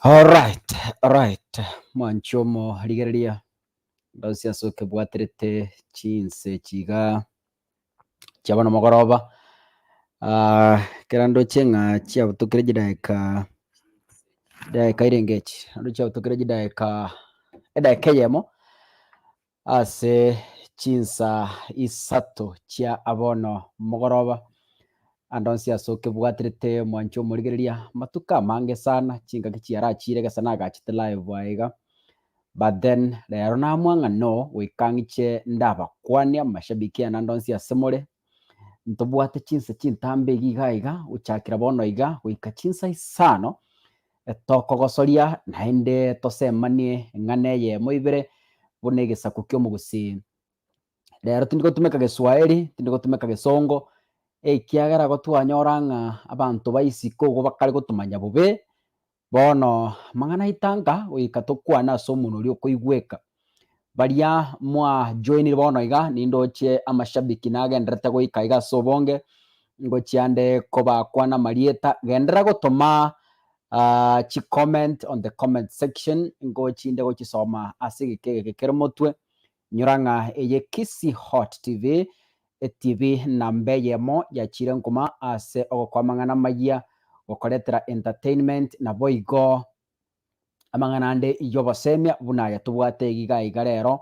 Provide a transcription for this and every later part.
Alright, alright, mwanche omorigereria, ndonsi ase okebwaterete chinse echi igaa chia bono mogoroba, ekero ndoche ng'a chiabutokire chidaeka, chidaeka irenge echi, naende chiabutokire chidaeka edaeka eyemo, ase chinsa isato chia bono mogoroba, ande onsi ase okebwaterete mwanche omorigereria, amatuko amange sana, chingaki chiarachire gesa nagachete live aiga, but then rero namwa ng'a no, goika ng'iche ndabakwanie amashabiki ane ande onsi ase more, ntobwate chinsa chintambe iga iga iga, gochakera bono iga goika chinsa isano, Tokogosoria naende tosemanie eng'ana eyemo ibere buna egesaku ki'omogusii. Rero tindi gotumeka geswaeri, tindi gotumeka gesongo, ekiagera igo twanyora ng'a abanto ba isiko igo bakare gotomanya bobe, bono amang'ana aito anga goika tokwane ase omonwa oria okoigweka. Baria mwa joinire bono iga, nindoche amashabiki nagendererete goika iga ase obonge, ngochia nde kobakwana amarieta, genderera gotoma chicomment on the comment section, ngochinde gochisoma ase egeka egeke kere motwe, nyora ng'a eye Kisii Hot TV, etv namba eyemo yachire nkuma ase ogokoa amang'ana amayia, gokoretera entertainment, naboigo amang'ana ande y'obosemia buna aya tobwate iga iga rero,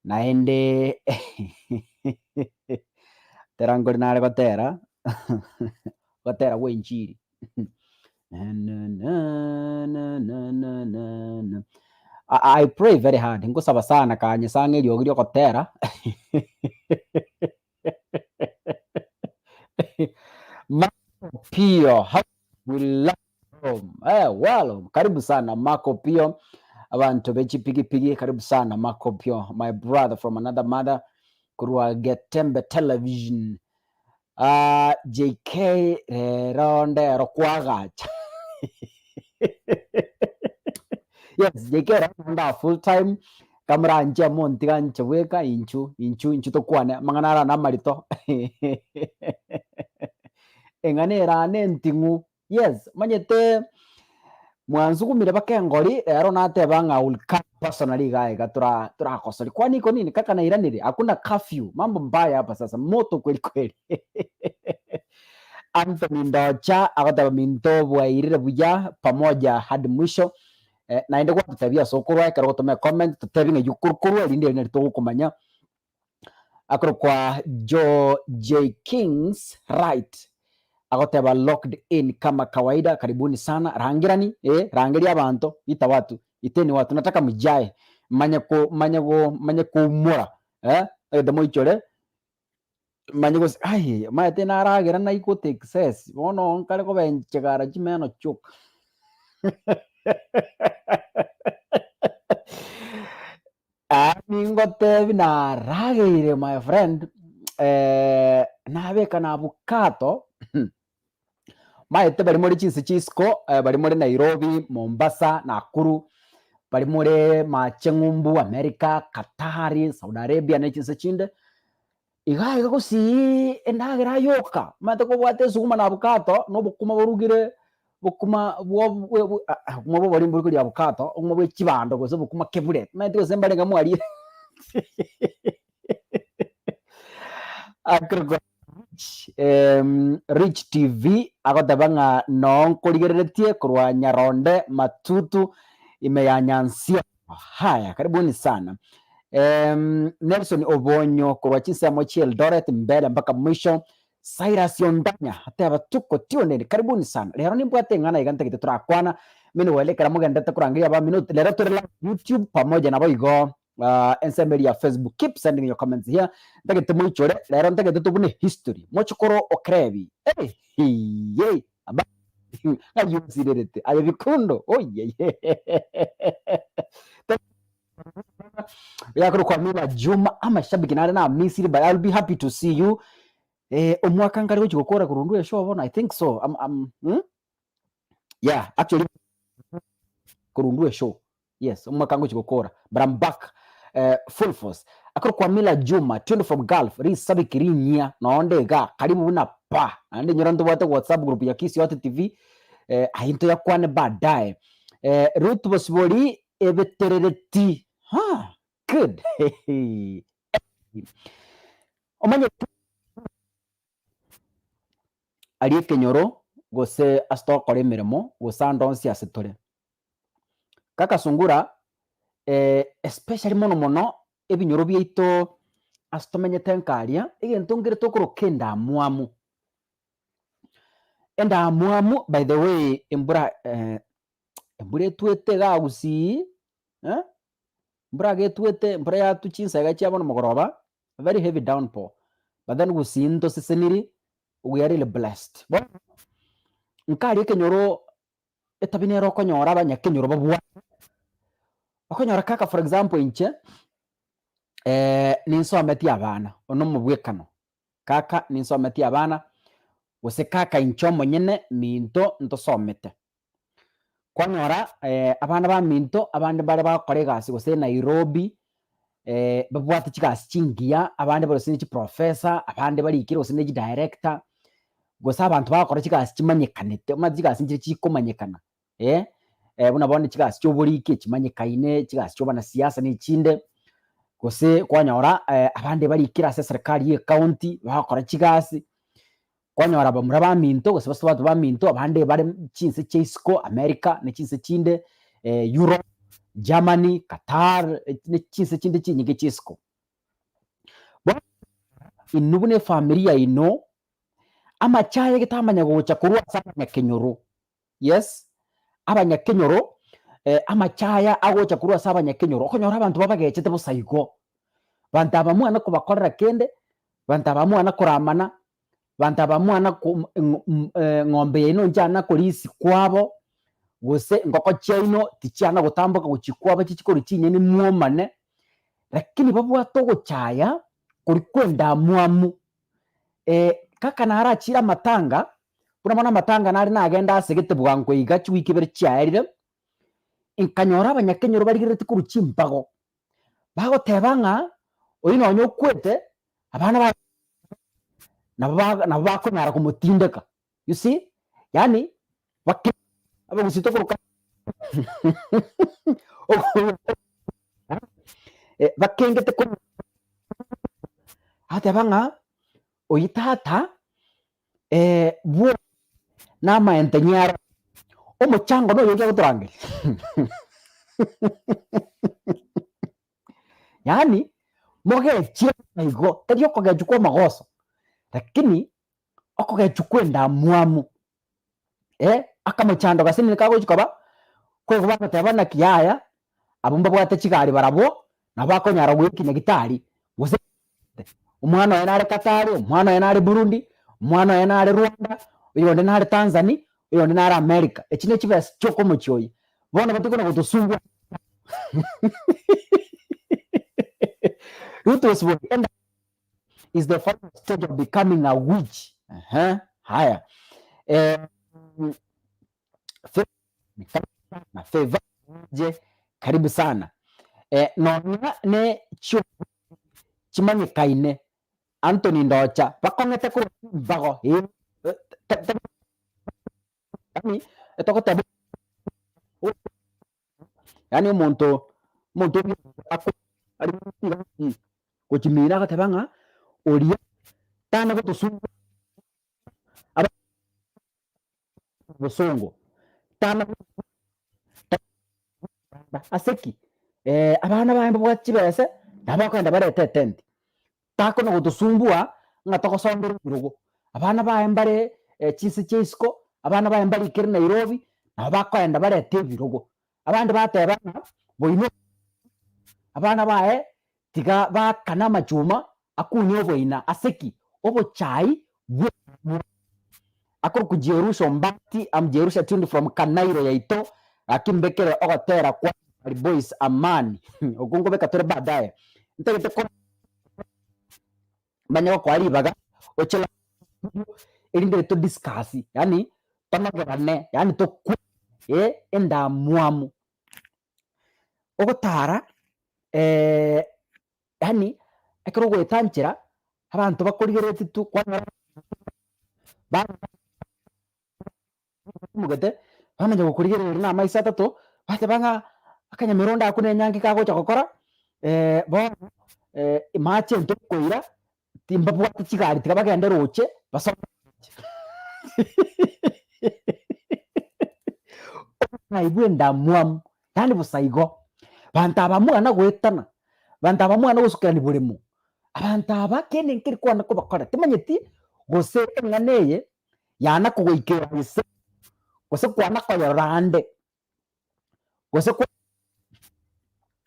naende tera nkore nare gotera, gotera gwa enchiri I I pray very hard, nkosaba sana kanyesa ang'e eriogi ri'ogotera Marco Pio, how we love home. Eh, well, karibu sana Marco Pio. Abantu be chipigipigi, karibu sana Marco Pio, my brother from another mother, korwa Getembe Television. Ah, JK rero ndero kwagacha. Yes, JK rero nda full time kamoranche montiga inche bweka inchu inchu inchu tokwane amang'ana ara namarito eng'ana ere ane enting'u Yes, omanyete mwansugumire mpaka engori, rero nateba ng'a I will come personally iga iga tora torakosori kwani iko nini kaka nairanire hakuna curfew mambo mbaya hapa sasa moto kweli kweli Anthony Ndocha agoteba minto bwairire buya pamoja hadi mwisho eh, naende gwatotebia ase okorwa ekero ogotoma ecomment totebi ng'ai okorwa erinde eri nari togokomanya Akorokwa Joe J Kings Right agoteba locked in kama kawaida karibuni sana rangerani eh rangeria abanto ita watu iteni watu nataka mjae manye ko manye go manye koumora eh tagete moichore manye gose aye omanyete naragera naigota excess bono nkare kobenchegara chimeno chioka. Aa ningotebi narageire my friend, nabeka na abukato, maete baria more chinse chia isiko, baria more Nairobi, Mombasa, Nakuru, baria more mache ng'umbu, America, Qatar, Saudi Arabia na chinse chinde, iga iga gosii endagera yoka, omanyete kobwate esuguma na abukato, na obokima borugire, bokima bwo bwe bwe aa obokima bwa obori mbori koria abukato, obokima bwe chibando gose obokima kebure, omanyete gose mbarenge mwarire. Rich TV agoteba ng'a noo nkorigereretie korwa Nyaronde Matutu ime ya Nyansia. Haya, karibuni sana. Nelson Obonyo korwa chinsemo chia Eldoret mbele mpaka mwisho. Cyrus Ondanya ateba tuko tuned, karibuni sana. Rero nimbwate eng'ana iga ntagete torakwana, meanwhile ekero mogenderete korangeria abamino, rero tore live YouTube pamoja naboigo ensemo eria ya Facebook. Keep sending your comments here, ntagete moichore, rero ntagete tobune history. Mochokoro Okerebi, eh, ng'ai osirerete aye bikundo, oyeye Yakorokwa Amina Juma, amashabiki nare namisiri but I'll be happy to see you. Eh, omwaka nkare gochi gokora korwa ndwe eshow bono, I think so. I'm, I'm, hmm? Yeah, actually korwa ndwe eshow. Yes, omwaka ngochi gokora. But I'm back eh, full force. Akorokwa Amina Juma, tuned from Gulf, risabiki rinyia, nonde iga, karibu buna pa. Naende inyora ntobwate WhatsApp group ya Kisii Hot TV, eh, aye ntoyakwane baadaye. Eh, Ruth Bosibori, ebeterereti. Ha! Good. Omanyete aria ekenyoro gose ase togokora emeremo gose ande onsi ase tore. Kaka sungura especially mono mono ebinyoro biaito ase tomenyete nka aria, egento nkere tokoroka endamwamu. Endamwamu by the way embura embura etwete igaa gusii Mbura iga etwete, embura yatwa chinsa iga chia bono mogoroba, very heavy downpour, but then gusii ntoseseniri, we are really blessed. Bono, nkaria ekenyoro etabi nere okonyora abanyakenyoro babwate, okonyora kaka for example inche, ninsometie abana, one omobwekano, kaka ninsometie abana, gose kaka inche omonyene minto ntosomete. Kwanyora abana baminto abande mbare bagokora egasi gose Nairobi, babwate chigasi chingiya, abande bare gose ne chiprofessor, abande barikire gose ne chidirector, gose abanto bagokora chigasi chimanyekanete, omanyete chigasi nchire chikomanyekana eh, buna bono chigasi chia oboriki echimanyekaine, chigasi chia obonasiasa na echinde, gose kwanyora abande barikire ase eserekari ya ecounty bagokora chigasi. Kwanyora abamura baminto gose basubati baminto abande bare chinse chia isiko America ne chinse chinde Europe, Germany, Qatar ne chinse chinde chinyinge chia isiko. Bono inwe buna efamiri yaino, amache aya getamanya gocha korwa ase abanyakenyoro, yes, abanyakenyoro amache aya agocha korwa ase abanyakenyoro, okonyora abanto babagechete bosa igo. Banto aba mwana kobakorera kende, banto aba mwana koramana, banto aba mwana ko ng'ombe yaino nchiana korisia kwabo, gose ngoko chiaino tichiana gotamboka gochia kwabo chichie korwa chinyeni mwomane, lakini babwate ogochaya koria kwa endamwamu. Kaka narachire amatanga, buna bono amatanga nare nagenda asegete bwango iga chiwiki ibere chiaerire, nkanyora abanyakenyoro barigerereti korwa chimbago. Bagoteba ng'a oyio nonye okwete, abana baye nabo ba nabo bakonyara komotindeka, you see, yaani bake abagusii tokoroka bakengete ko agoteba ng'a oyio tata bwo namaente nyaro, omochango noyo ocha gotorangeria yaani mogechie igo, tari okogechwa kwa amagoso, lakini okogechwa kwa endamwamu akamochando gose nigo kagochi koba, koigo bagoteba naki yaya, abwo mbabwate chigari barabwo, nabo bakonyara goika nyagetari, gose omwana oye nare Qatar, omwana oye nare Burundi, omwana oye nare Rwanda, oyonde nare Tanzania, oyonde nare America. Echi ne chibesa chioka omochie oye. Bono batige na gotosumbua Ruth Osborne enda is the final stage of becoming a witch. Ehe, haya. Eh, na favor je karibu sana. Eh, nonya ne chio chimanyekaine Anthony Ndocha bakong'ete korwa chimbago eh, te- te- yaani togoteba yaani omonto omonto oria ako ari gochimina agoteba ng'a oria tana gotosumbua. Bosongo, tana ase ki? Abana baye mbabwate chibese, nabo bakogenda barete etenti. Takona gotosumbua ng'a togosombera ebirogo. Abana baye mbare chinse chia isiko, abana baye mbarikire Nairobi, nabo bakoenda barete ebirogo. Abande bateba ng'a boina abana baye tiga baakane amachuma akunye oboina ase ki? Obochai bwe Akorokwa Jerusha Ombati, am Jerusha tuned from Kanairo yaito, gaki mbekere ogotera kwa Urban Boys Amani, okwo nkobeka tore baadaye. Ntagete ko manye gokoa ribaga oche live studio erinde to discuss yaani tonogerane yaani tokwane eh endamwamu. Ogotara yaani ekero ogoeta nchera abanto bakorigereretie tu kwanyora baimogete bamanya gokorigereria na amaiso atato bateba ng'a akanyameronda akwo na enyangi kagocha gokora bono mache ntokoira timbabwate chigari tiga bagende roche basome roche. Obong'ai bwa endamwamu yaani bosa igo, banto aba mwana goetana, banto aba mwana gosukerani boremo, abanto aba kende nkeri kwana kobakora timanyeti gose eng'ana eye yana kogoikera gese gose kwana koyorora ande. Gose kwa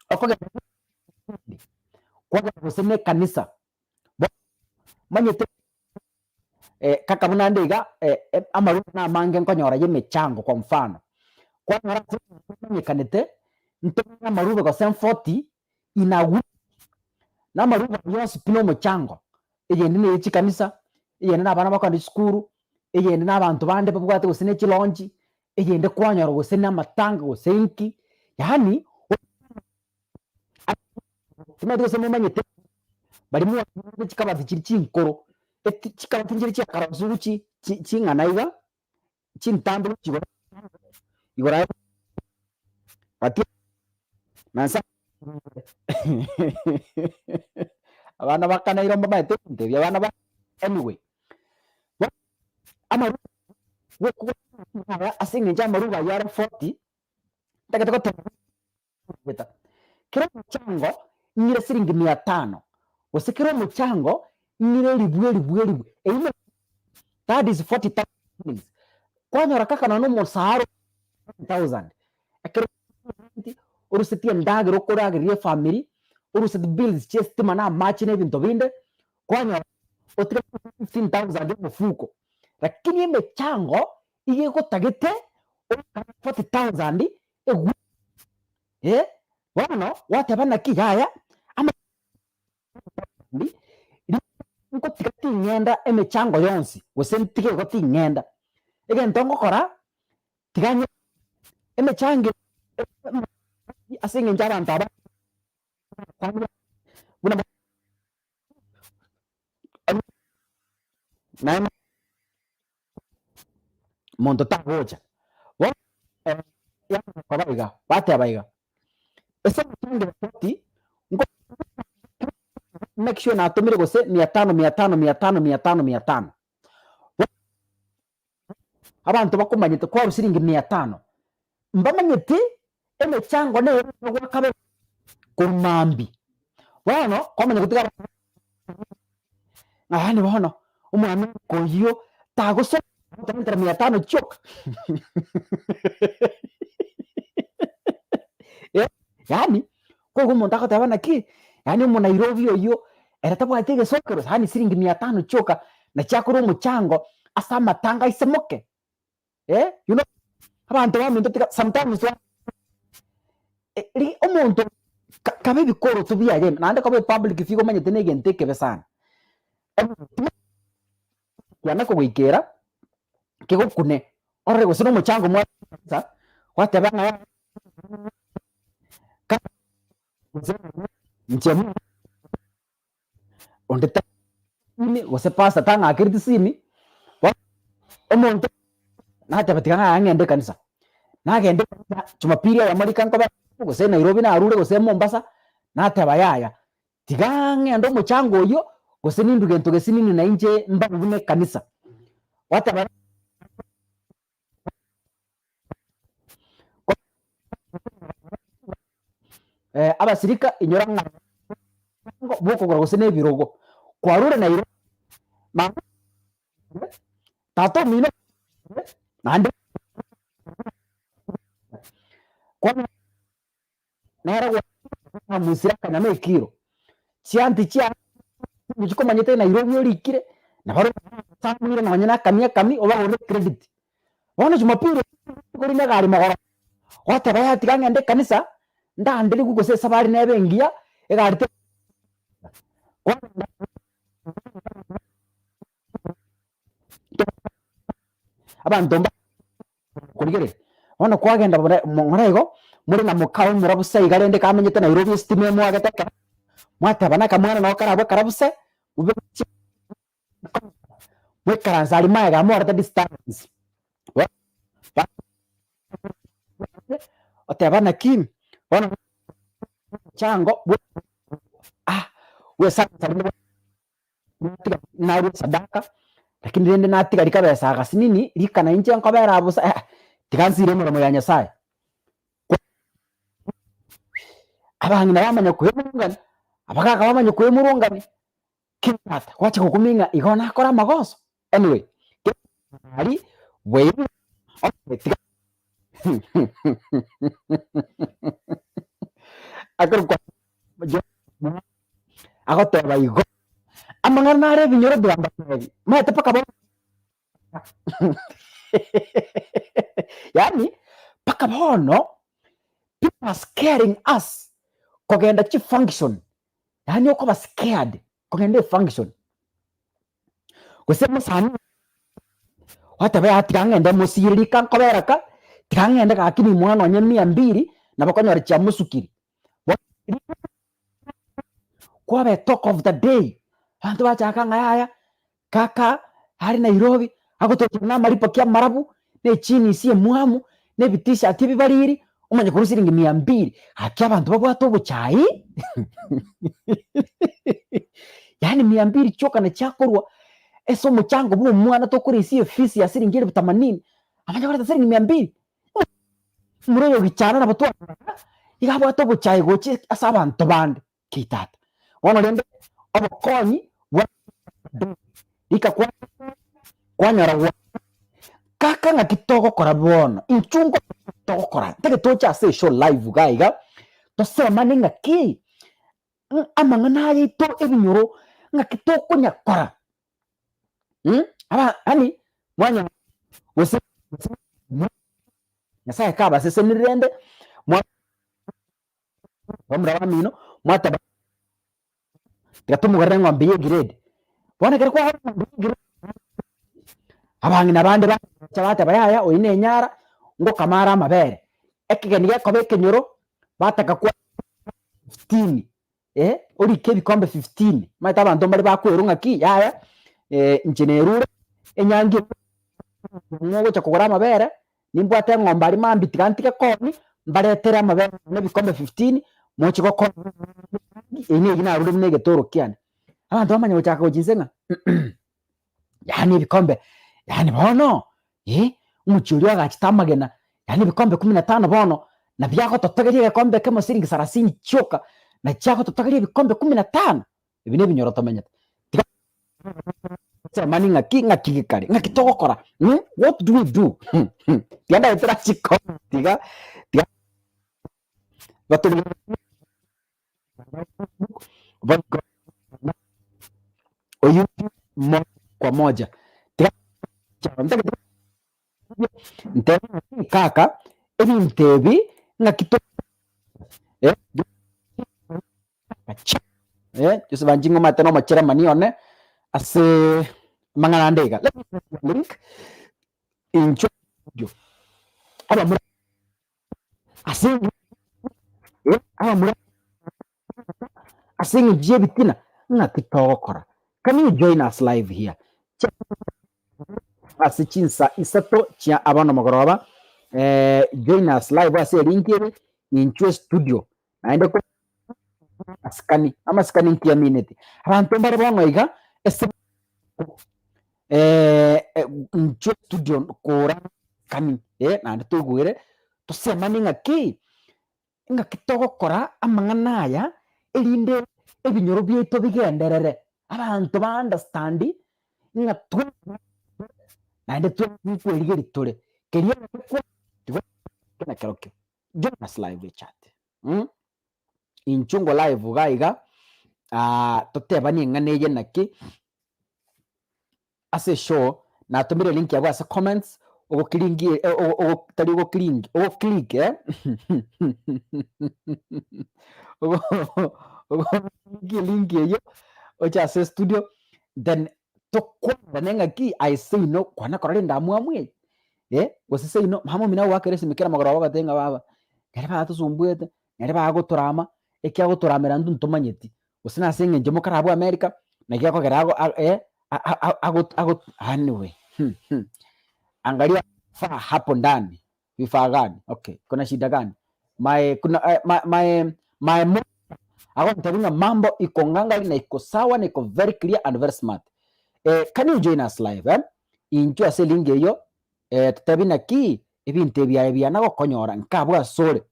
okogenda kwagenda gose na ekanisa, bono omanyete kaka buna ande iga amarwaire na amange nkonyora ya emechango kwa mfano, kwanyora ase omonto omanyekanete ntomanye amarube gose 40 in a week, na amarube ayio yonsi pi na omochango, eyende na eye chikanisa, eyende na abana bakogenda chisukuru, eyende na abanto bande babwate gose na echilonchi, Eyende kwanyora gose namatanga gose inki, yaani timanyeti gose momanyete baria mwarenge chikabati chiria chinkoro, eti chikabati nchiria chiakarosiwu chi chi ching'ana iga, chintambe gochia igoro igoro aye gati na nse abana bakanaire mbamaete ebinto ebi abana ba anyway, bono amaru. Ase engencho y'amaruba ayio are 40, ntagete goteba ng'a kera omochango ng'ire siringi mia tano, gose kera omochango ng'ire eribu eribu eribu, eyio ne that is 40,000 shillings. Kwanyora kaka nonye na omosara 10,000, ekero orusetie endagera okoragereria efamiri, orusetie bills chia estima na amache na ebinto binde, kwanyora otiga 15000 omofuko, lakini emechango iga egotagete okare 40000 egwe eh, bono gwateba naki yaya ama ngotiga ting'enda emechango yonsi gose ntige igo ting'enda, egento ngokora tiga nye emechango ase eng'encho abanto aba buna. Naende monto tagocha, bono koba iga, bateba iga, ase emechango etati, nko make sure natomire gose mia tano mia tano mia tano mia tano mia tano. Abanto bakomanyete kwarwa siringi mia tano, mbamanyeti emechango nere gwakabere korwa mambia. Bono kwamanya gotiga abanto ng'a yaani bono omwana oyio tagosoma gotorentera mia tano chioka yaani koigwa omonto agoteba naki, yaani omonairobi oyio ere tabwati egesokero yaani siringi mia tano chioka nachi akore omochango ase amatanga aise moke eh, you know abanto baminto tiga sometimes ri omonto ka kabe ebikoroto biaye ime naende koba epublic figure omanyete na egento ekebe sana. Kiana kogoikera kegokune orore gose na omochango mwa kanisa gwateba ng'a gose inche onde tari gose pastor tang'akereti simi, bono omonto nateba tiga ng'a ng'ende ekanisa, nagenda ekanisa jumapili eyemo rika nkobe gose Nairobi narure gose Mombasa, nateba yaya, tiga ng'ende omochango oyio gose nindwe gento gesinini na inche mbabe buna ekanisa, gwateba. Abasirika inyora ng'a bw'okogora gose na ebirogo, kwarure Nairobi, mama tata omino naende nere gwamusire akanyama ekiro, chianti chiaye chikomanyete Nairobi orikire, nabarobwo basamoire nonye na akamia akamia obagorere ecredit. Bono jumapili korina egari mogoro, gwateba yaya tiga ng'ende ekanisa, ndanderigwe gose esabari nebe engiya, egari te kwagenda abanto mba korigereria, bono kwagenda bore mong'ora igo, more na mokao omura bosa iga rende kamenyete Nairobi esitima emwagete ekero, mwateba na akamwana nabo karabwo ekarabu se, bobe Moikaranse aria magega morete disturbance. Oteba naki bono mochango ah bwesansa rende natiga narua esadaka, lakini rende natiga rikabesa agasinini rika na inche nkobera abwo bosa eh, tiga nsire emeremo ya Nyasaye. Abang'ina bamanya koemurungania, abagaka bamanya koemurungania. Tata gwacha gokumia ng'a igo nakore amagoso? Anyway, aria bweirwe tiga akorokwa agoteba igo, amang'ana nare ebinyoro biambatebi, omanyete mpaka bono yaani mpaka bono people are scaring us kogenda chifunction Yaani okoba scared kogenda efunction, gose mosani gwateba yaya tiga ng'ende mosire rika nkobera ka, tiga ng'ende gaki nimoe nonye mia mbiri nabo okonyora chiamosukiri. Kwaba etalk of the day, abanto bachaka ng'a yaya Kaka are Nairobi agotochera na amaripoki amarabu, na echinisi emwamu, na ebitishati ebibariri, omanye korwa siringi mia mbiri. Gaki abanto babwate obochai yaani mia mbiri chioka na chiakorwa ase omochango bwa omwana tokorisia efees ya siringi elfu themanini, amanye koreta siringi mia mbiri. Omura oyo gichana nabo twarora iga abwate obochai gochia ase abanto bande. Ki tata. Bono rende obokonyi bwa rika kwa kwanyora gwa kaka ng'aki togokora bono inchu ngo togokora ntagete toche ase eshow live iga iga tosemane ng'aki amang'ana aya aito ebinyoro ng'aki tokonyakora aba yaani mwanyora gose Nyasaye kabasesenirie rende mwa. Bamura bamino, mwateba, Tiga tomogorere eng'ombe ye grade. Bono ekero kwagora eng'ombe ye grade, abang'ina bande bacha bateba yaya oyio na enyara, ngokama are amabere. Ekegeni gekoba ekenyoro, bataka kwa fifteen, eh, orike ebikombe fifteen, omanyete abanto mbare bakwerwa ng'aki yaya, inche nerure, enyangi eye ogocha kogora amabere, Nimbwate eng'ombe aria mambia tiga ntige koonia, mbaretere amabere aya ebikombe fifteen, moche gokora eyio neyio narure buna egetoro kiane. Abanto bamanya gochaka gochia inse ng'a yaani ebikombe, yaani bono eh, omochie oria oagachete amagena, yaani ebikombe kumi na tano bono, nabio agototogeria egekombe ekemo siringi sarasini chioka, nachio agototogeria ebikombe kumi na tano. Ebi nebinyoro tomenyete. Tiga mani ng'aki ng'aki gekare ng'aki togokora mm? What do we do? Tiga ndaetera chicomment iga tiga batorigererie boigo oyio moja kwa moja tiga ntebe ng'aki kaka ebinto ebi ng'aki to eh. Joseph Anjingo omanyete na omocheremani one ase amang'ana ande iga. Let me send you a link inchwe video. Abamura ase abamura ase eng'encho y'ebitina ng'aki togokora. Can you join us live here? Ase chinsa isato chia abana mogoroba join us live ase elink ere inchwe studio. Naende ko amasikani, amasikani nki amineti? Abanto mbare bono iga ase inchwe studio kora amasikani eh, naende toigwere tosemanie ng'aki. Ng'aki togokora amang'ana aya erinde ebinyoro biaito bigenderere, abanto ba understand ng'a twensi naende twensi nkwerigeria tore, keria tigo na kerokio. Join us live echat mh, inchuo ngo live iga iga totebanie eng'ana eye naki. Ase eshow natomire link yabo ase comments ogokiringi tari ogokiringi ogoclick eh ogoclick link eyio oche ase estudio then tokwanane ng'aki aye seino kwana korora endamwamu eye eh, gose seino mama omino agoakera esimi kera magoroba ogoteba ng'a baba nere bagatosumbuete nere bagotorama ekiagotoramera intwe ntomanyeti. Gose nase engencho mokarabwo America, naki akogera ago a eh a ago ago anyway angalia vifaa hapo ndani, vifaa gani? Okay, kuna shida gani? My kuna my my my mo agontebia ng'a mambo iko ngangari na iko sawa na iko very clear and very smart. Can you join us live eh? Inchuo ase elink eyio totebi naki ebinto ebi aye biana gokonyora nkabwo asore.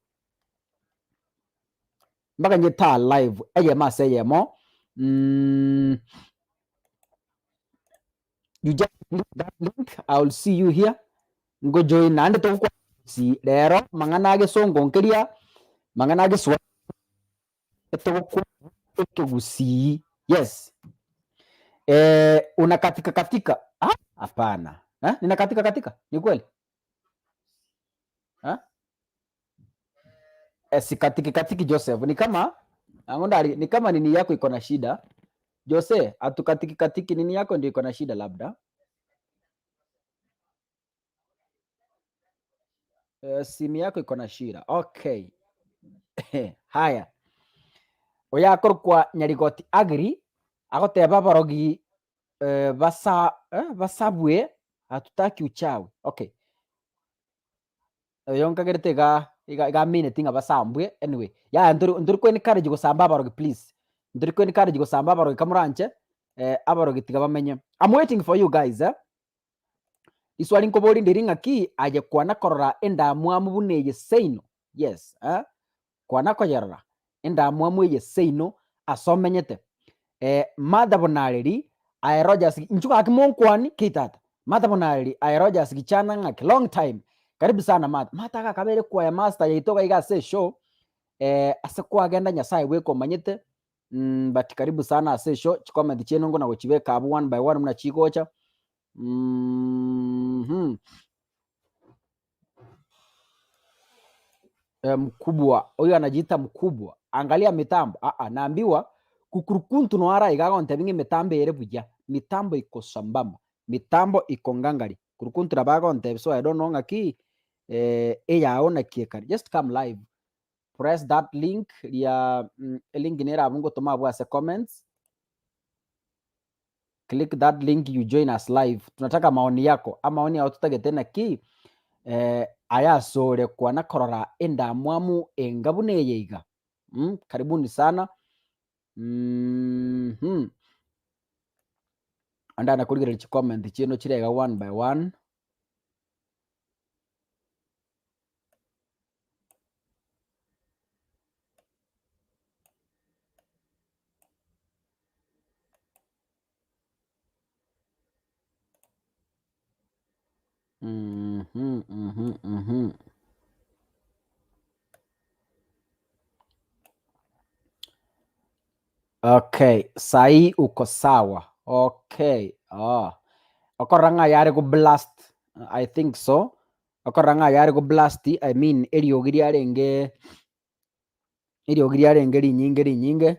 Mpaka nyete live eyemo ase eyemo you just click that link I will see you here ngojoin naende togokwana gusii rero mang'ana agesongo nkeria mang'ana ageswahili togokwana ekegusii yes unakatika katika ah hapana ninakatika katika ni kweli? Eh? Esikatiki katiki Joseph ni kama ang'o ndari ni kama nini yako iko na shida Jose atukatiki katiki nini yako ndio iko na shida labda eh, simu yako iko na shida okay haya oyo akorokwa Nyarigoti Agri agoteba abarogi eh, basa eh, basabwe hatutaki uchawi okay Oyo nkagerete iga iga iga amineti ng'a basambwe anyway, yaya ntori ntori ko encourage gosamba abarogi please, ntori ko encourage gosamba abarogi kamoranche abarogi tiga bamenye. I'm waiting for you guys eh, riswali nkoborie ndiri ng'aki aye kwana korora endamwamu buna eye seino, yes eh, kwana koyerora endamwamu eye seino ase omenyete. Martha Bonareri, aye Rogers, inchuo gaki monkwani ki tata. Martha Bonareri, aye Rogers Gichana ng'aki long time. Karibu sana Martha. Martha iga akabeire choir master yaito iga iga ase eshow, ase kwagenda Nyasaye bweka omanyete, but karibu sana ase eshow, chicomment chiaino nkona gochibeka abwo one by one buna chigocha. Mkubwa, huyu anajiita mkubwa, angalia mitambo aa naambiwa kukurukuntu noyo ara iga agontebia ng'a emitambo ere buya, mitambo iko sambamba, mitambo iko ngangari, kurukuntu nabo agontebia so I don't know ng'aki eyao naki ekare, just come live, press that link ria elink nere abwo ngotoma abwo ase comments. Click that link you join us live tunataka maoni yako amaoni ao totagete naki eh, aya asore kwana korora endamwamu enga buna eye iga mm, karibuni sana mm-hmm. Ande nakorigereria chicomment chieno chire iga one by one. Mhm, mhm, mhm. Okay, sahi uko sawa. Okay. Ah. Okorora ng'a yare go blast. I think so. Okorora ng'a yare go blast, I mean eriogi riarenge eriogi riarenge rinyinge rinyinge.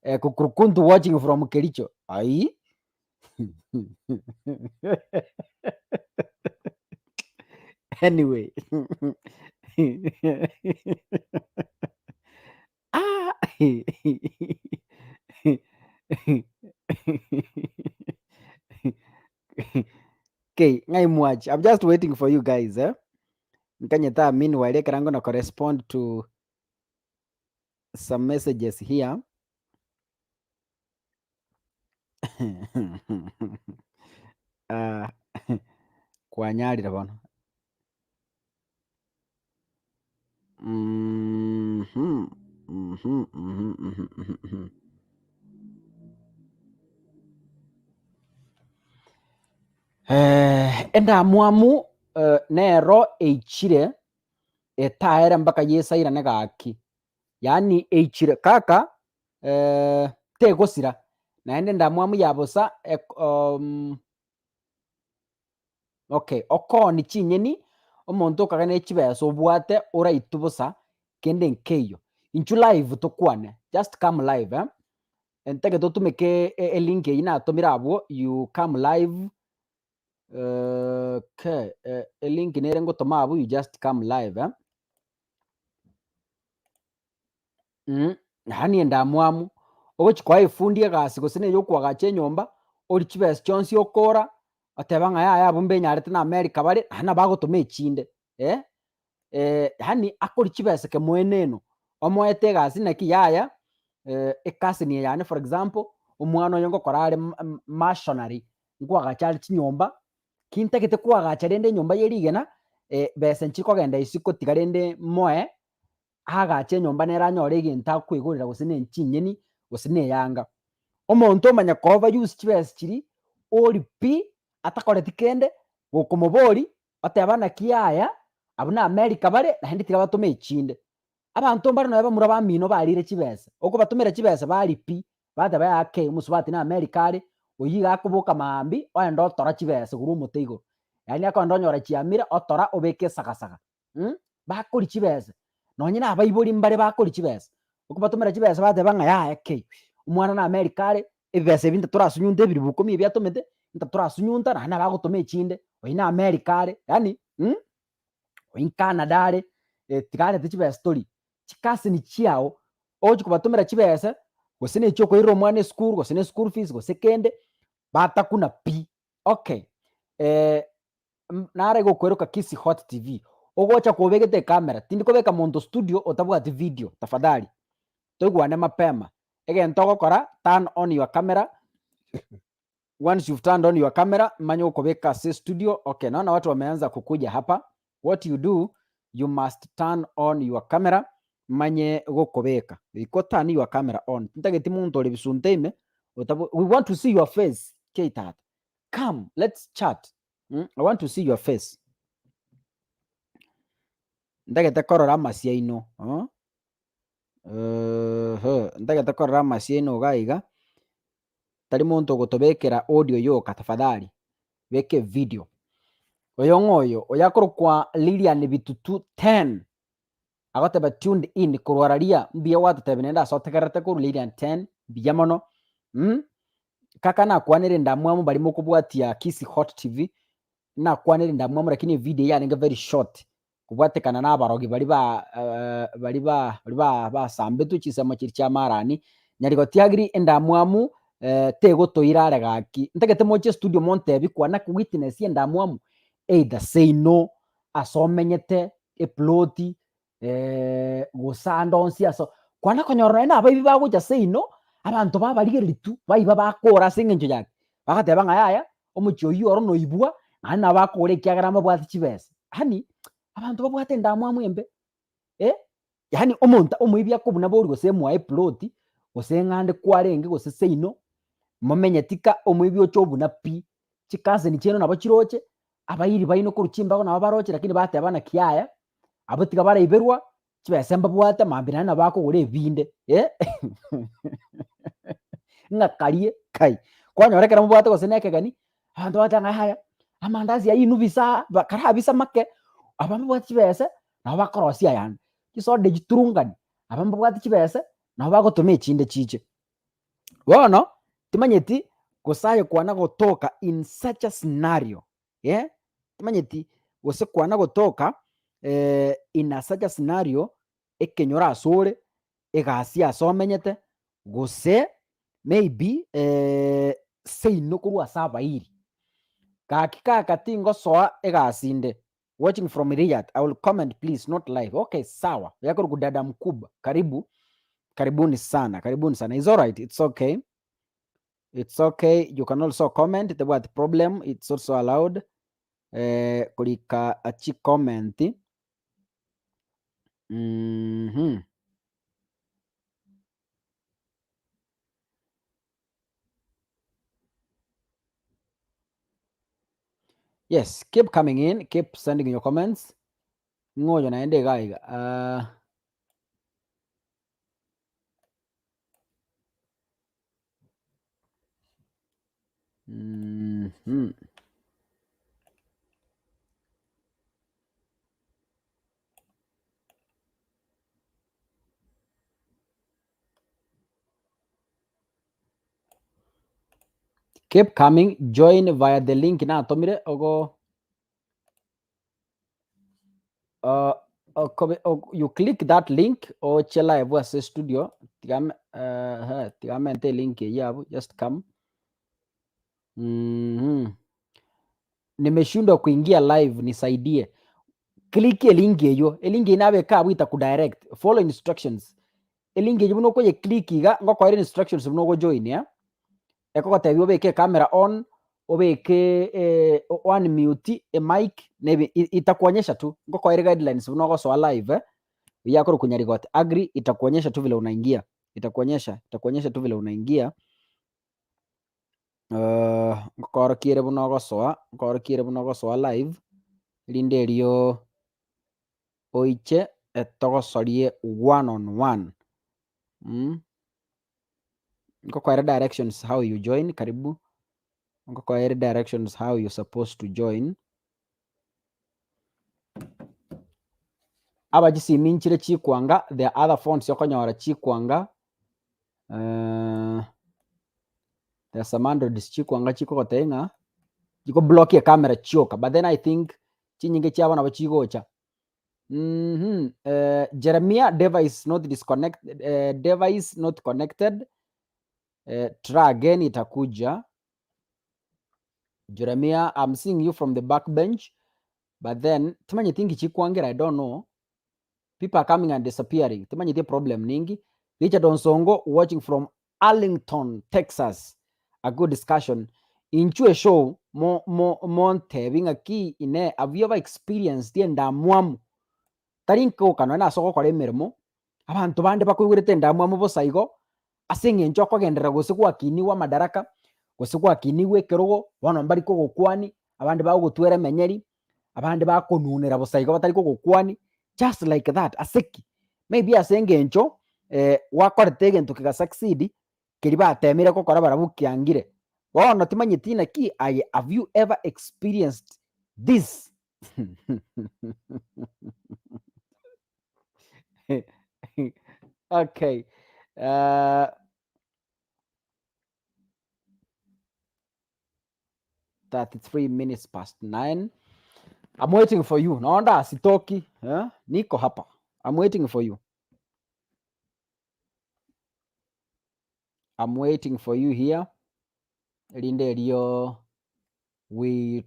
Eh, kukurukuntu watching from Kericho. Ai. anyway. Ah! Okay, ng'ai mwachi. I'm just waiting for you guys, eh? Nkanyete aa meanwhile ekero ngona correspond to some messages here. Ah, kwanyarire bono. Mhm, mhm, mhm, mhm, mhm, mhm. Endamwamu nero eichire etaere mpaka Yeso airane gaki, yaani eichire kaka tegosira, naende endamwamu ya bosa eko okay, okooni chinyeni, omonto okage ne chibesa obwate oraitwe bosa kende nkeiyo. Inchuo live tokwane, just come live eh, ntagete otumeke elink eywo natomire abwo, you come live okay, elink nere ngotoma abwo you just come live eh. Yaani endamwamu, ogochia koa efundi egasi gose na eyokoagacha enyomba, orie chibesa chionsi okora, oteba ng'a yaya abwo mbenyarete na America bare, naende nabo agotoma echinde eh, yaani akoria chibesa kemoeneno, omoete egasi naki yaya ecousin eye yane for example, omwana oyo ngokora are masonary, nkoagacha are chinyomba, ki ntagete koagacha rende enyomba ye rigena, besa nchikogenda isiko tiga rende moe, aagache enyomba nere anyore egento akoigorera gose ne chinyeni gose ne eyanga. Omonto omanya koba use chibesa chiria oria pi atakoreti kende, gokomoboria oteba naki yaya abwo na America bare naende tiga batome echinde. Abanto mbare nonye bamura bamino barire chibesa, okobatomera chibesa baria pi, bateba yaya kei omosubati na America are, oyio iga akoboka maambia oende otora chibesa korwa omote igoro. Yaani akogenda onyora chiamire otora obeka esagasaga. Bakoria chibesa, nonye na abaibori mbare bakoria chibesa, okobatomera chibesa bateba ng'a yaya kei, omwana na America are, ebibesa ebi ntatorasunyunta ebiribu ikomi ebi atomete, ntatorasunyunta naende nabo agotoma echinde, oyio na America are, yaani oyio Canada are, tiga arete chibesa torie. Chicousin chiago, ogochia kobatomera chibesa, gose na echio okoirera omwana esukuru, gose na eschool fees, gose kende, batakuna pi, okay. Nare gokweroka Kisii Hot TV, ogocha kobegete ecamera, tindi kobeka monto studio otabwati video tafadhali, toigwane mapema, egento ogokora turn on your camera, once you've turned on your camera manye gokobeka ase studio, okay naona watu wameanza kukuja hapa, what you do you must turn on your camera manye gokobeka, goika oturn your camera on, ntageti monto ore bisunte ime otabwa we want to see your face kei tata. Come let's chat I want to see your face. Ntagete korora amasio aino ntagete korora amasio aino iga iga, tari monto ogotobekera audio yoka tafadhali, beka evideo. Oyo ng'o oyo? Oyo akorokwa Lilian Bitutu ten, agoteba tuned in korwa raria, mbuya gwatotebia naende ase otegererete korwa Lilian ten, mbuya mono. Kaka nakwanire endamwamu baria mokobwatia Kisii Hot TV, nakwanire endamwamu lakini evideo yarenge very short, kobwatekana na abarogi baria ba baria ba baria ba basambetwe chinsemo chiria chia marani, nyarigotiagiri endamwamu tegotoira are gaki, ntagete moche estudio montebi kwana witness endamwamu either seino, ase omenyete, eploti, gose ande onsi ase kwana konyora nonye na abaibi bagocha seino, abanto babarigereria tu, baiba bakora ase eng'encho ya ki? Bagateba ng'a yaya, omochie oyio oro noibwa, naende nabo bakogora ekiagera mbabwate chibesa. Yaani, abanto babwate endamwamu embe, eh, yaani omonto omoibi akobuna bori gose mwaye eploti, gose ng'ande kwarenge gose seino, momenyeti ka omoibi oche obuna pi, chicousin chiaino nabo chiroche, abairi baino korwa chimbago nabo baroche lakini bateba naki yaya, Abwo tiga baraiberwa, chibesa mbabwate mambia naende nabo bakogora ebinde eh ng'a karie kai. Kwanyora ekero mobwate gose na ekegeni, abanto bagoteba ng'a yaya, amandasi ayio inwe bisa ba karabisa make, aba mbabwate chibesa, nabo bakorosia ayande. Chisoda echio turungani, aba mbabwate chibesa, nabo bagotoma echinde chiche. Bono, timanyeti gose aye kwana gotoka in such a scenario. eh, timanyeti gose kwana gotoka in a such a scenario, ekenyoro asore, egasi ase omenyete, gose maybe seino korwa ase abairi. Gaki kaka tingosoa egasi inde, watching from Riyadh, I will comment please not live, okay sawa, oyakorokwa dada mkubwa, karibu, karibuni sana, karibuni sana, is alright, it's okay. It's okay, you can also comment, tebwati problem, it's also allowed korika chicomment. Mh. Yes, keep coming in, keep sending your comments. Ng'o oyo naende iga iga? Ah. Mhm. Keep coming, join via the link natomire ogo uh, okobe, ok, you click that link oche live ase studio tiga me- eh, tiga mente link eyio abwo just come mm Nimeshindwa kuingia live nisaidie. Click elink eywo, elink eywo nabeke abwo itakudirect, follow instructions. Elink eywo buna okoye click iga, ngokoere instructions buna ogojoin eh, ekogotebia obeke ecamera on, obeke o unmute emic na ebi itakuonyesha tu, ngokoere guidelines buna ogosoa live eh, oyio akorokwa Nyarigoti Agri itakuonyesha tu vile unaingia, itakuonyesha, itakuonyesha tu vile unaingia. Nkoorokia ere buna ogosoa, nkoorokia ere buna ogosoa live, erinde erio oiche etogosorie one on one mh. Nkokoere directions how you join, karibu, nkokoere directions how you supposed to join. Aba chisimi nchire chikwanga, there are other phones okonyora chikwanga. There are some androids chikwanga chikogotebia ng'a chiko block ecamera chioka but then I think chinyinge chiabo nabo chigocha. Jeremiah device not disconnect device not connected try again itakuja. Jeremiah I'm seeing you from the back bench but then timanyeti nki chikwangera I don't know. People are coming and disappearing. Timanyeti problem ninki. Richard Onsongo watching from Arlington, Texas. A good discussion. Inchwe show mo mo montebi ng'aki ine have you ever experienced endamwamu? Tari nkoka nonya nase ogokora emeremo, abanto bande bakoigwerete endamwamu bosa igo, ase eng'encho okogenderera gose gwakinigwe amadaraka, gose gwakinigwe ekerogo, bono mbari kogokwani, abande bagogotwera emenyeri, abande bakonunera bosa igo batari kogokwani, just like that ase ki? Maybe ase eng'encho gwakorete egento kega succeed, keria batemire gokora barabwo kiangire. Bono timanyeti naki aye have you ever experienced this? Okay. Uh, 33 minutes past 9. I'm waiting for you. Naona sitoki. Eh? Niko hapa. I'm waiting for you. I'm waiting for you here. Erinde erio we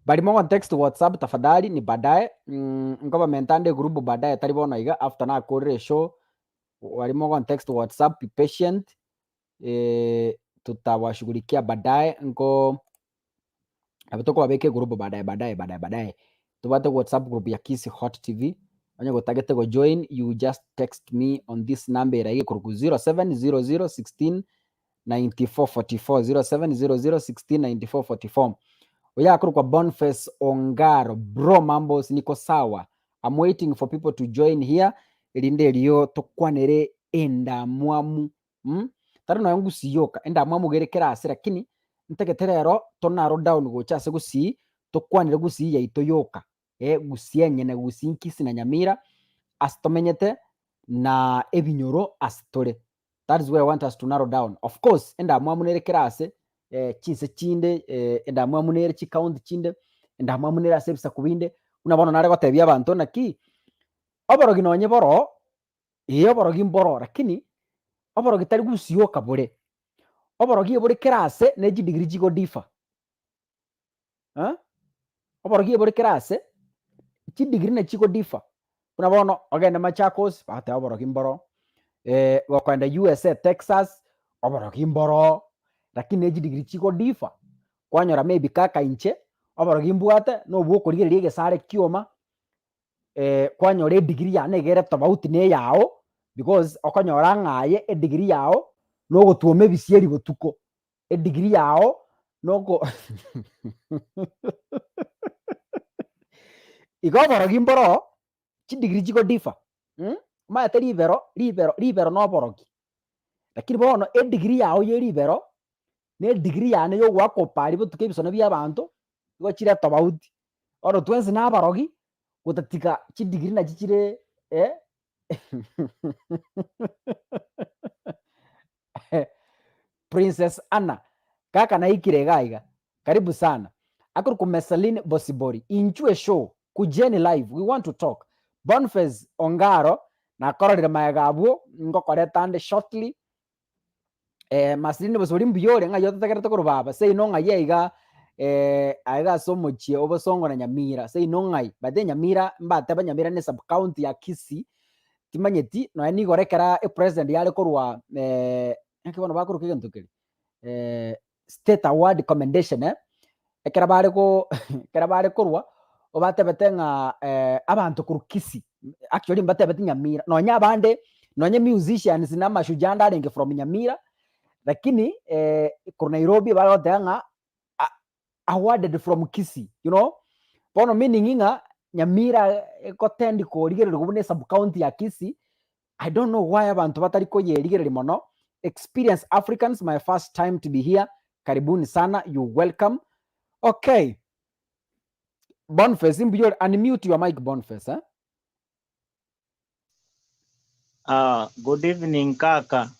Bari mogontext WhatsApp tafadhali ni baadaye mm, nkobamenta ande egroup baadaye tari bono iga after nakorire eshow bari mogontext WhatsApp be patient eh, tutawashughulikia baadaye nko nabo tokobabeka egroup baadaye baadaye baadaye baadaye tobwate WhatsApp group ya Kisii Hot TV onye gotagete gojoin you just text me on this number ere iga ekorokwa 0700 16 9444 0700 16 9444 oyo akorokwa Boniface Ongaro bro mambos niko sawa I'm waiting for people to join here erinde erio tokwanere endamwamu mm? Tari nonya ngusii yoka endamwamu iga ere kera ase lakini ntagete rero to narrow down gocha ase gusii tokwanere gusii yaito yoka eh gusii enyene gusii Kisii na Nyamira ase tomenyete na ebinyoro ase tore. That is where I want us to narrow down. Of course, endamwamu nere kera ase, eh, chinse chinde, eh, endamwamu nere chicounty chinde, endamwamu nere ase ebisaku binde, buna bono nare gotebia abanto naki, oborogi nonye boroo, ee oborogi mboroo lakini, oborogi tari gosioka bore, oborogi ebore kera ase ne chidegree chigo differ. Eh, oborogi ebore kera ase, chidegree nachi chigo differ, buna bono ogende Machakos, bagoteba oborogi mboro, gokoenda USA Texas, oborogi mboro, lakini ne chidegree chigo differ, kwanyora maybe kaka inche, Oborogi mbwate, na obwo okorigereria egesare kioma, kwanyora edegree yane iga ere tofauti na eyao, because okonyora ng'a aye edegree yao, na ogotwoma ebisieri botuko, edegree yao na oko igo oborogi mboro, chidegree chigo differ omanyete ribero ribero ribero na oborogi, lakini bono edegree yao ya eribero, na edegree yane ya ogoaka opari botuko ebisona bia abanto, nigo chire tofauti. Bono twensi na abarogi, gotatiga chidegree nachi chire Princess Anna, kaka naikire iga iga, karibu sana. Akorokwa Messeline Bosibori, inchwe show, kujeni live, we want to talk. Boniface Ongaro, nakororire maega abwo, ngokoreta ande shortly. Marceline Bosibori mbuya ore, ng'ai ototegerete korwa baba, seino ng'ai aiga aiga ase omochie o Bosongo na Nyamira, seino ng'ai, by the way Nyamira mbateba Nyamira ne sub county ya Kisii, timanyeti nonya nigoro ekera epresident yare korwa naki bono bakoroka egento keria state award commendation eh, ekero bare go ekero bare korwa, obatebete ng'a abanto korwa Kisii, actually mbatebeti Nyamira, nonya abande, nonya musicians na amashujaa ande arenge from Nyamira, lakini korwa Nairobi bare goteba ng'a awarded from Kisii, you know, bono meaning ng'a Nyamira egotend korigererigwa buna esub county ya Kisii, I don't know why abanto batari koyerigereria mono, Experience Africans my first time to be here, karibuni sana, you welcome. Okay, Boniface mbuya ore, unmute your mic Boniface eh. Ah, good evening kaka.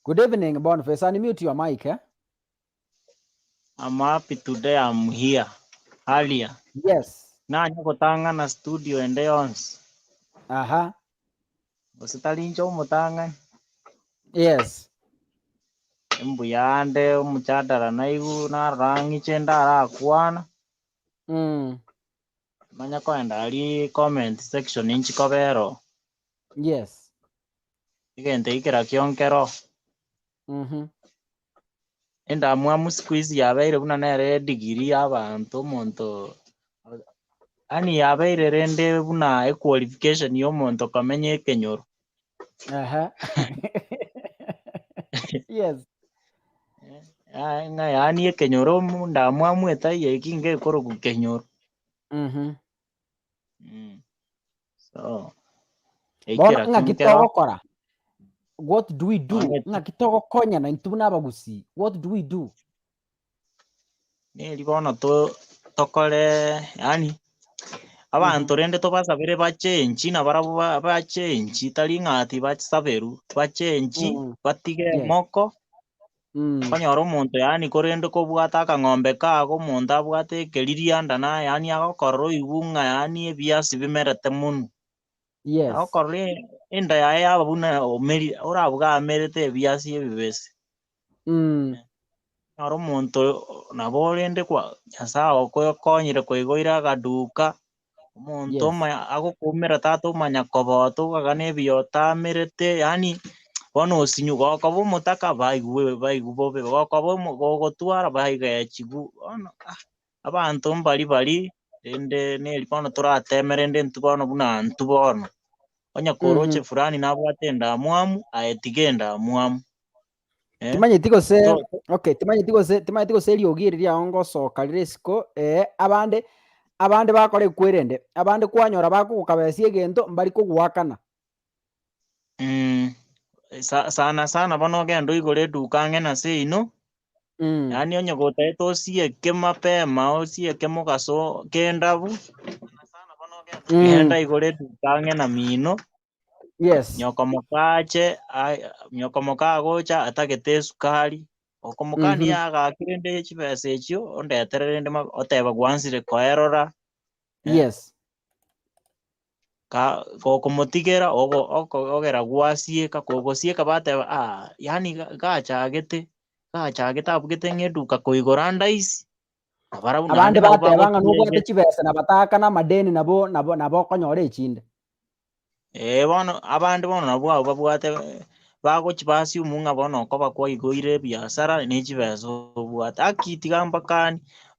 Good evening Boniface, unmute your mic eh. I'm happy today I'm here. Earlier. Yes. Nanya gotang'ana studio ende yonsi. Aha. Gose tari inche omotang'ani. Yes. Mbuya ande omochadara naigu narora ng'iche ndarakwana. Manya koenda aria comment section inchi kobera oo. Yes. Egento eki kerakio nkero. Endamwamu siku hizi yabeire buna nere edegree ya abanto omonto yaani yabeire rende buna equalification ya omonto komenya ekenyoro. Aha. Yes. Ng'a yaani ekenyoro ndamwamu etaiyo eki ngekorokwa kenyoro. So, Bono ekera ng'aki kinkero togokora? What do we do? Onye ti- Ng'aki togokonyana intwe buna abagusii? What do we do? Neri bono to tokore yaani abanto rende tobasabere bachenchi nabarabwo ba- bachenchi tari ng'a ati basaberwe, bachenchi batige emoko, okonyora omonto yaani korende kobwate akang'ombe kago omonto abwate ekeririanda na yaani agokorora oigwe ng'a yaani ebiasi bimerete monwe. Agokorora enda yaye yaba buna omeri orabuge amerete ebiasi ebibese. Onyore omonto nabo orende kwa Nyasaye ogokonyire koigoire agaduka, omonto omanya agokoumera tata omanya kobota okagana ebiya otamerete yaani bono osinyu gokoba omotaka baigwe baigwe bobe, gokoba omo gogotwara baigechigu, bono ah abanto mbari bari rende neri bono torateme rende intwe bono buna intwe bono, onye koroche fulani nabwate endamwamu aye tiga endamwamu. Eh, Timanyeti gose to- okay, timanyeti gose timanyeti gose eriogi eri riao ngosoka rire isiko eh, abande abande bakora ekwerende, abande kwanyora bakogokabesia egento mbari kogoakana. Sa- sana sana bono ogende oigore eduka ang'e na seino, yaani onye gotaete osieke mapema osieke mogaso kendabu, genda igore eduka ang'e na mino. Yes. Nyoko moka ache, ai- nyoko moka agocha atagete esukari, okomokania agaki rende chibesa echio, ondetere rende ma- oteba gwansire koerora, eh. Yes. Ka gokomotigera ogo oko ogera gwasieka, kogosieka bateba aah yaani ga- gachagete, gachagete abugete ng'a eduka koigora ndaisi, nabarabwo Abande naende nabo bateba ng'a nobwate bagotiege. chibesa na bataakana amadeni nabo nabo nabo okonyora echinde. Ee bono abande bono nabwo abwo babwate bagochi ba assume ng'a bono okoba kwaigoire ebiasara ne chibesa obwate. Aki tiga mbakanie,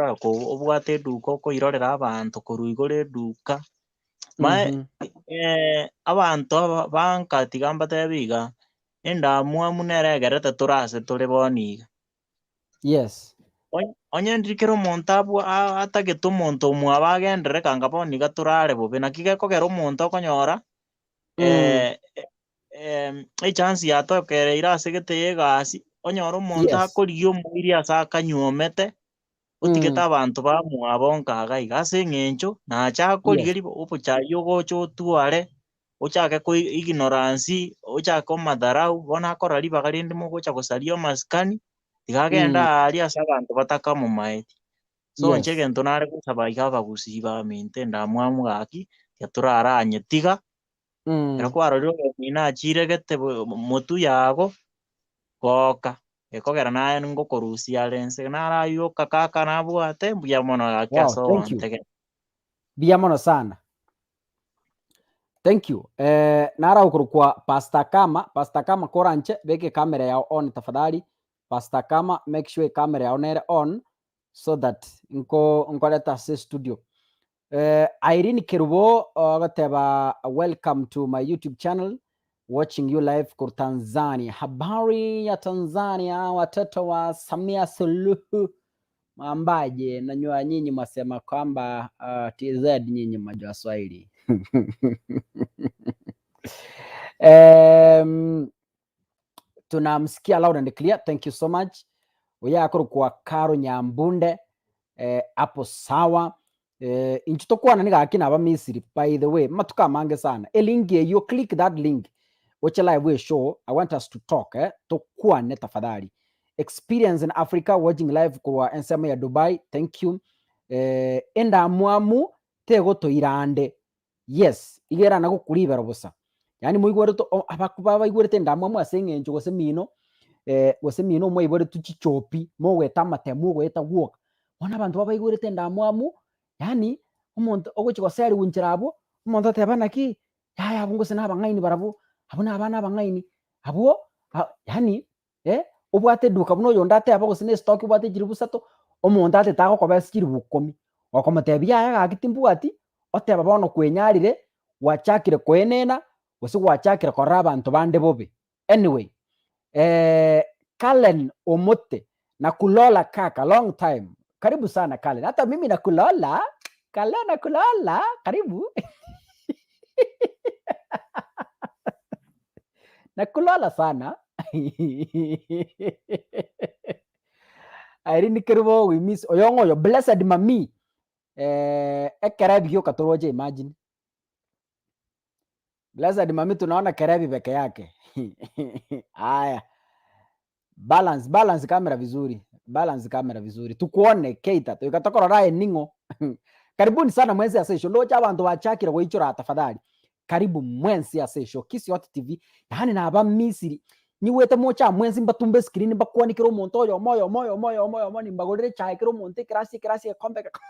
orore ko obwate eduka okoirorera abanto korwa igoro eduka, mae Mhm. abanto aba banka tiga mbatebi iga, endamwamu nere egerete tore ase tore bono iga. Yes. Onye onye ndiri kera omonto abwa a- atagete omonto omwabo agenderere kanga bono iga torare bobe, naki gekogera omonto okonyora echance yatokereire ase gete ya egasi, onyore omonto Yes. akorigia omoiri ase akanyuomete, otigete abanto bamwabo nka iga iga ase eng'encho nacha akorigeria obochai ogocha otware, ochake koi ignorance, ochake omadharau, bono akorora ribaga rinde mogocha gosaria amasikani, tiga agende aaria ase abanto batakamomaeti. So inche Yes. egento nare gosaba iga abagusii baminto endamwamu gaki, tiga toraranyetiga, ekero kwarorire omong'ina achiregete bo motwe yago, goka, gekogera naye ngokorusia are inse, naro aywo kaka nabwate, mbuya mono gaki Wow, ase thank you. ogontegerera. Mbuya mono sana. Thank you. Eh, naro okorokwa Pastor Kama, Pastor Kama koranche beka ecamera yao on tafadhali. Pastor Kama make sure ecamera yao nere on so that nko nkoreta ase studio. Eh, Irene Kerubo ogoteba welcome to my YouTube channel watching you live korwa Tanzania. Habari ya Tanzania watoto wa Samia Suluhu Mwambaje nanyua nyinyi mwasema kwamba uh, TZ nyinyi mwajua Swahili. um, tunamsikia loud and clear. Thank you so much. Oyo akorokwa Karo Nyambunde eh, hapo sawa eh, inchu tokwana niga gaki naba Misiri by the way matuko amange sana elink eyio click that link oche live eshow I want us to talk eh, tokwane tafadhali Experience in Africa watching live korwa ensemo ya Dubai thank you eh, endamwamu tegotoira ande yes iga erana gokuribera bosa yaani moigwerete o abaku babaigwerete endamwamu ase eng'encho gose mino gose mino mwaiboretwe chichopi mogoeta amatemu ogoeta gwoka. Bono abanto babaigwerete endamwamu yaani omonto ogochia goseriwa inchera abwo, omonto oteba naki yaya abwo gose na abang'aini barabwo, abwo na abana abang'aini, abwo yaani eh, obwate eduka buna oyonde ateba gose na estock obwate chilifu isato, omonto atete agokoba ase chilifu ikomi, okomotebia yaya gaki timbwati, oteba bono kwenyarire, gwachakire koenena, gose gwachakire korora abanto bande bobe. Anyway, Kalen Omote, nakulola kaka, long time, karibu sana Kalen, hata mimi nakulola, Kalen nakulola, karibu Nakulola sana Irene Kerubo we miss oyong'o oyo blessed mami eh, ekerebi gioka toroche imagine blessed mami tunaona kerebi peke yake haya balance balance camera vizuri balance camera vizuri tukuone keita toika tokorora aye ning'o karibuni sana mwensi ase esho ndoche abanto bachakire goichora tafadhali karibu mwensi ase esho Kisii Hot TV yaani naba Misiri nyigwete moche aa mwensi mbatumbe escreen mbakwanie kera omonto oyomo oyomo oyomo oyomo oyomo nimbagorere echae kera omonto ekerasi ekerasi egekombe egekombe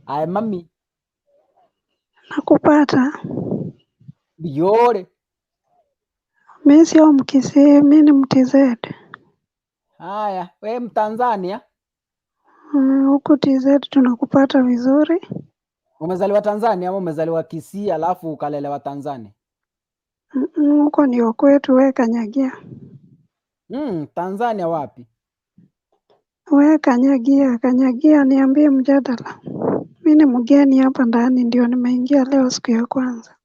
Aye mami Nakupata. Mbuya ore. Mi sio Mkisii, mi ni Mtz. Haya, we Mtanzania? Huku TZ tunakupata vizuri. Umezaliwa Tanzania ama umezaliwa Kisii alafu ukalelewa Tanzania? Mm, Huko ndio kwetu, we kanyagia. Tanzania wapi? We kanyagia, kanyagia, niambie mjadala. Mi ni mgeni hapa ndani, ndio nimeingia leo siku ya kwanza.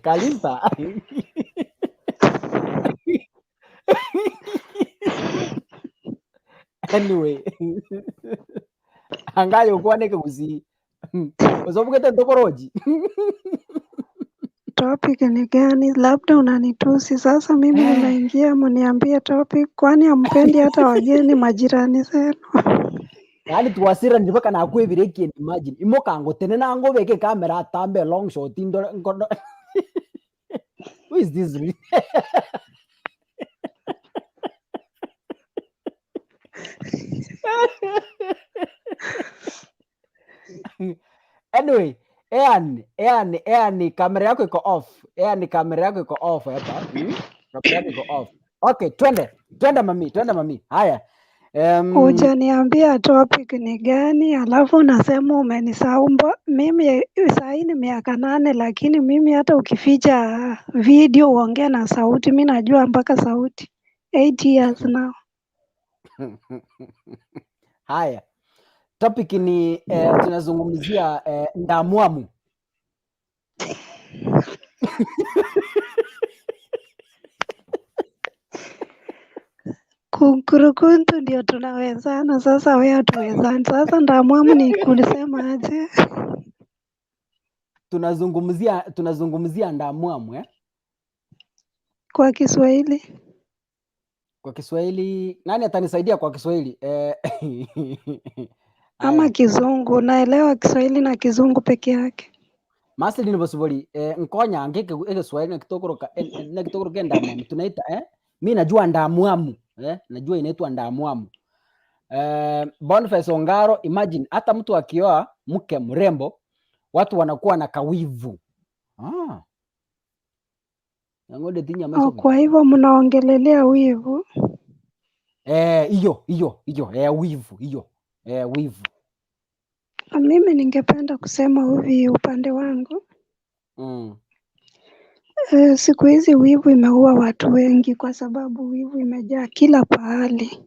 Kalisa. Anyway. Angaye okwane ekegusii. Gose obugete ntokorochi? Topic ni gani? Labda unanitusi sasa. Mimi nimeingia, mniambie topic, kwani hampendi hata wageni majirani zenu? Yaani twasiranire mpaka nakwebire ekieni imagine. Imoka ngotenena ngobeke ecamera atambe long shot ndore nkono Who is this? Anyway, Ean, Ean, Ean, kamera yako iko off. Ean, kamera yako iko off hapa. Kamera yako iko off. Okay, twende. Twende mami, twende mami. Haya. Hujaniambia topic ni gani, alafu unasema umenisahau. Mimi saa hii ni miaka 8, lakini mimi hata ukificha video uongee na sauti, mi najua mpaka sauti. 8 years now. Haya. Topic ni tunazungumzia ndamwamu. Kunkurukuntu ndio tunawezana sasa, wewe hatuwezani. Sasa ndamwamu ni kulisema aje? Tunazungumzia ndamwamu eh? Kwa Kiswahili. Kwa Kiswahili nani atanisaidia kwa Kiswahili? Ama Haya. Kizungu, naelewa Kiswahili na Kizungu peke yake. Masili ni bosiboli nkonya ngeke Kiswahili na kitokoroka na kitokoroka ndamwamu tunaita Mimi najua ndamwamu najua inaitwa ndamwamu. Boniface Ongaro, imagine hata mtu akioa mke mrembo watu wanakuwa na kawivu. Ngode tinya Oh, masomo. kwa hivyo mnaongelelea wivu? Hiyo, hiyo, hiyo, wivu, hiyo. Wivu. Mimi ningependa kusema hivi upande wangu. Siku hizi wivu imeua watu wengi kwa sababu wivu imejaa kila pahali.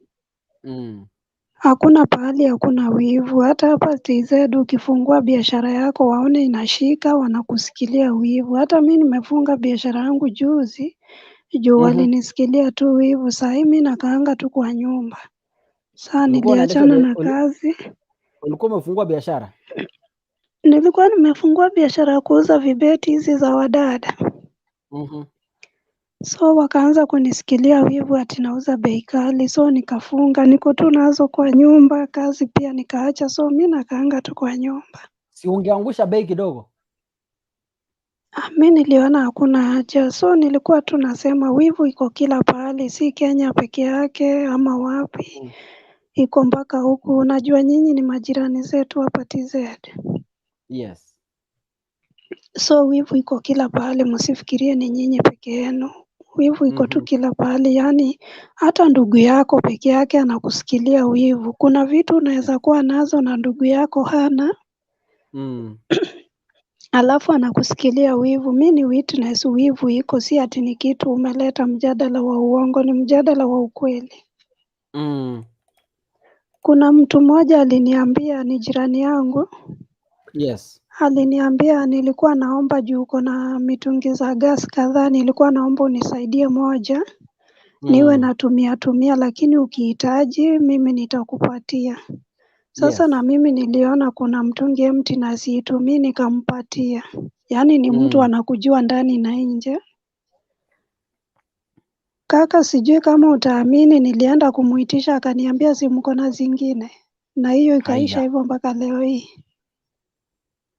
Hakuna pahali hakuna wivu. Hata hapa TZ ukifungua biashara yako waone inashika, wanakusikilia wivu. Hata mimi nimefunga biashara yangu juzi, juu walinisikilia tu wivu. Saa hii mimi nakaanga tu kwa nyumba. Saa Ulikuwa unaendesha niliachana na kazi. Ulikuwa umefungua biashara? Nilikuwa nimefungua biashara ya kuuza vibeti hizi za wadada. So wakaanza kunisikilia wivu ati nauza bei kali, so nikafunga, niko tu nazo kwa nyumba, kazi pia nikaacha, so mi nakaanga tu kwa nyumba. Si ungeangusha bei kidogo? Mi niliona hakuna haja, so nilikuwa tu nasema wivu iko kila pahali, si Kenya peke yake ama wapi, iko mpaka huku. Unajua nyinyi ni majirani zetu hapa TZ. So wivu iko kila pahali, msifikirie ni nyinyi peke yenu. Wivu iko tu kila pahali, yani hata ndugu yako peke yake anakusikilia wivu. Kuna vitu unaweza kuwa nazo na ndugu yako hana, alafu anakusikilia wivu. Mi ni witness, wivu iko, si ati ni kitu umeleta mjadala wa uongo, ni mjadala wa ukweli. Kuna mtu mmoja aliniambia, ni jirani yangu. Aliniambia nilikuwa naomba juu uko na mitungi za gas kadhaa, nilikuwa naomba unisaidie moja niwe natumia tumia, lakini ukihitaji mimi nitakupatia. Sasa na mimi niliona kuna mtungi empty na siitumii, nikampatia. Yaani ni mtu anakujua ndani na nje. Kaka, sijui kama utaamini, nilienda kumuitisha akaniambia si mko na zingine, na hiyo ikaisha hivyo mpaka leo hii.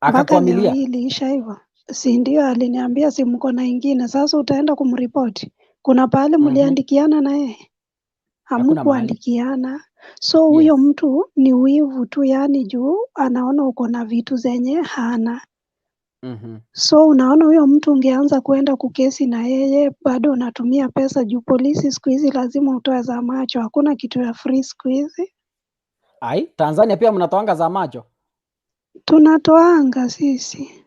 Mpaka leo Akakuamilia? hii iliisha hivyo, si ndio? Aliniambia si mko na ingine. Sasa utaenda kumripoti? Kuna pahali mliandikiana na yeye? Hakuna mahali. Hamkuandikiana. So huyo mtu ni wivu tu, yani juu anaona uko na vitu zenye hana. So unaona huyo mtu ungeanza kuenda kukesi na yeye, bado unatumia pesa juu polisi siku hizi lazima utoe za macho, hakuna kitu ya free siku hizi. Ai, Tanzania pia mnatoanga za macho? Tunatoanga sisi.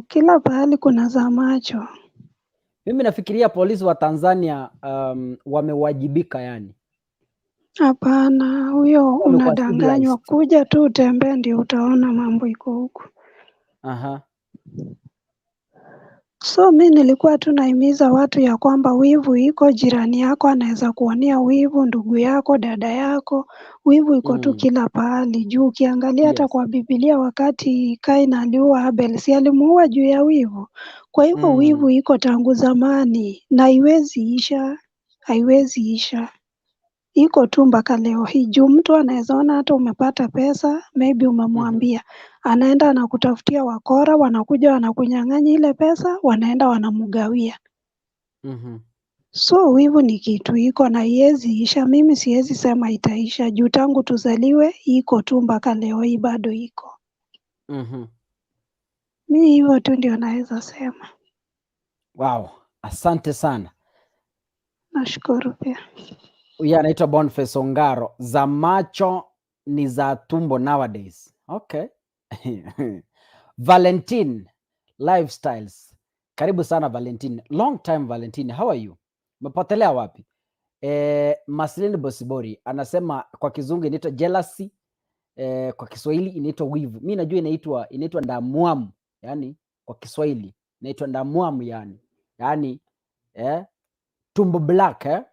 Kila pahali kuna za macho. Mimi nafikiria polisi wa Tanzania wamewajibika yani. Hapana, huyo Wamekuwa unadanganywa. civilized. Kuja tu utembee ndio utaona mambo iko huku. So mi nilikuwa tu nahimiza watu ya kwamba wivu iko, jirani yako anaweza kuonea wivu, ndugu yako, dada yako, wivu iko tu kila pahali. Juu ukiangalia hata kwa Biblia wakati Kain aliua Abel, si alimuua juu ya wivu? Kwa hivyo wivu iko tangu zamani na haiwezi isha, haiwezi isha iko tu mpaka leo hii. Juu mtu anaweza ona hata umepata pesa, maybe umemwambia, anaenda anakutafutia wakora, wanakuja wanakunyang'anya ile pesa, wanaenda wanamgawia. So wivu ni kitu iko na haiwezi isha. Mimi siwezi sema itaisha juu tangu tuzaliwe iko tu mpaka leo hii bado iko. Mi hivyo tu ndio naweza sema. Wow, asante sana. Nashukuru pia. Huyu anaitwa Boniface Ongaro. Za macho ni za tumbo nowadays. Okay. Valentine Lifestyles. Karibu sana Valentine. Long time Valentine. How are you? Umepotelea wapi? Eh, Maslin Bosibori anasema kwa kizungu inaitwa jealousy, eh, kwa Kiswahili inaitwa wivu. Mi najua inaitwa inaitwa ndamwamu, yani kwa Kiswahili inaitwa ndamwamu yani. Yani eh, tumbo black eh?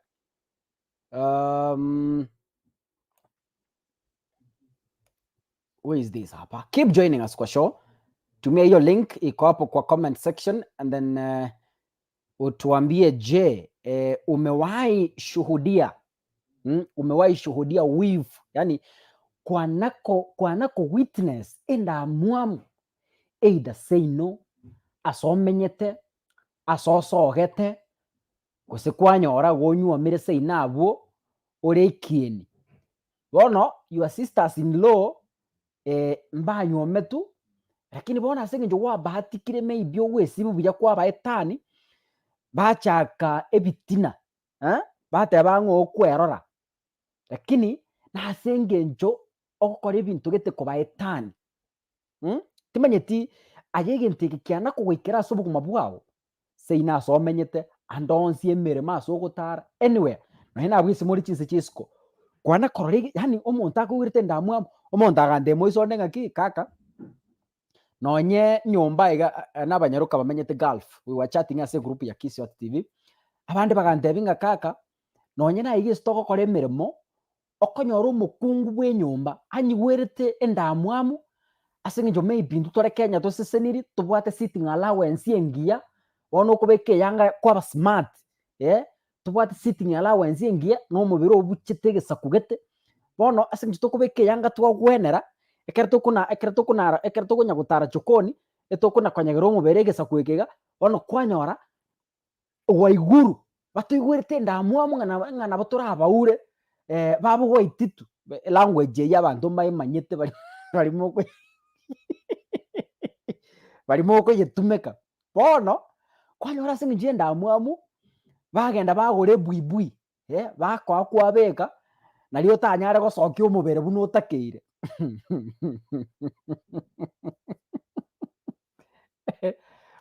Who is this hapa? Keep joining us kwa show. Tumia hiyo link iko hapo kwa comment section and then utuambie je, umewahi shuhudia umewahi shuhudia wivu, yani kwanako kwanako witness endamwamu either say no asomenyete asosogete gose kwanyora gonyuomire seino abwo ore ekieni. Bono your sisters in law mbanyuometu lakini bono ase eng'encho gwabahatikire maybe ogwesiba buya kwabaetani, bachaka ebitina bateba ng'a okwerora, lakini nase eng'encho ogokora ebinto gete kobaetani. Timanyeti aye egento eke kiana kogoikera ase obogima bwao, seino ase omenyete, ande onsi emeremo ase ogotara, anywhere, nonye nabwo ase more chinse chia isiko, kwana korora ege yaani omonto akoigwerete endamwamu, omonto agantebia moiso onde ng'aki kaka, nonye nyomba iga na abanyaroka bamenyete Gulf, we were chatting ase egroup ya Kisii Hot TV, abande bagantebia ng'a kaka, nonye naye iga ase togokora emeremo, okonyora omokungu bwa enyomba anyigwerete endamwamu, ase eng'encho maybe intwe tore Kenya toseseniri, tobwate sitting allowance engiya, bono okobeka eyanga kwaba smart eh, tobwate sitting allowance engiya na omobere obuchete egesaku gete, bono ase eng'encho tokobeka eyanga twagwenera, ekero tokona ekero tokonara ekero tokonya gotara jokoni, etokona konyegera omobere egesaku eke iga, bono kwanyora gwaiguru, batoigwerete endamwamu ng'a nabo ng'a nabo torabaure babogoititu, elanguage eywo abanto mbaemanyete bari bari moko bari mokoyetumeka. Bono, kwanyora ase eng'encho ya endamwamu, bagenda bagora ebuibui, bakoa kwabeka, nario otanyare gosokia omobere buna otakeire.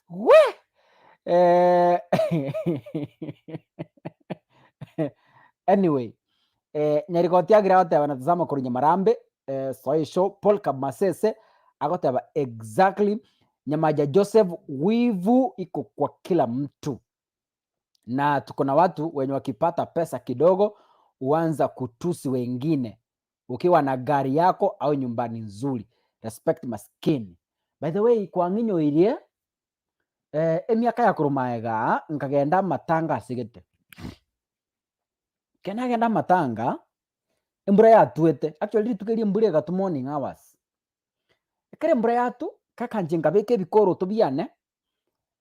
Wee! Anyway, Nyarigoti agire agoteba natazama korwa Nyamarambe, Soe show, Paul Kamasese agoteba exactly, Nyamaja Joseph, wivu iko kwa kila mtu na tuko na watu wenye wakipata pesa kidogo huanza kutusi wengine ukiwa na gari yako au nyumbani nzuri. Respect maskini. By the way, kwang'inyoirie emiaka ya korwa maega nkagenda amatanga asegete. Ekero nagenda amatanga, embura yatwete, actually rituko erio embura egatwa morning hours. Ekero embura yatwa, kaka inche nkabeka ebikoroto biane,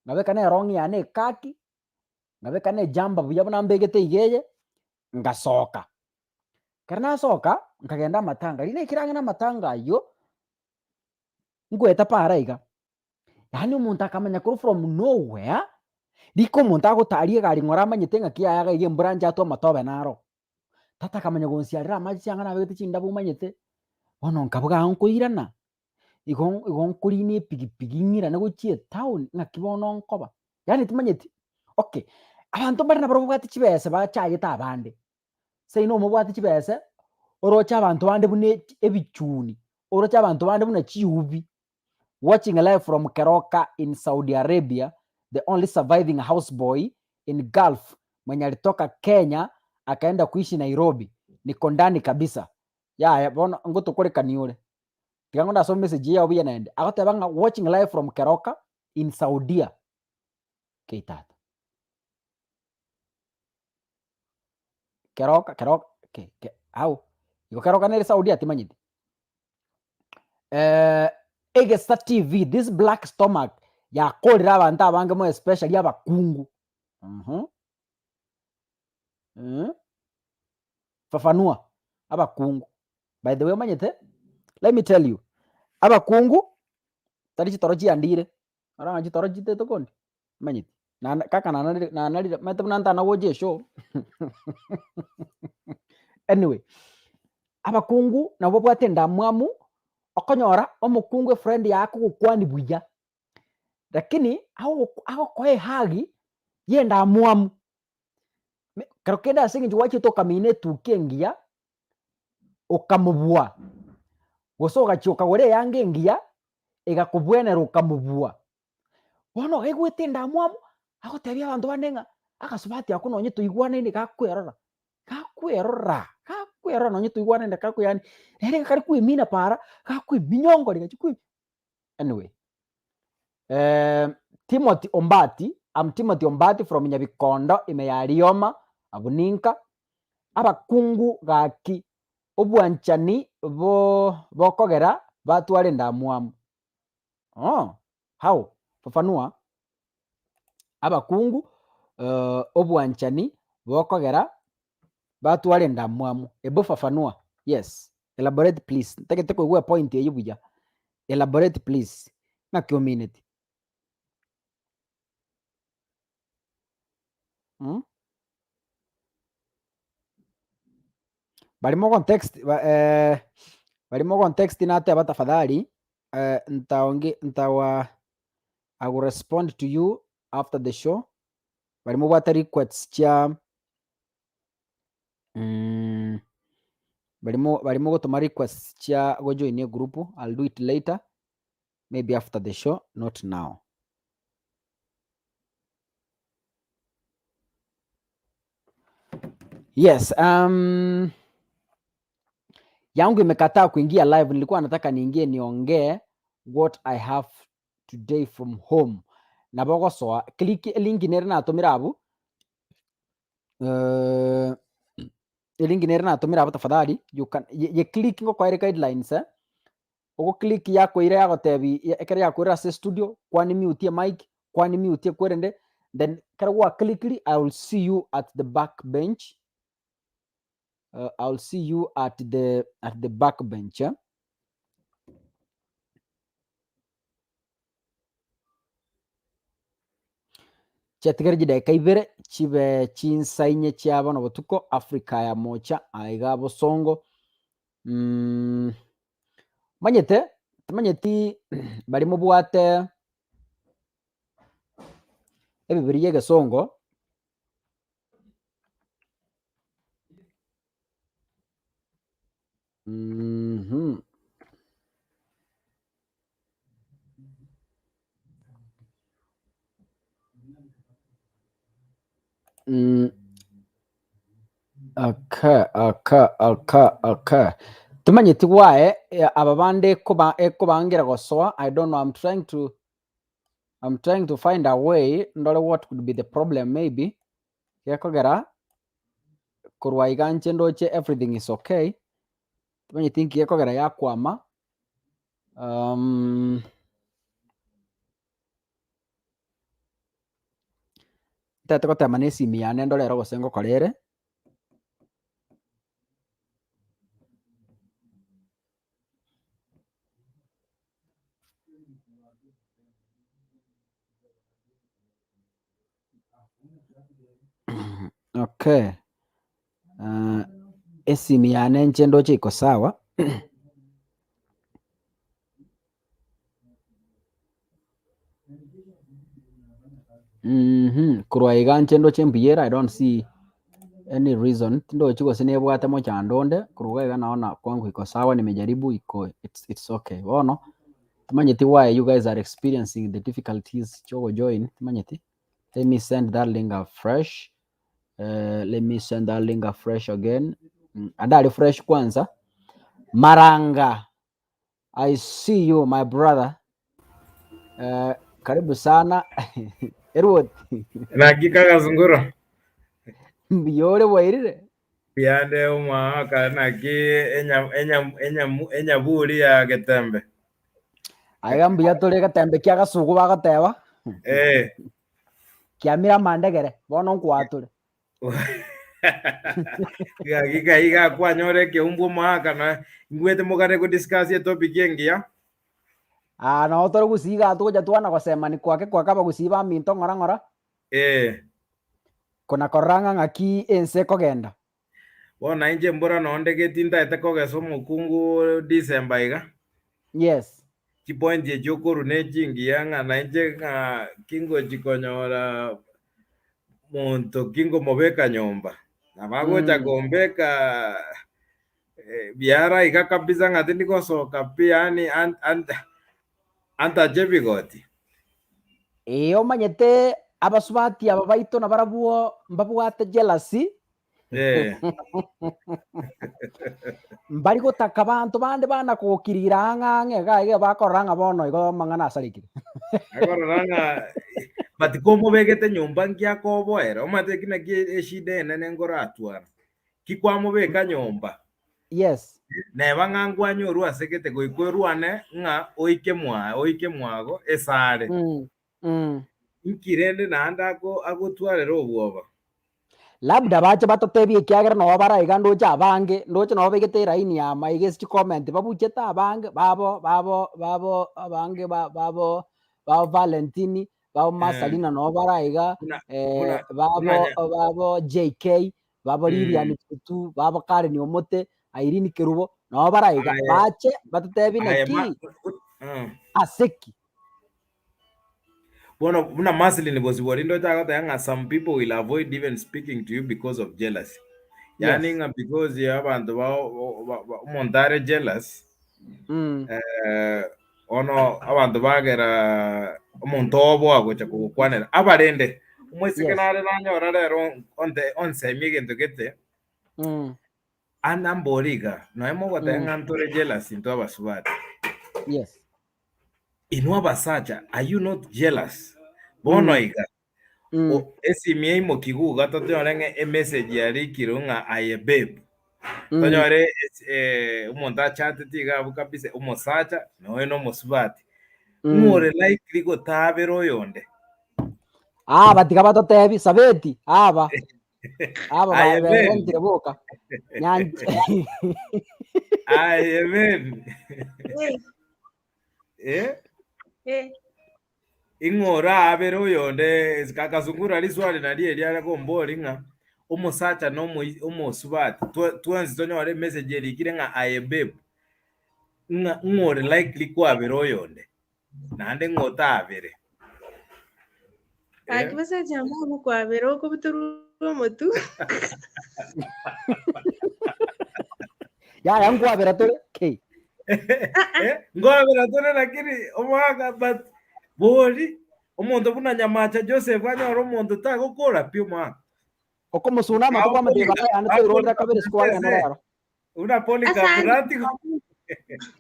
nkabeka na erong'i yane ekaki, nkabeka na ejumper buya buna mbegete iga eye, ngasoka. Ekero nasoka, nkagenda amatanga, riria naikire ang'e na amatanga aywo, nkoeta para iga, yaani omonto akamanya korwa from nowhere, rika omonto agotaria egari ng'ora amanyete ng'aki yaye iga iga embura nche atwe amatobe naro. Tata akamanya gonsiarera amache chianga nabegete chindabu omanyete, bono nkabuga iga nkoirana, igo igo nkorina epikipiki ng'irane gochia etown ng'aki bono nkoba, yaani timanyeti, okay, abanto mbare nabarabwo babwate chibesa bachayete abande. Seino omobwate chibese, oroche abanto bande buna ebichuni, oroche abanto bande buna chiubi. Watching live from Keroka in Saudi Arabia, the only surviving houseboy in Gulf mwenye alitoka Kenya akaenda kuishi Nairobi. Niko ndani kabisa. Yaya bono ngotokorekani ore. Tiga ngo ndasome message yao buya naende. Agoteba ng'a watching live from Keroka in Saudia. Kei tata. Keroka Keroka ke ke how? Igo Keroka nere Saudia timanyeti. Egesa TV, this black stomach yakorire abanto abange more especially abakungu. Fafanua, abakungu. By the way omanyete, let me tell you, abakungu tari chitoro chiandire, ora ng'a chitoro chitaete kondi, omanyeti. Nana kaka nanarire nanarire omanyete buna ntana gocha eshow anyway, abakungu nabo babwate endamwamu, okonyora omokungu efriend yaye akogokwania buya, lakini agogo agokoa ehug ya endamwamu, me kero kende ase eng'encho gwachete okamina etuki engiya, okamobua, gose ogachia okagora eyanga engiya, egakobwenera okamobua. Bono ogaigwete endamwamu, agotebia abanto bande ng'a agasubati ako nonye toigwanaine gakwerora, gakwerora, gakwerora nonye toigwanaine gakwe yaani, nere iga kare kwemina para, gakweminyongoria gachia kwe anyway. Timothy Ombati, I'm Timothy Ombati from Nyabikondo ime ya Rioma, abwo ninka, abakungu gaki obwanchani bo bokogera batware endamwamu. Oh, how? Fafanua. Abakungu obwanchani bokogera batware endamwamu. Ebu fafanua. Yes, elaborate please. Ntagete koigwa epoint eywo buya. Elaborate please. Ng'aki omineti? Mh. Baria mogontext ba baria mogontext nateba tafadhali ntaonge ntawa I will respond to you after the show, baria mobwate requests chia baria mo baria mogotoma requests chia gojoinia egroup, I'll do it later maybe after the show not now. Yes, yangu imekataa kuingia live. Nilikuwa nataka niingie niongee what I have today from home. Nabo gosoa click link nere natomire abwo eh, elink nere natomire abwo tafadhali you can ye, ye click ngokoere guidelines eh. Ogo click yakoira yagotebi ekero yakoirire ase estudio kwani mute emic kwani mute ekwerende then ekero gwa clickiri I will see you at the back bench I will see you at the at the back bench eh. Chiatigare chidaeka ibere chibe chinsa inye chia bono botuko Africa ya mocha aiga bosongo Omanyete, timanyeti baria mobwate ebibiria egesongo. Okay, okay, okay, okay. Timanyeti gwaye aba bande ekoba ekobangera gosoa, I don't know, I'm trying to I'm trying to find a way ndore what could be the problem maybe, gekogera korwa iga inche ndoche everything is okay, timanyeti nki gekogera yakwama. Ntagete gotema na esimi yane ndore ero gose ngokora ere. Okay, esimi yane inche ndoche iko sawa. Korwa iga inche ndoche mbuya ere, I don't see any reason, tindochi gose nebwate mochando onde, korwa iga iga naona kwangu iko sawa nimejaribu iko it's it's okay. Bono. Timanyeti why you guys are experiencing the difficulties chiogojoin, timanyeti. Let me send that link afresh. Let me send that link afresh again. Ande are fresh kwanza. Maranga, I see you my brother. Karibu sana. Erwot. Naki kagasunguro. Mbuya ore bwairire? Mbuya omwaka naki enya enya enya enyaburi ya Getembe. Aiga mbuya tore Getembe kia Gasugu bagoteba. Eh. Kiamire amandegere bono nkwatore. Gaki kai gakwanyora ekeumbu omwaka na ingwete mogare go discuss etopic engiya. Ah, noo tore gusii iga togocha twana gosemani kwake kwake abagusii baminto ng'ora ng'ora. Eh. Kona korora ng'a ng'aki ense ekogenda. Bono nainche mbora noo ndegeti ntaete kogesa omokungu December iga. Yes. Chipointi echi okorwa ne chingiya ng'a nainche ng'a kingochi konyora monto kingomobeka nyomba. Nabo agocha kombeka biara iga kabisa ng'a tindi gosoka pi yaani antache ebigoti. Ee, omanyete abasubati aba baito nabarabwo mbabwate jealousy. Eh. Mbari gotaka banto bande bana kogokirira ang'e ang'e iga iga bakorora ng'a bono igo amang'ana asarekire. Akorora ng'a but komobegete nyomba nki akoboera omanyete eki naki eshida enene nkoratwara. Ki kwamobeka nyomba Yes. Neba ng'a nkwanyorwe ase gete goika orwane ng'a oike mwaye oike mwago esare. Inki rende naende ako agotwarera obwoba? Labda bache batotebie ekiagera nabo bare aiga ndoche abange, ndoche nabo baigete eraini ya maiga ase chicomment babuchete abange babo babo babo abange ba babo babo Valentine, babo Masalina nabo bare aiga, Buna buna babo buna nya babo JK, babo Lilian Kutu, babo Karen Omote, Irene Kerubo, nabo bare aiga, Aye. bache batotebie Aye, ma- naki ase ki. Bono buna Maslin Bosibori ndoche agoteba ng'a some people will avoid even speaking to you because of jealousy. Yaani Yes. ng'a because ya abanto bao ba- ba- omonto are jealous eh, bono abanto bagera omonto obo agocha kogokwanera. Abarende, omoiseke Yes. nare nanyora rero onte onsemie egento gete, anambori iga, nonya mogoteba ng'a ntore jealous intwe abasubati. Yes. Inwe abasacha, are you not jealous? Bono iga, o- esimi eimokigu iga totonyore ng'a emessage yarikirwe ng'a aye babe. Tonyore es- eh, omonto achateti iga abwo kabisa, omosacha na oyo na omosubati. Ng'o ore likely gotabera oyonde? Aba tiga batotebi, Sabeti, aba. Aba Aye Ben. berentire boka. Nyanche. Aye Ben. Eh, Eh? eh. Ing'o oraabere oyonde kakasungura riswali nario erio are kombori ng'a omosacha na omoi omosubati twe twensi tonyore emessage erikire ng'a aye babe, ng'a ng'o ore likely kwabera oyonde, naende ng'o otaabere. Gaki Eh? basacha mogokwabera okobutorwa omotu. Yaya nkwabera tore K. Eh, nkwabera tore lakini omwaka but bori omonto buna Nyamacha Joseph anyore omonto tagokora pi omwaka. Okomosuna amatuko Akorinda amateba yane toirorera kabere sikwagenda rero. Buna Polycarp Asante. nati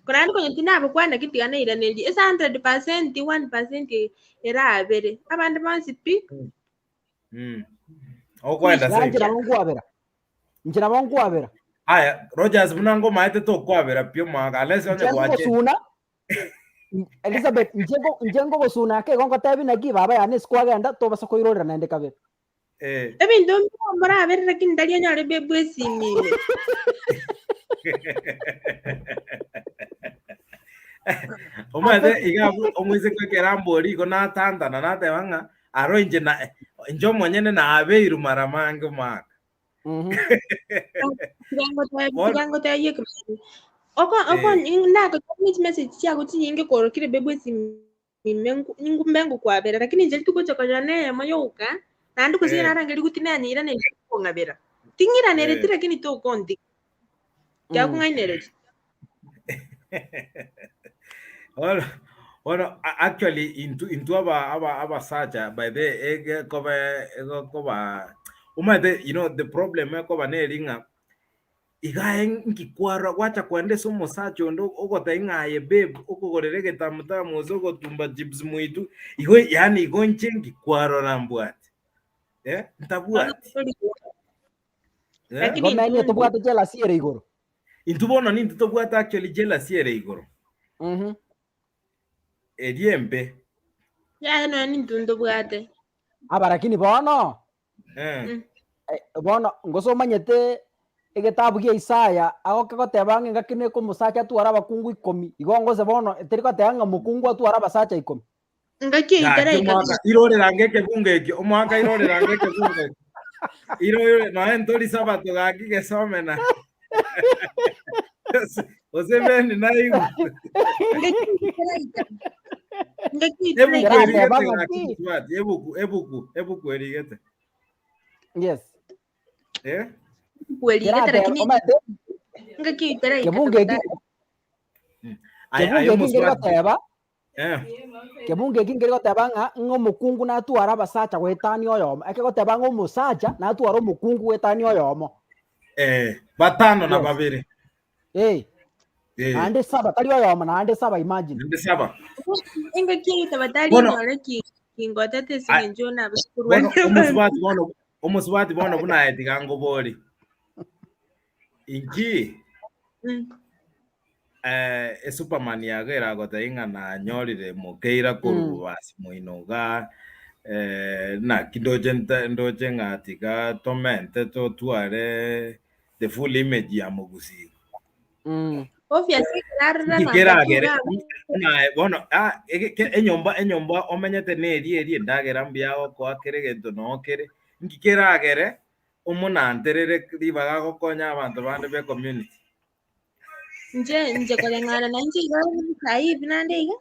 Korende konya tinabokwana ki tiga nairanerie ase 100% 1% erabere abande bonsi pi Mm. Okwenda Inche same. nabo nkwabera. Inche nabo nkwabera. Aya, Rogers buna ngomaete tokwabera pi omwaka unless onye Inche gwache. ngogosuna Elizabeth, inche ngo- inche ngogosuna ake igo ngotebi naki baba yane ase kwagenda tobasa koirorera naende kabere. Eh. Ebinto mbio morabere lakini ndari onyore bebwe esimi ime. Omanyete iga abwo omoiseke ekero ambori igo natantana nateba ng'a aro inche na inche omonyene nabeirwe mara mange omwaka. Bono Tiga ngotebie ekemani. Oko oko eh, nagotomia chimessage chiago chinyinge korokire bebwe esimi ime ngumbe ngokwabera lakini inche rituko konyora na eyemo yoka naende gose eh, narangeria tinanyeiraneria kong'abera. Ting'iranereti eh. lakini tokontiga. Tiakong'ainereria. Bono Bono a- actually intwe intwe aba aba abasacha by the egekoba egokoba omanyete you know the problem ekoba neri ng'a iga aye nki kwarora gwacha kwenda ase omosacha onde ogotebia ng'a aye babe okogorera egetamutamu gose ogotumba chips moitwe igo yaani igo inche nki kwarora mbwate eh ntabwati eh. Lakini Igo menye intwe tobwate jealousy ere igoro. Intwe bono nintwe tobwate actually jealousy ere igoro. Mhm. Eria embe. Yaya nonya nintwe ntobwate. Aba lakini bono Eh. Mm. eh, bono ngose omanyete egetabu gia Isaya agoke goteba ng'a engaki neke omosacha atware abakungu ikomi, igo ngose bono teri goteba ng'a omokungu atware abasacha ikomi. Engaki eyio Gaki teraika omwaka irorerange ekebungo ekio omwaka irorerange ekebungo ekio irore noe ntori sabato gaki gesomena gose beni naigwe Engaki eyio teraika. Engaki eyio ebuku teraika. Kerateba erigete ng'a gaki ki? mosubati ebuku ebuku ebuku erigete Yes. eh Ebuku erigete Kerateba lakini omanyete engaki eyio teraika kebungo eki tafadhali. aye kebungo aye eki nkeri omosubati goteba eh Kebungo eki nkeri goteba ng'a ng'a omokungu natware abasacha goetania oyomo, ekegoteba ng'a omosacha natware omokungu goetania oyomo. eh batano na Yes. babere Eh, eh naende saba, tari oyomo, naende saba imagine. naende saba Engaki eyio tafadhali bono inyore ki kingotete ase a- eng'encho nabase bono korwania abanto. omosubati bono omosubati bono buna aye tiga ngobori inki Mm. eh, esuperman yago eragotebia ng'a nanyorire mokeira korwa Mm. bobasi moino iga eh, naki ndoche nte ndoche ng'a tiga tomente totware the full image ya mogusii. Mm. Obviously ekero arora Inki namba two keragere iga naye bono ah, ege- ke- enyomba enyomba omenyete neri eri endagera mbuya agokoa kere egento noo kere, inki keragere omonanterere ribaga gokonya abanto bande be community? Inche inche koreng'ana na inche iga saii hivi naende iga,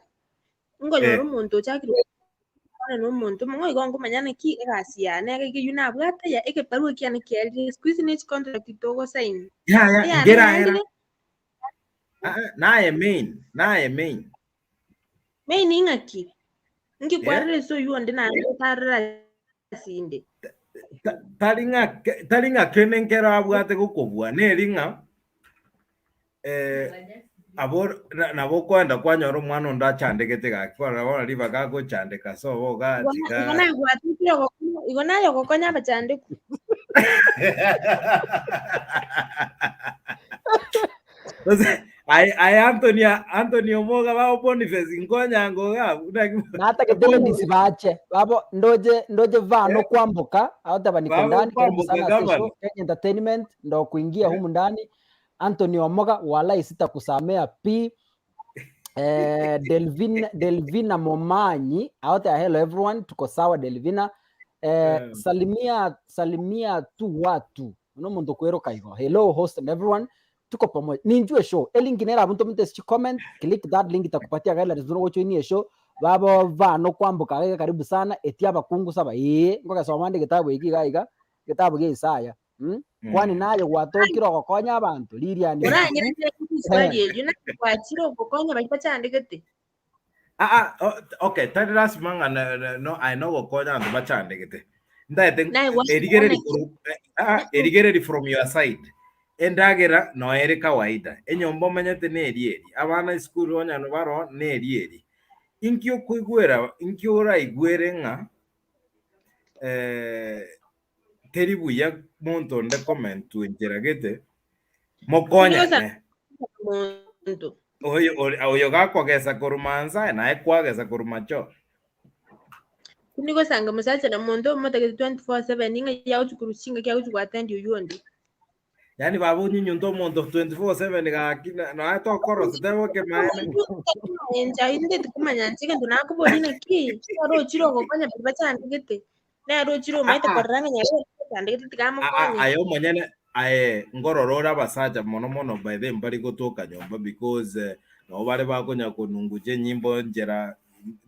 nkonyora Eh. omonto ochakire gokwana na omonto omong'ao igo nkomanya naki egasi yane iga eywo nabwate ya egebarua kiane kiarire, siku hizi ne chicontract togosaini. Yaya, Eyane nkera era. yaerire. Ah, ah, naye main, naye main. Main ing'aki? Inki Eh? kwarora ase oywo onde naende otarora asinde? Ta- Tari ng'a tari ng'a kende nkero abwate gokobua, neri ng'a eh, abo na- nabo okoenda kwanyora omwana onde achandegete gaki, kwarora bono ribaga agochandeka ase obo iga Igo tiga igo nabwatete ogokonya igo naye ogokonya abachandeku. Gose aye aye Anthony Anthony Omoga bao Boniface nkonyango iga abwo naki Natagete ladies bache babo ndoche ndoche vano kwamboka agoteba niko Babo ndani karibu kwamboka sana ase gavana. show Kenya Entertainment ndo kuingia humu ndani Anthony Omoga walai sitakusamea pi eh, Delvin, Delvina Momanyi agoteba hello everyone tuko sawa Delvina eh, salimia salimia tu watu nomonto okweroka igo hello host and everyone tuko pamoja ninjue show elink nere abwo ntomete ase chicomment click that link itakupatia guidelines buna ogojoinia eshow babo bano kwamboka iga karibu sana etia abakungu saba ee ngogesoma ande egetabu eke iga iga egetabu gia Isaya mm? Kwani naye gwatokire ogokonya abanto ririani Oranyerere riswali erio naki gwachire ogokonya baria bachandegete. Ah, ah, o- okay tari lasima ng'a na- na- no aye nogokonya abanto bachandegete ntaete Naye gwachire erigereri naki? koru- eh, ah, erigereri from your side endagera noere kawaida enyomba omenyete neri eri abana esukuru onya baro neri eri inki okoigwera inki oraigwere ng'a eh, teri buya monto onde komentwa enchera gete mokonyane Monto. Oyo ori- oyo gakogesa korwa mansa naye kwagesa korwa macho. Kuni gosanga musacha na monto omotagete 24/7 ng'a yagochi korwa chingaki agochi goattend oywo onde. Yaani baba onyunyunte omonto 24/7 gaki na- naye tokorosa teba ekemaene. Encha indeti komanya nche egento nakoboria naki orochire ogokonya baria bachandegete. Nere ochire omaete Ah, ah. korora ng'a nyaye ochandegete tiga Ah, ah, amokonye. aye omonyene aye nkorora ore abasacha mono mono by the mbari gotoka nyomba because eh, nabo bare bakonya konungucha enyimbo nchera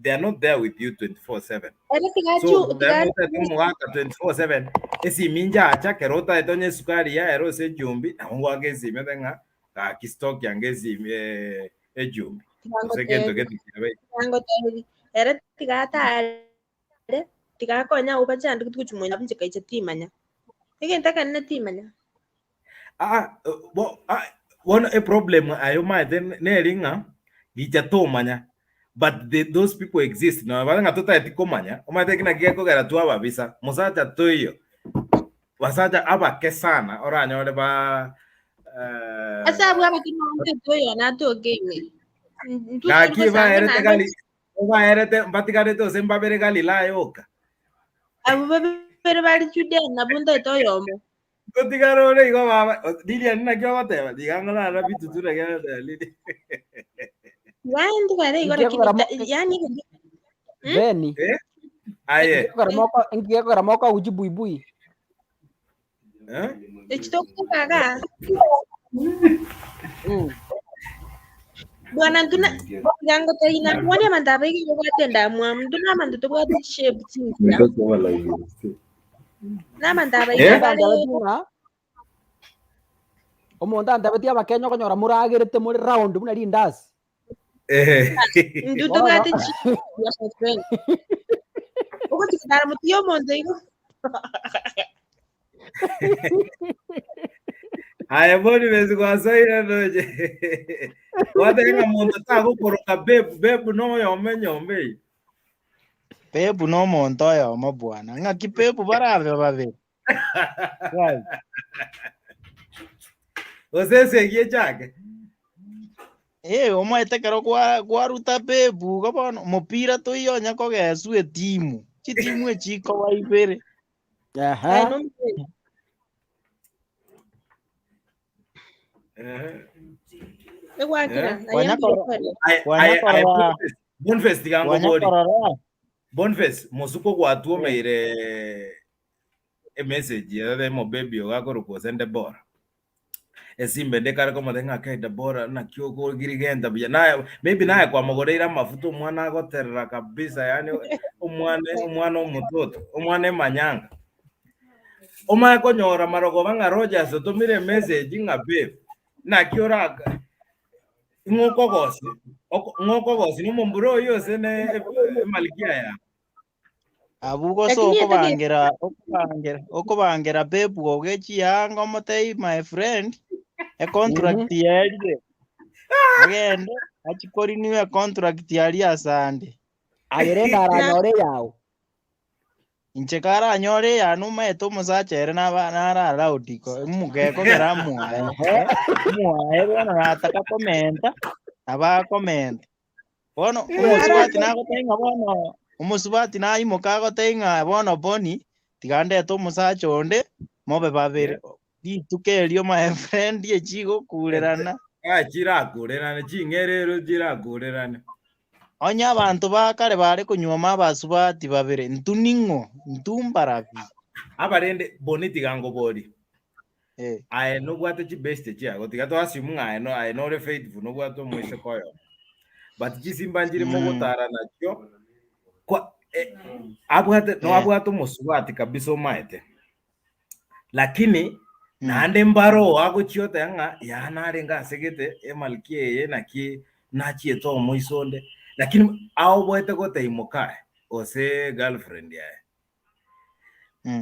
they are not there with you 24/7 Ere tiga so achu tiga otete omogaka 24/7 esimi njacha kero otaete onye esukari yaera ase echumbi nabo ngoaka esimi ote ng'a gaki stock yange esimi eh, echumbi. Gose gento Tigangotebi, gete kiabeire. tigangotebi, ere tiga atare, tiga akonye abwo bachandegete gochia moino abwo inche kaiche timanya. Egento ekenene timanya. Ah, bo, ah, bono eproblem aye omanyete neri ng'a gicha tomanya but the, those people exist nonya bare ng'a totaeti komanya omanyete eki naki gekogera twababisa mosacha toiyo basacha abake sana oranyore ba Ase abwo abake nontete oyo natoke ime. Intwe gaki tori gosanga baerete naende gali baerete mbatigarete ose mbabere Galilaya oka abwo babere bare Judea nabwo ntaete oyomo. Ngotigara ore igo baba Lilian naki ogoteba tiga ngorara bitutu naki agoteba Lilian. Yaani ntigare igo lakini Nkiekogera mo- yaani Hmm? Beni, Eh? Aye. nkiekogera moko nkiekogera moko aguchi buibui. Eh? Eki tokogaga Bwana ntuna tiga ngotebi nakwane abanto aba iga babwate endamwamu, ntuna abanto tobwate chishape chingiya. Na abanto aba iga Eh? bare Antebetie ng'a omonto antebetie abakenya okonyora moragerete more round buna rindasi. Eh. intwe Bono tobwate chishape chingiya my friend. Ogochia gotara motwe ya omonto igo. Aye Boniface gwasoire ndoche. Gwateba ng'a monto tagokoroka babe, babe noyomo enyomba eye. Babe nomonto oyomo bwana. Ng'aki babe barabe babere? Right. Gose esegi echake. Eh, omaete ekero kwa kwaruta babe igo bono mopira toiyo onya kogeswa etimu. Chitimu echi chikoba ibere. Aye Ehe. nomobere. Eh. Egwakera, Eh. naye Kwanya mbuya korora kore. Aye, kwanya aye, aye, korora Boniface, Boniface tiga kwanya ngobori. korora Boniface, mosuko gwatuomeire emessage ere mobebi ogo akorokwa gose Deborah. Esimba ende ekare komotebia ng'a kai Deborah naki okogirigenta buya naye maybe naye kwamogoreire amafuta omwana agoterera kabisa yaani omwana omwana omototo omwana emanyanga. Omanye konyora marogoba ng'a Rogers otomire emessage ng'a babe naki oraka ng'o okogosi ng'o okogosi na omombura oyio ose ne emalikia yago. Abwo gose Lakini etagete okobangera okobangera okobangera babe ogo echianga omotebi my friend econtract yaerire agende achie korenew econtract aria asande. Aye rende aranyore eyao. Inche karanyore eyane omaete omosacha ere naba nare allowed ko omogekogera amoaye Ehe. omoaye bono nataka komenta nabo akomenta. Bono omosubati nagotebia ng'a bono, omosubati naimoka agotebia ng'a bono Bonny, tiga ndete omosacha onde, mobe babere. Rituko erio my friend echigokurerana. Ah, chirakurerane, ching'erero chirakurerane. Onye abanto ba kare bare konyuoma abasubati babere, intwe ning'o? Intwe mbarabi? Aba rende, Bonny tiga nkoborie, Eh. Aye nobwate chibeste chiago, tiga to assume ng'a aye no aye nore faithful nobwate omoiseke oyomo. But chisimba nchire Mm. mogotara nachio kwa eh, abwate no Eh. abwate omosubati kabisa omaete. Lakini Mm. naende mbaro agochia oteba ng'a yaa narenge asegete emalkia eye naki nachiete omoiso onde lakini aoboete gotebia mokaye gose girlfriend yaye.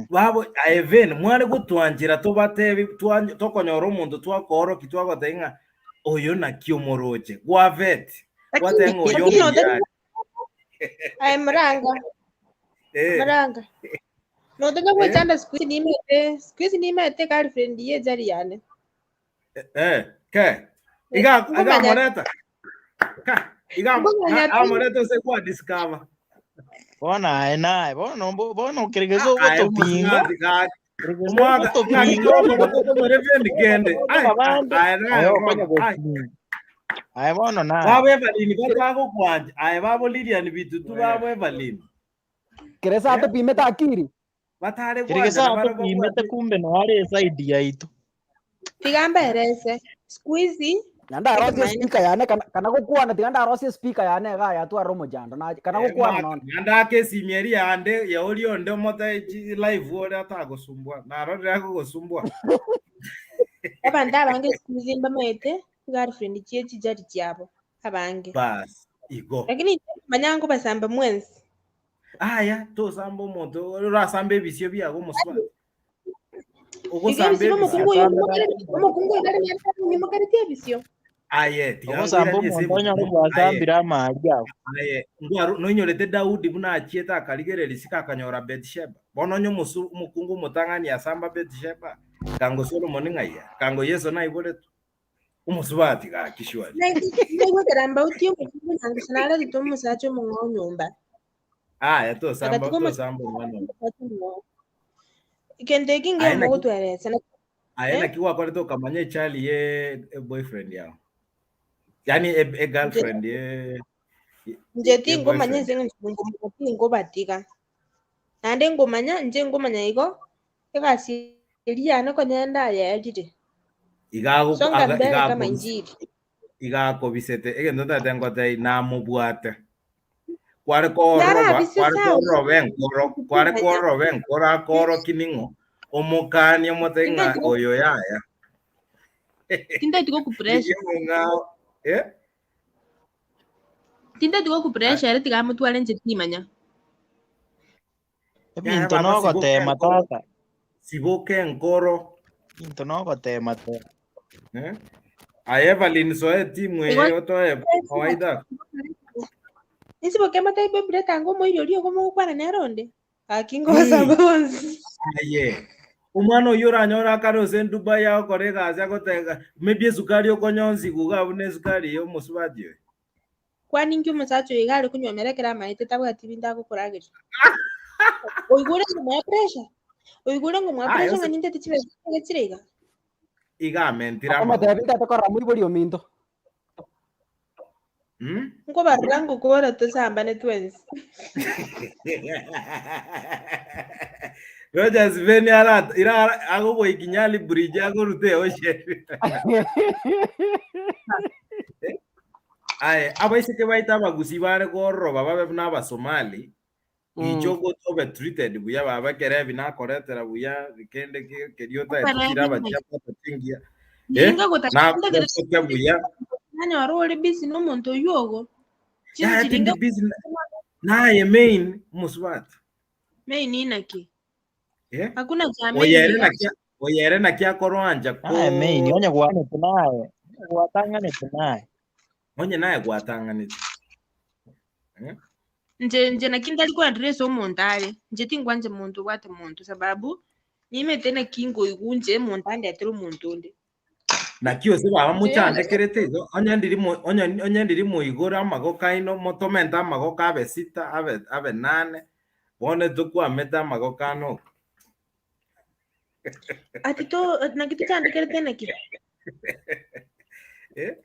Babo aye Vane, mware gotwanchera tobatebi twa- tokonyora omonto twakoorokia twagotebia ng'a oyo naki omoroche gwavet gwateba ng'a oyo Lakini omuya otari are. aye muranga Eh, muranga notaka eh, gwechanda siku hizi nimete siku hizi nimete girlfriend ye ejari yane eh, ke iga iga Nkomanya amoreta ka iga nkomanya a- amoreta ose kwa discover Bono aye naye, bono mbo- bono keregesa aye ogotopinga, omosinati gaki keregesa omwaka ng'aki ogotopinga, torokora tokomore bendi kende ai abande aye naye aye okonya bono ai gopinga. Aye bono naye. babo Evelyn batagokwanja aye babo Lilian bitutu babo Evelyn Keresa eh atopimete akiri. batare Keregesa gwancha nabare atopimete babwate kumbe noare eside yaito. tiga mberese siku hizi Naende arosie ekemanyererio speaker yane kana kana gokwana tiga ndarosie speaker yane iga yatwara omochando na kana gokwana Mark nonya. naende ake esimi eria yande ya oria onde omote live ore atagosumbua narorire agogosumbua abanto abange siku hizi mbamaete girlfriend chie chijari chiabo. Abange. Bas, igo. Lakini inche manya nkobasamba mwensi. Aya, tosamba omonto, orasambe ebisio biago omosubati. Iga Ogosamba ebisio ebisio. omokungu oyo omokungu oyo tari nyimokereti ebisio. Aye, tiga Ogosamba nkoiranie ase omonto onyore ebuku. Aye, gwasambire amari ao. aye, ngwaru noinyorete Daudi buna achiete akarigereria isiko akanyora Betisheba. Bono onye omosu omokungu omotang'ani asamba Betisheba, kango Solomoni ng'ai are? Kango Yeso naiboretwe? Omosubati gaki surely. Naigwa ekero mbautie omokungu nyangusu nararete omosacha omong'ao nyomba. Aya tosamba Agatiga omosacha tosamba omwana oyo. omong'ao. Egento eki Aye ngiya naki mogotweresa aye eh? naki gwakorete okamanya echali ye eboyfriend yao. Yaani e, e girlfriend ye Inche ye tingomanya boyfriend. ase eng'encho ngomanya tingobatiga. Naende ngomanya, inche ngomanya igo, egasi eria yane konya ndayaerire. Iga ago Songa aga mbele iga kama akobise injili. iga akobisete egento ntagete ngotebie namobwate. Kware kooroba Narabise kware sawa. kooroba enkoro kware kooroba enkoro akoroki ning'o omokani omotebi ng'a Tintageti oyo yaya. tintageti gokupressure. Rigia omong'ao eh? Tintageti gokupressure ere tiga amotware inche timanya. Yaya Ebinto baba siboka nogotema enkoro tata. siboka enkoro. Ebinto nogotema tata. Eh? Aye Evelyn soe etimu Igo eye otoe kawaida. Insiboke motebi Biblia tanga omoiri oria ogo mogokwana nere onde. Gaki ngobasamba bonsi. Aye. Omwana oyio oranyore akare ase Dubai agokora egasi agotega maybe esukari okonyonsi iga buna esukari ya omosubati oyo. Kwani inki omosacha oyo iga are konywomera ekero amaete tabwati binto agokorageria? Oigure ngomoa pressure? Oigure ngomoa Aye pressure ase ng'a nintete chibesa chiaye chire iga? iga amentire Akomotebi amagoko. ntete korora moibori ominto. Hmm? Nkobarora ngokora tosambane twensi. Rogers Beni ara ira agogoiki Nyali Bridge agorute ocean. Aye abaiseke baito abagusii bare kororoba babe buna abasomali Gicha obe treated buya baba ekerebi nakoretera buya kende keria otagete chiraba chiabwate chingiya eh, nagosokia buya nanyora ore busy nomonto oywo ogo yaya tindi busy naye main omosubati main inaki eh hakuna cha main oyere naki oyere naki akorwancha ko Naye main onye gwanete naye gwatang'anete naye onye naye gwatang'anete eh? Inche inche naki ntari koaddress omonto are, inche tingwancha monto obwate monto sababu, nimanyete naki nkoigwa inche omonto andetere omonto onde. Naki ose baba Inche mochandekerete igo, onye ndiri mo- onye onye ndiri moigore amagoko aino, motomente amagoko abe sita, abe abe nane, bono tokwamete amagoko ane oko. Ati to naki tochandekerete naki? Eh?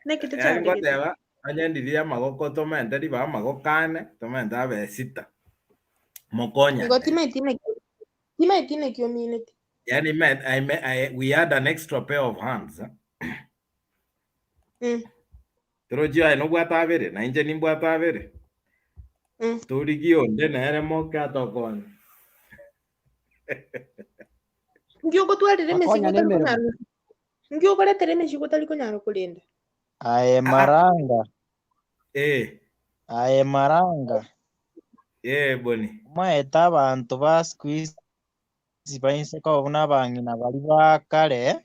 Naki Yaani tochandekerete? ngoteba onye ndiri amagoko tomente riba amagoko ane, tomente abe sita. Igo Mokonyane. timaeti naki timaeti naki omineti. Yaani me, I, me, I, we had an extra pair of hands. Eh? Mm. Torochi aye nobwate abere, na inche nimbwate abere. Mm. Torigie onde nere moke atokonye. Nki ogotwarera emesigo Bakonyane otari emeremo. konyara nki okoretera emesigo otari konyara korenda? Aye Maranga, Eh, aye Maranga, eh, Boni. omaete abanto ba siku hizi bainse koba buna abang'ina baria ba kare,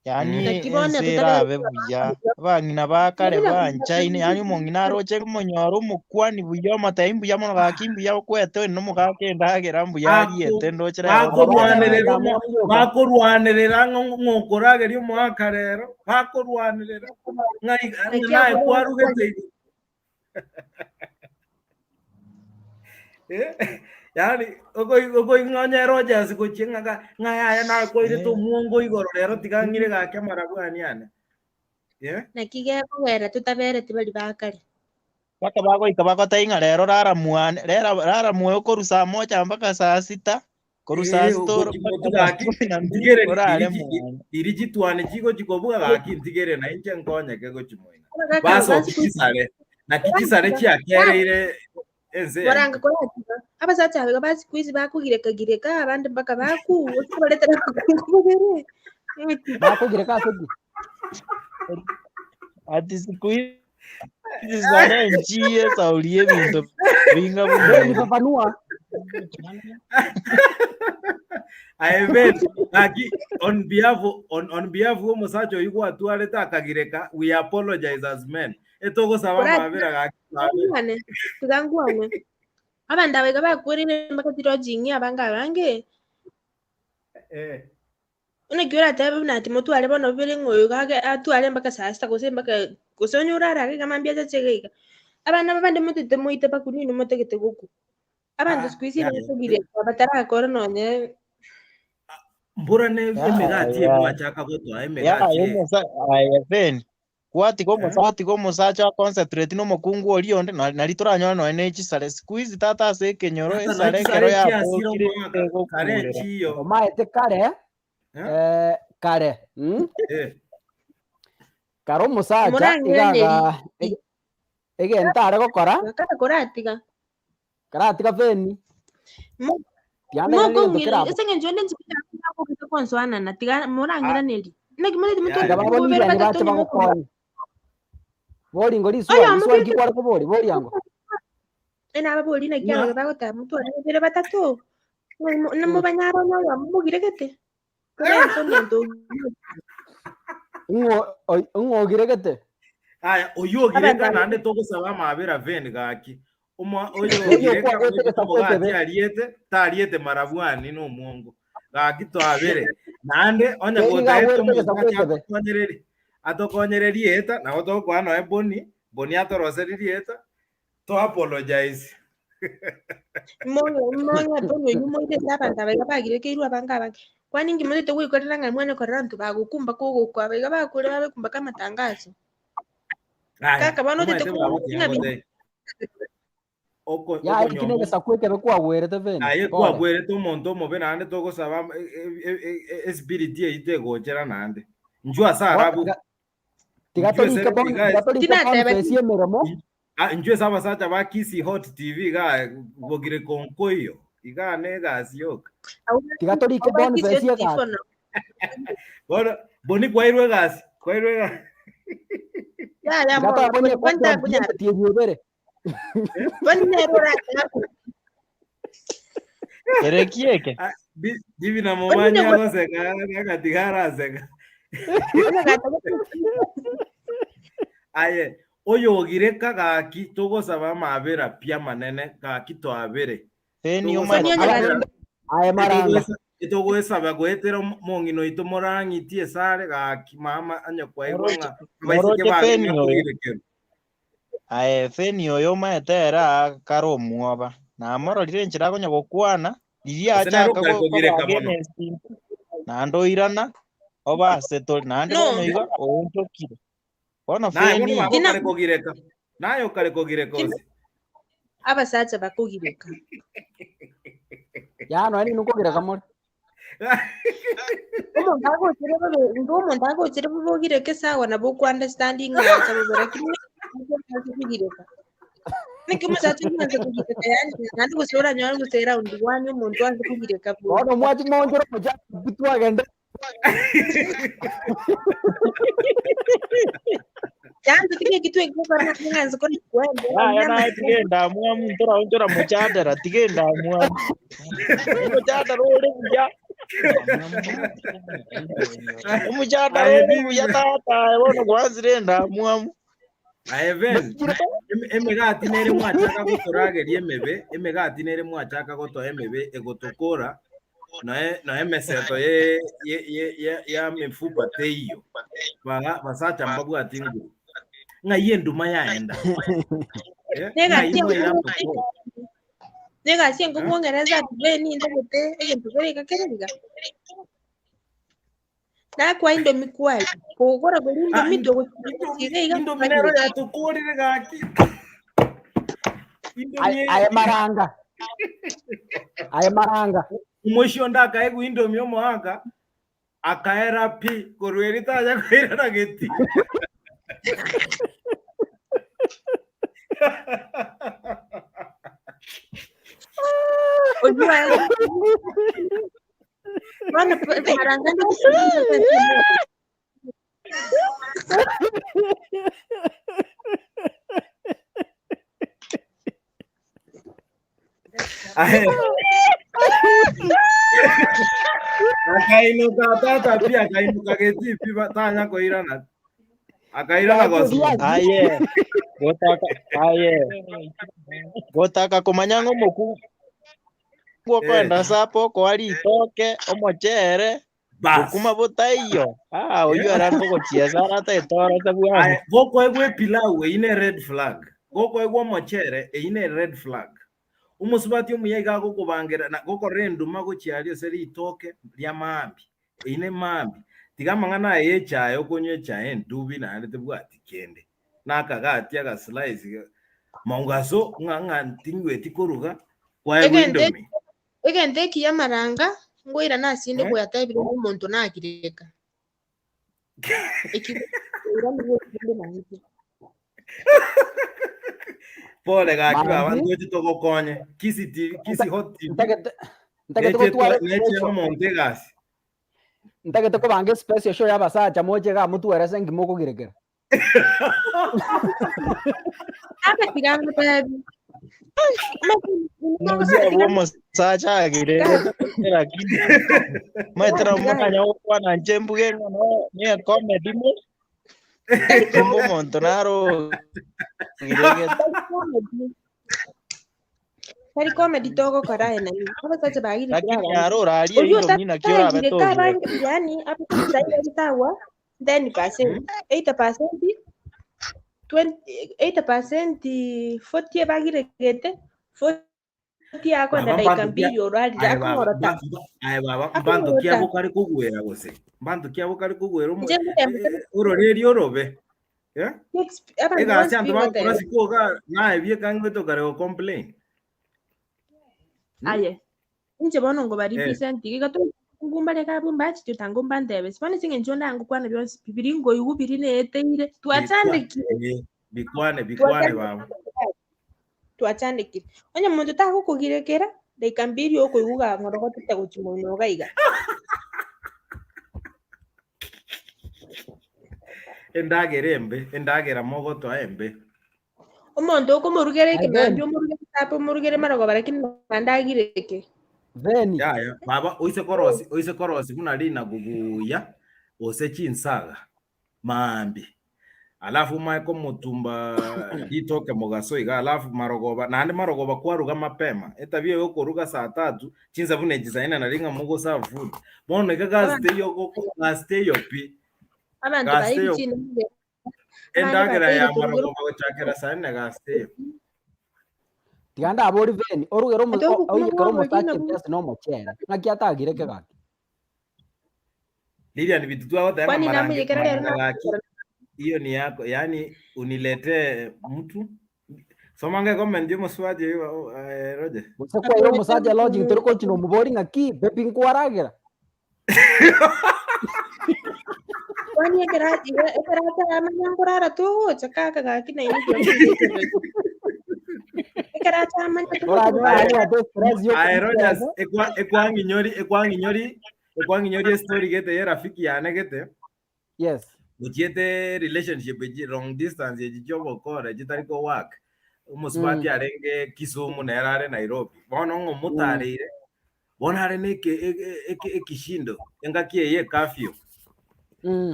yaani Naki bono ense totari erabe buya. Abang'ina ba kare banchaine, yaani omong'ina aroche omonyore omokwani buya omotebi mbuya mono gaki mbuya okwete oende nomogaka endagera mbuya ariete ndoche rero Bakorwanerera omo- bakorwanerera ng'o- ng'okorageria omogaka rero bakorwanerera ng'ai Naki naye abwo- kwarugete igo Eh, yaani okoing'onya Rogers gochia ng'a ga- ng'a yaya nakoirete Eh. omwongo igoro rero tiga ng'ire gake amarabwani ane. Eh? Naki gekogera totabereti baria ba kare. Mpaka bagoika bagotebia ng'a rero rara mwane, rera rara mwoyo korwa saa moja mpaka saa sita, korwa saa Eh, sita oro ogochi mpaka motu saa gaki kumi na mbili ntigere orare riri chi- mwane. riri chitwani chigochi kobuga gaki ntigere na inche nkonyeke gochi moina. Abagaka Basoki basiku chisare naki chisare chiakereire ense Moranga yaito. koratiga abasacha abaiga ba siku hizi bakogireka gireka abande mpaka bakuwa okobaretera abakungu babere. Bakogireka ase ki? Ati siku hizi sare nchiye sauri ebinto binga buna Ben ebi. fafanua. Aye Ben, gaki on behalf on, on behalf omosacha oyo gwatwarete akagireka, we apologize as men. Etogosaba Koratiga amabera gaki twabere. ngwane, tiga ngwane. Abanto aba iga bakwereire mpaka chilodging abange abange. Eh. Naki oratebe buna ati motware bono bibere ng'a oyo iga atware mpaka saa sita gose mpaka gose onye orare ake iga mambia achache iga iga. Abana aba bande motete moite mpaka ninwe motagete gokwa. Abanto Ah, siku hizi yaya. bakogire batarakora nonye Mbura ne emegati Yaya. emwachaka gotoa emegati Yaya eye. omosa aye Ben, Gwatiga Eh? omosa gwatiga omosacha oconcentrate na omokungu oria onde na nari toranyore nonya ne chisare. Siku hizi tata ase ekenyoro Tata noe esare chisare ekero chiasire yabokire omwaka sare egokurera. nchiyo. Omaete kare, Eh? eh, kare, mm? Eh. Kare omosacha iga Morang'iraneri. aga ege- egento are gokora, Kare koratiga. karatiga feni, Mo- tianda gento mokong'ira kerabo. ase eng'encho ende nchibete akogete konsoanana tiga morang'iraneri. Naki moreti Yaya. motware Tiga bobere babonirani batato bache onye mokobua. bagokonye. Boringo riswali, Oyomo riswali ki bwete kware kobori, boriango. nababori naki Ng'a abage bagoteba motware babere batato. Namobanyare onye oyomo mogiregete. Korente omonto ogire. Ng'o oi- ng'o ogiregete? Aya, oyio ogireka Abanto aba naende togosaba amabera Ven gaki. Omo oyo Oyio ogireka okwagwete goika egesaku omogati ekebe. ariete, tariete marabwani na omwongo. Gaki twabere. Naende onye Keri iga gotaete agwete omonto egesaku ache ekebe. atokonyereri, atokonyere rieta, nabo togokoa noe Boni, Boni atoroseri rieta, to apologize. Mong'e Boni oyio moirete abanto aba iga bagirekeirwe abange abange. Kwani inki motaete goikorera ng'a mwanye korora abanto bagokumba kogokwa aba iga bakure babekumba ka amatangazo. Aya, Kaka bono otete omanyete kobua baba ng'a bi tiangotebia. Oko Yaye ki okonyomba negesaku ekebe kwagwerete Beni, aye pole. kwagwerete omonto omobe naende togosaba espiriti eyio tegochera naende. Inchuo ase Bono arabu, tiga tiga inchuo ase torike bon iga tiga torike Tinateba Boniface emeremo. inchuo ase abasacha ba Kisii Hot TV iga bogire konkoiyo, iga ne egasi yoka. Tiga torike Boniface egasi. Bono boni kwairwe egasi, kwairwe egasi. Yaya Tiga mono, tobonie boni contract takunyara. y'emetienyi ebere. Boni nere orataka. Ere ki eke? Ah, Divi na Boni momanya ne agoseka agatiga araseka. Aye oyogireka gaki togosaba amabera pi amanene gaki twabere. Feni Togosaba omanyete. amabera. Aye maranga. Etogoesaba goetera omong'ina oito morang'iti esare gaki mama onye kwaigwa ng'a abaiseke Moroche baye Feni oyo. nakogirekerwa. Aye Feni oyo omanyete ere aa kare omwoba. Namororire enchera akonya gokwana, riria Gose nere achaka okare koba kogireka mono. against intwe, naende oirana oba ase tore, naende No. bono iga oonchokire. Bono Naye bono Feni, baba Tina okare kogireka. Naye okare kogireka ose. abasacha bakogireka. Yaani nonya ninwe nkogireka more. Omonto agochere bobe, intwe omonto agochere bobe ogireke sawa nabo okwa understanding ng'a acha bobe lakini omonto kogireka. Naki omosacha oanse kogireka yaani naende gose oranyore gose round one omonto oanse kogireka bobe. Bono mwachi moonchore omochando pi twagende. Yaani tiga eki twekogora ng'a nse kore kwenda. yaya naye tiga endamwamu ntoraonchora mochandara, tiga endamwamu. Omochandara ore buya, omochandara Aye ore Divi buya tata, aye bono gwansire endamwamu. Aye Ben, emegati nere mwachaka gotorageria emebe, emegati nere mwachaka gotoa emebe egotokora, noe noe emeseto ye ye ye ye ya mifupa teiyo. Baga basacha mbabwati nguru. Ng'ai enduma yaenda? Eh, ng'ai Negasi mwaira enkong'u amakoro? negasi Eh? enkong'u ongereza ati Ben ntagete egento kere iga kere iga. Nakwa indomi kwari, kogokora koria Ah, indomi indomi, iga iga indomi nero yatokorire gaki. Indomi Aye aye maranga. Aye maranga. omoisio onde akaegwa indomi omoaka akaera pi korwa eri tanya koirana geti. Oyio aye bono maranga. Aye. Akainuka tata pi akainuka geti pi ba- tanya koirana. Akairana gosoa. Aye, gotaka aye. Gotaka komanya ng'a omokungu okoenda sapo okoa ritoke, omochere, Bas. bokima botaiyo. Ah, oyio ere nkogochiesa ara atagete orose bwango. Aye, gokoegwa epilau eyio ne red flag. Gokoegwa omochere eyio ne red flag. Omosubati omuya iga agokobangera na gokorora enduma gochia aria ase ritoke ria maambia, eyio ne maambia. Tiga amang'ana aya ya echae okonywa echae endubi naende tebwati kende. Na akagati agaslice mogaso ng'a ng'a tingweti koruga kwaegwa Egento indomie. Egento ekiya amaranga ngoirana ase inde Eh? gwatebire ng'a omonto nagireka. Eki koirana gochia inde naende. Pole gaki baba Manzi. ntoche togokonye. Kisii TV, Kisii Hot TV. Ntagete ntagete Neche gotwara neche special omonto egasi. ntagete kobanga especial show ya abasacha moche iga motwerese nki mokogirekera. Agatiga ngotebi. Omosia bwa omosacha agirete lakini maetera omanya gokwana inche mbuge ng'a no ne comedy mo kumbe omonto naro ogiregete. Tari comedy togokora aye nani. Abasacha bagire Lakini aro orarie Oyio indomie naki orabe otagire togirete. kabange yani abasacha bagitagwa 10%, 80%, 20, 80% 40 bagiregete, 40 akwenda Baba dakika mbanto kia mbili orwarire aye baba akong'orota. mba- mba- aye baba mbanto Akong'orota. kiabo kare kogwera gose mbanto kiabo kare kogwera omo Inche ngoteba eh, eh, ororeri orobe eh? abantu Egasi bonsi anto bagokora bigoteba siko iga naye bieka ngwete okare go complain. Hmm? aye Inche bono ngoba Eh. represent iga ngumbareke abwo mbachete tanga ombantebesi bono ase eng'encho ndangokwana bionsi pi biri nkoigwa biri neeteire Bikwa twachandekire eh, bikwane bikwane baba. twachandekire onye monto tagokogirekera dakika mbiri okoigwa gang'orogotete gochia moino iga iga. Endagera embe, endagera mogotoa embe. Omonto okomorugera Aye ekemambia Ben, omorugere sape omorugere marogoba lakini naende agireke. Beni, Yaya, baba oise korosi oise korosi buna rinagu buya gose chinsaga maambia alafu omae komotumba ritoke mogaso iga alafu marogoba naende marogoba kwaruga mapema etabia ya okoruga saa tatu chinsa buna echi saa nne nari ng'a mogoserve food bono iga gasi Abanto teiyo goko gasi teiyo pi abanto gasi baye teiyo ebichina mbuya abande Endagera bateire ya korugera marogoba gochakera saa nne gase. Tiga ndabori Beni, orugere omo- Ate o- obokima oiyekere bwa omosacha obokima bwo ebiasi na omochere. Ng'aki atagire kegaki? Lilian vitu twagoteba kwani marange namuyekera rero maranga gaki hiyo ni yako yani uniletee mtu somange comment yo moswaje eh, Roger Gose kwaira omosacha lodging tori gochina omobori ng'aki baby nkwaragera. Kwani ekero ekero ataramanya nkorara togocha kaka gaki naende ekero ataramanya Oranyore abwate stress yo Aye Rogers okomochera. ekwa ekwang'inyori ekwang'inyori ekwang'inyori estory gete ye rafiki yane gete Yes. gochiete relationship echi long distance echi chiobokora chitari ko work omosubati arenge Kisumu nere are Nairobi bono ng'a omotareire Bono are neke eke ekishindo engaki eye ecurfew,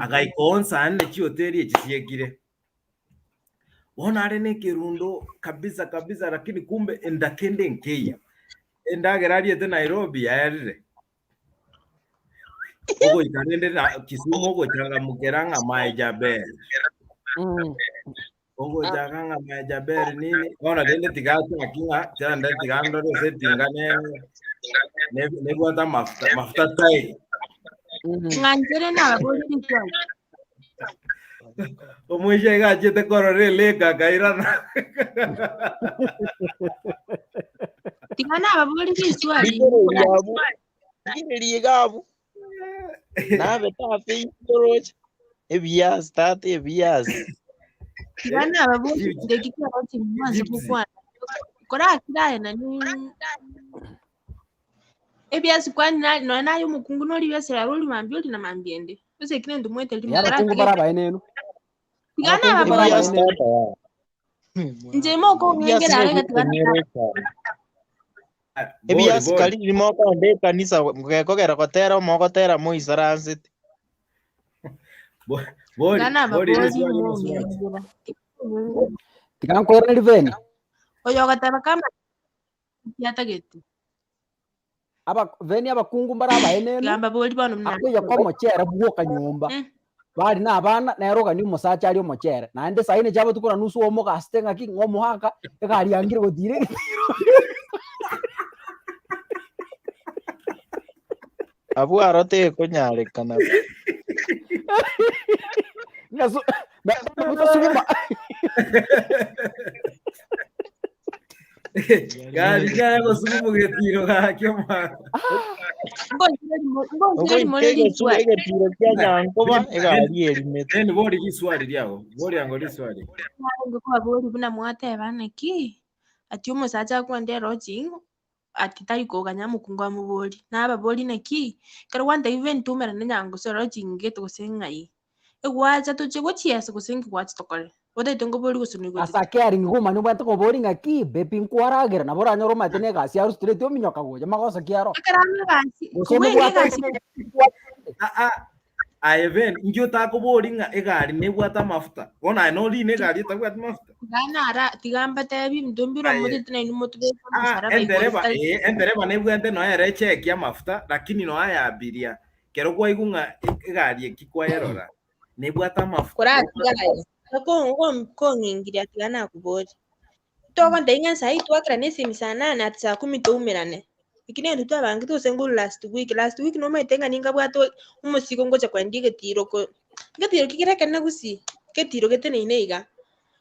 agaika onsi aane chihoteli echi chiekire. Bono are nekerundo kabisa kabisa lakini kumbe enda kende nkeiyo. Endagera ariete Nairobi yaerire. Ogoika rende na Kisumu ogochangamukera ng'a my Jaber. Ogochaka ng'a my Jaber nini, bono rende tiga achaki ng'a chande tiga ndore ase etinga ne ne- nebwate amafuta, mafuta taiyo. Ng'anchere nababorie riswali. Omoisia iga achiete korora elake akairana. Tiga nababorie riswali. Rigereria abwo, rigereria iga abwo, nabe tafeisire oroche, ebiasi tata ebiasi. Tiga nababorie ndeki kiaroche mwanse Gypsy. gokwana. Korakire aye nani ebiasi kwani na- nonya naye omokungu nori ebiasi raro ori mambia ori na mambia ende. Gose ekio nento mwete rimo Abakungu korakire bare abaenenu. Tiga Abakungu nababori. mbare Ebiasi abaenenu. tata ya. Inche mokong'engera Ebiasi arega tiga ebikonyera echae. Bori Ebiasi bori. kari rimo okonda ekanisa gekogera gotera omogotera moisaransete. Bori Tiga bori nababori riswali omusubati. mong'engera. Tiga nkoiraneri Veni. Oyo ogoteba kama tiatagete. Aba Veni abakungu mbare abaenenu, Tiga mbabori bono buna akoiyeka omochere bwoka nyomba. Bari na abana, nere ogania omosacha arie omochere. Naende saa ine chiabotuko na nusu omogasete ng'aki ng'a omoaka, egari yangire gotira egetiro. Abwo aro tekonyarekana. Ng'a su- me- me- suguma. Gari chaya gosuguma getiro gaki omwana. Ngochire rimo Ogoika egesu riswali. egetiro kia nyankoba egari erimete. Then bori riswali riago. Bori ango riswali. Narenge kobabori buna mwateba naki ati omosacha akwende eroching ati tari koganya omokungu amobori. Nababori naki ekero gwantebia ibe ntumerane nyangusu eroching gete gose ng'ai. Egwacha toche gochiesa gose nki gwacha tokore. Otagete nkobori gose noigotete. Ase caring woman obwate kobori ng'aki baby nkwaragera nabo oranyore omanyete na egasi arusire straight ominyoka gocha magoso ki aro. Ekero amo egasi, Gose kobua omobwate egasi Ah ah. Aye Ben, inki otakobori ng'a egari nebwate amafuta? Bono aye norine egari etabwati mafuta? Tiga nara tiga mbatebi ebinto mbire Aye. omotete nainwe motubeke Ah, omosalaba igoro entereba tari eh, entereba nebwate noe ere echeki amafuta lakini noe aya abiria. Kero kwaigwa ng'a egari eki kwayerora nebwate amafuta. Koratiga aye kong'ingiria tiga nakobori. Togontebia ng'a saii twakerane esimi saa nane ati saa kumi toumerane. Eki negento twabangete gose nguru last week, last week nomanyete ng'a ninkabwate omosigo ngocha koenda egetiro ko egetiro ki kere ekenene gusii, egetiro geteneine iga.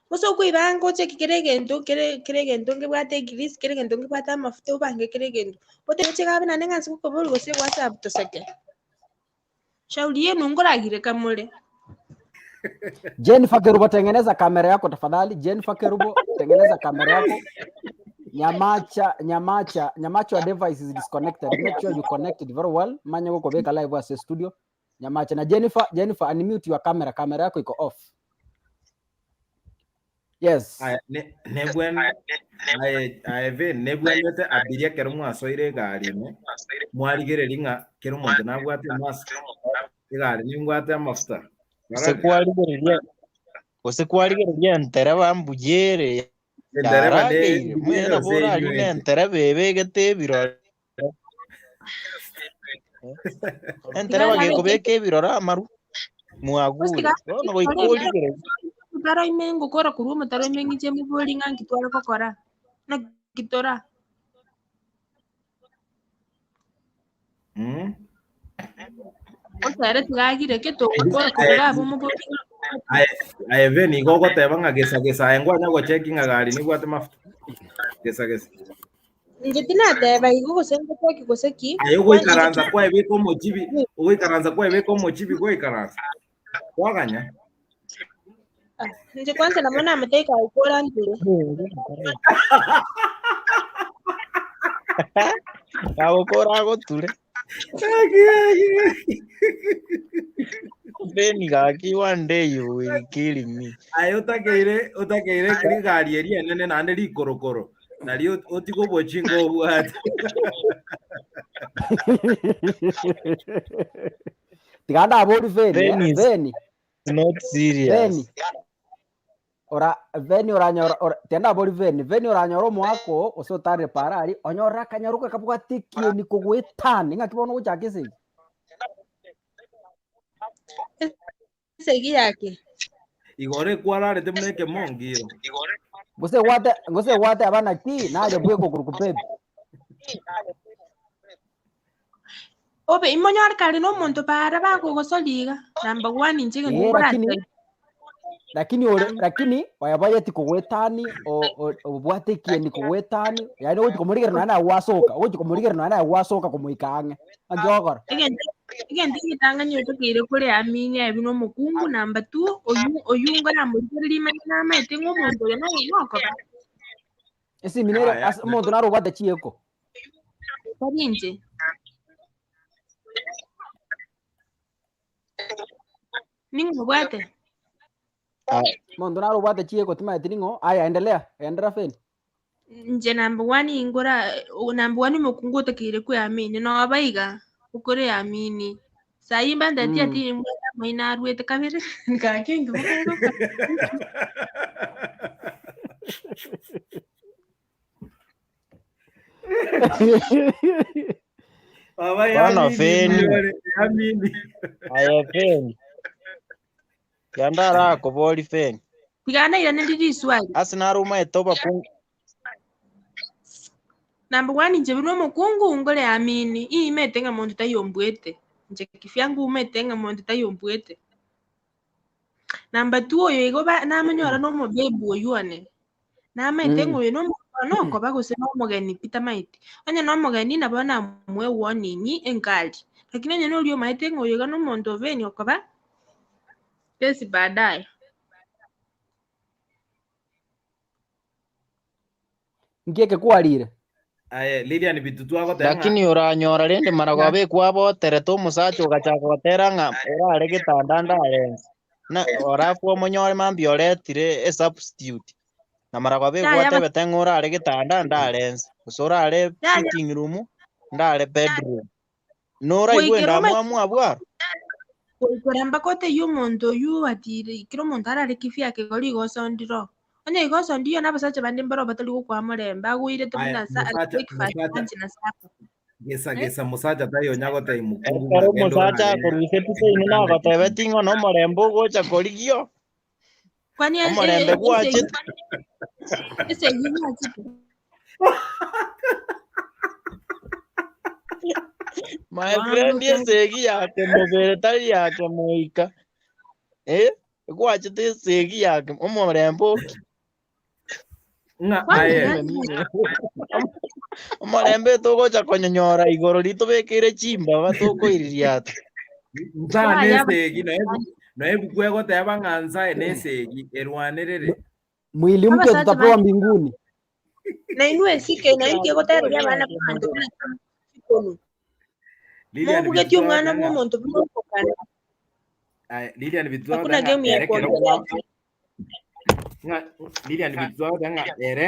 Gose okoibanga ocheki kera egento kere kera egento nkebwate egrease, kera egento nkebwate amafuta obange kera egento. Otebe oche gabe naende ng'a nse gokoboria gose whatsapp toseke. Shauri yenu nkoragireka more. Jennifer Kerubo, tengeneza kamera yako tafadhali. Jennifer Kerubo, tengeneza kamera yako. Nyamacha, Nyamacha, Nyamacha, your device is disconnected. Make sure you connect it very well. Manya gokobeka live ase studio. Nyamacha na Jennifer, Jennifer unmute your camera. Kamera yako iko off. Yes. Aya, ne- nebwen aye aye Vin, nebwenete abiria ekero mwasoire egari ime mwarigereria ng'a kera omonto nabwate emask egari nimbwate amafuta Gose Barore. kwarigereria gose kwarigereria entereba mbuya ere Entereba ne yarageire mbuya mwena ase borarine enywete. entereba ebegete ebirore entereba Tiga gekobeka ebirore amaru mwagure bono goika origereria Omotaro ime ngokora korwa omotaro ime ng'iche mobori ng'a nki tware gokora. Naki tora. Osere tigagire ke togokora korwa abwo mobori Aye aye Vin, igo ogoteba ng'a gesa gesa aye ngwanya gocheki ng'a gari nibwate mafuta gesa gesa Inche tinateba igo gose ngocheki gose ki. Aye ogoikaransa kwaebeka omochibi ogoikaransa kwaebeka omochibi gwaikaransa kwaganya Inche kwanza nabo namoteka gokora nture. Agokora agoture. Ben gaki one day you will kill me. Aye otakeire otakeire rigari eri enene naende rikorokoro nari otige obochinga obwate. Tiga ndabori Veni, Ben eh, is Veni, not serious. Veni. Ora Veni oranyora ora, tiga ndabori Veni, Veni oranyora omoako ose otarire parari onyore akanyaroka kabwate ekieni kogoetani ng'aki bono ogochaka esegi. Esegi yake. Igoro ekwararete buna ekemongiro. Gose gwate gose gwate abana ki naye bweka okoruku baby. Obe imonyore kare na omonto bara bagogosori iga. Number one inche egento Eh, lakini nkoratebe. lakini ore lakini oyabayeti kogoetani obwate ekieni kogoetani yaani ogochi komorigereria nonya naye gwasoka ogochi komorigereria nonya naye gwasoka komoika ang'e naki ogokora. Egento egento egetang'ani otokeire kore amini aye buna omokungu number two oyu oyu nkoramorigereria imanye namaete ng'a omonto oyo noyo nokoba. Esimi nere Aya, ase omonto naro obwate chieko. Tari inche. Ning'o obwate? Monto nare obwate chieko timaeti ning'o, aya endelea, endelea Feni. Inche number one ingora number one omokungu otakeire kweamini noba iga okoreamini sai mbantetie ati nimbwate amaino arwete kabere gaki inki bokogoka. Baba Bono yamini Feni. muyore, yamini. Aye Feni. Yanda arakobori Feni. Tiga nairanerie riswali. Ase naro omaete obakungu. Number one inche buna omokungu ngore amini, iimete ng'a monto taiyo ombuete. Inche kivyangu umete ng'a monto taiyo ombuete. Number two oyo igo ba namonyora na omobebu oywo one. Namaete ng'a oyo nomonto one okoba gose na omogeni pi tamaeti. Onye na omogeni nabo namoe warning enkari. Lakini onye noria omaete ng'a oyo iga nomonto obeni okoba, kesi baadaye. Nki eke kwarire? Aye Lilian Bitutu agoteba ng'a Lakini oranyora rende maragoba ekwaboterete omosacha ogachaka gotera ng'a orare getanda ndare nse. Na alafu omonyore mambia oretire esubstitute. Na maragoba Yaya ba- egwatebete ng'a orare getanda ndare nse. Gose orare Yaya. sitting room ndare bedroom. Noraigwe Goikera omanye endamwamu abwo aro? goikera mpaka otebie omonto oywo ati kera omonto arare kivyake igo rigoso ndiro. Onye rigoso ndiyo na abasacha bande mbaro batari gokwaa morembe, agoirete Aya, buna sa mosacha breakfast, mosacha lunch na supper. gesa Eh? gesa mosacha taiyo onya gotebia mokungu Ekero ng'a genda omosacha orare akorusia eseini egetanda nagotebeti ng'a nomorembe ogocha korigio, Kwani e- omorembe e- ese gwachete. ese eyio gwachete? My friend esegi yake mobere tari yake moika. Eh, gwachete esegi yake omorembe oki. Ng'a Kwani aye nani Omorembe togocha konyonyora igoro ritobekeire chimbaba tokoiririata. nsae Yaya nesegi naye naye ebuku egoteba ng'a nsae nesegi erwanerere. Mwili mpya Abasacha tutapewa bande mbinguni. nainwe esike nainki egotereria abana b'abanto buna chikonu. Lilian Mobugetie Bitutu omwana agoteba bwa ng'a omonto buna okokana. aye Lilian Bitutu Hakuna agoteba ng'a game ya ere kero kuogelea. ng'a Lilian Bitutu agoteba ng'a ere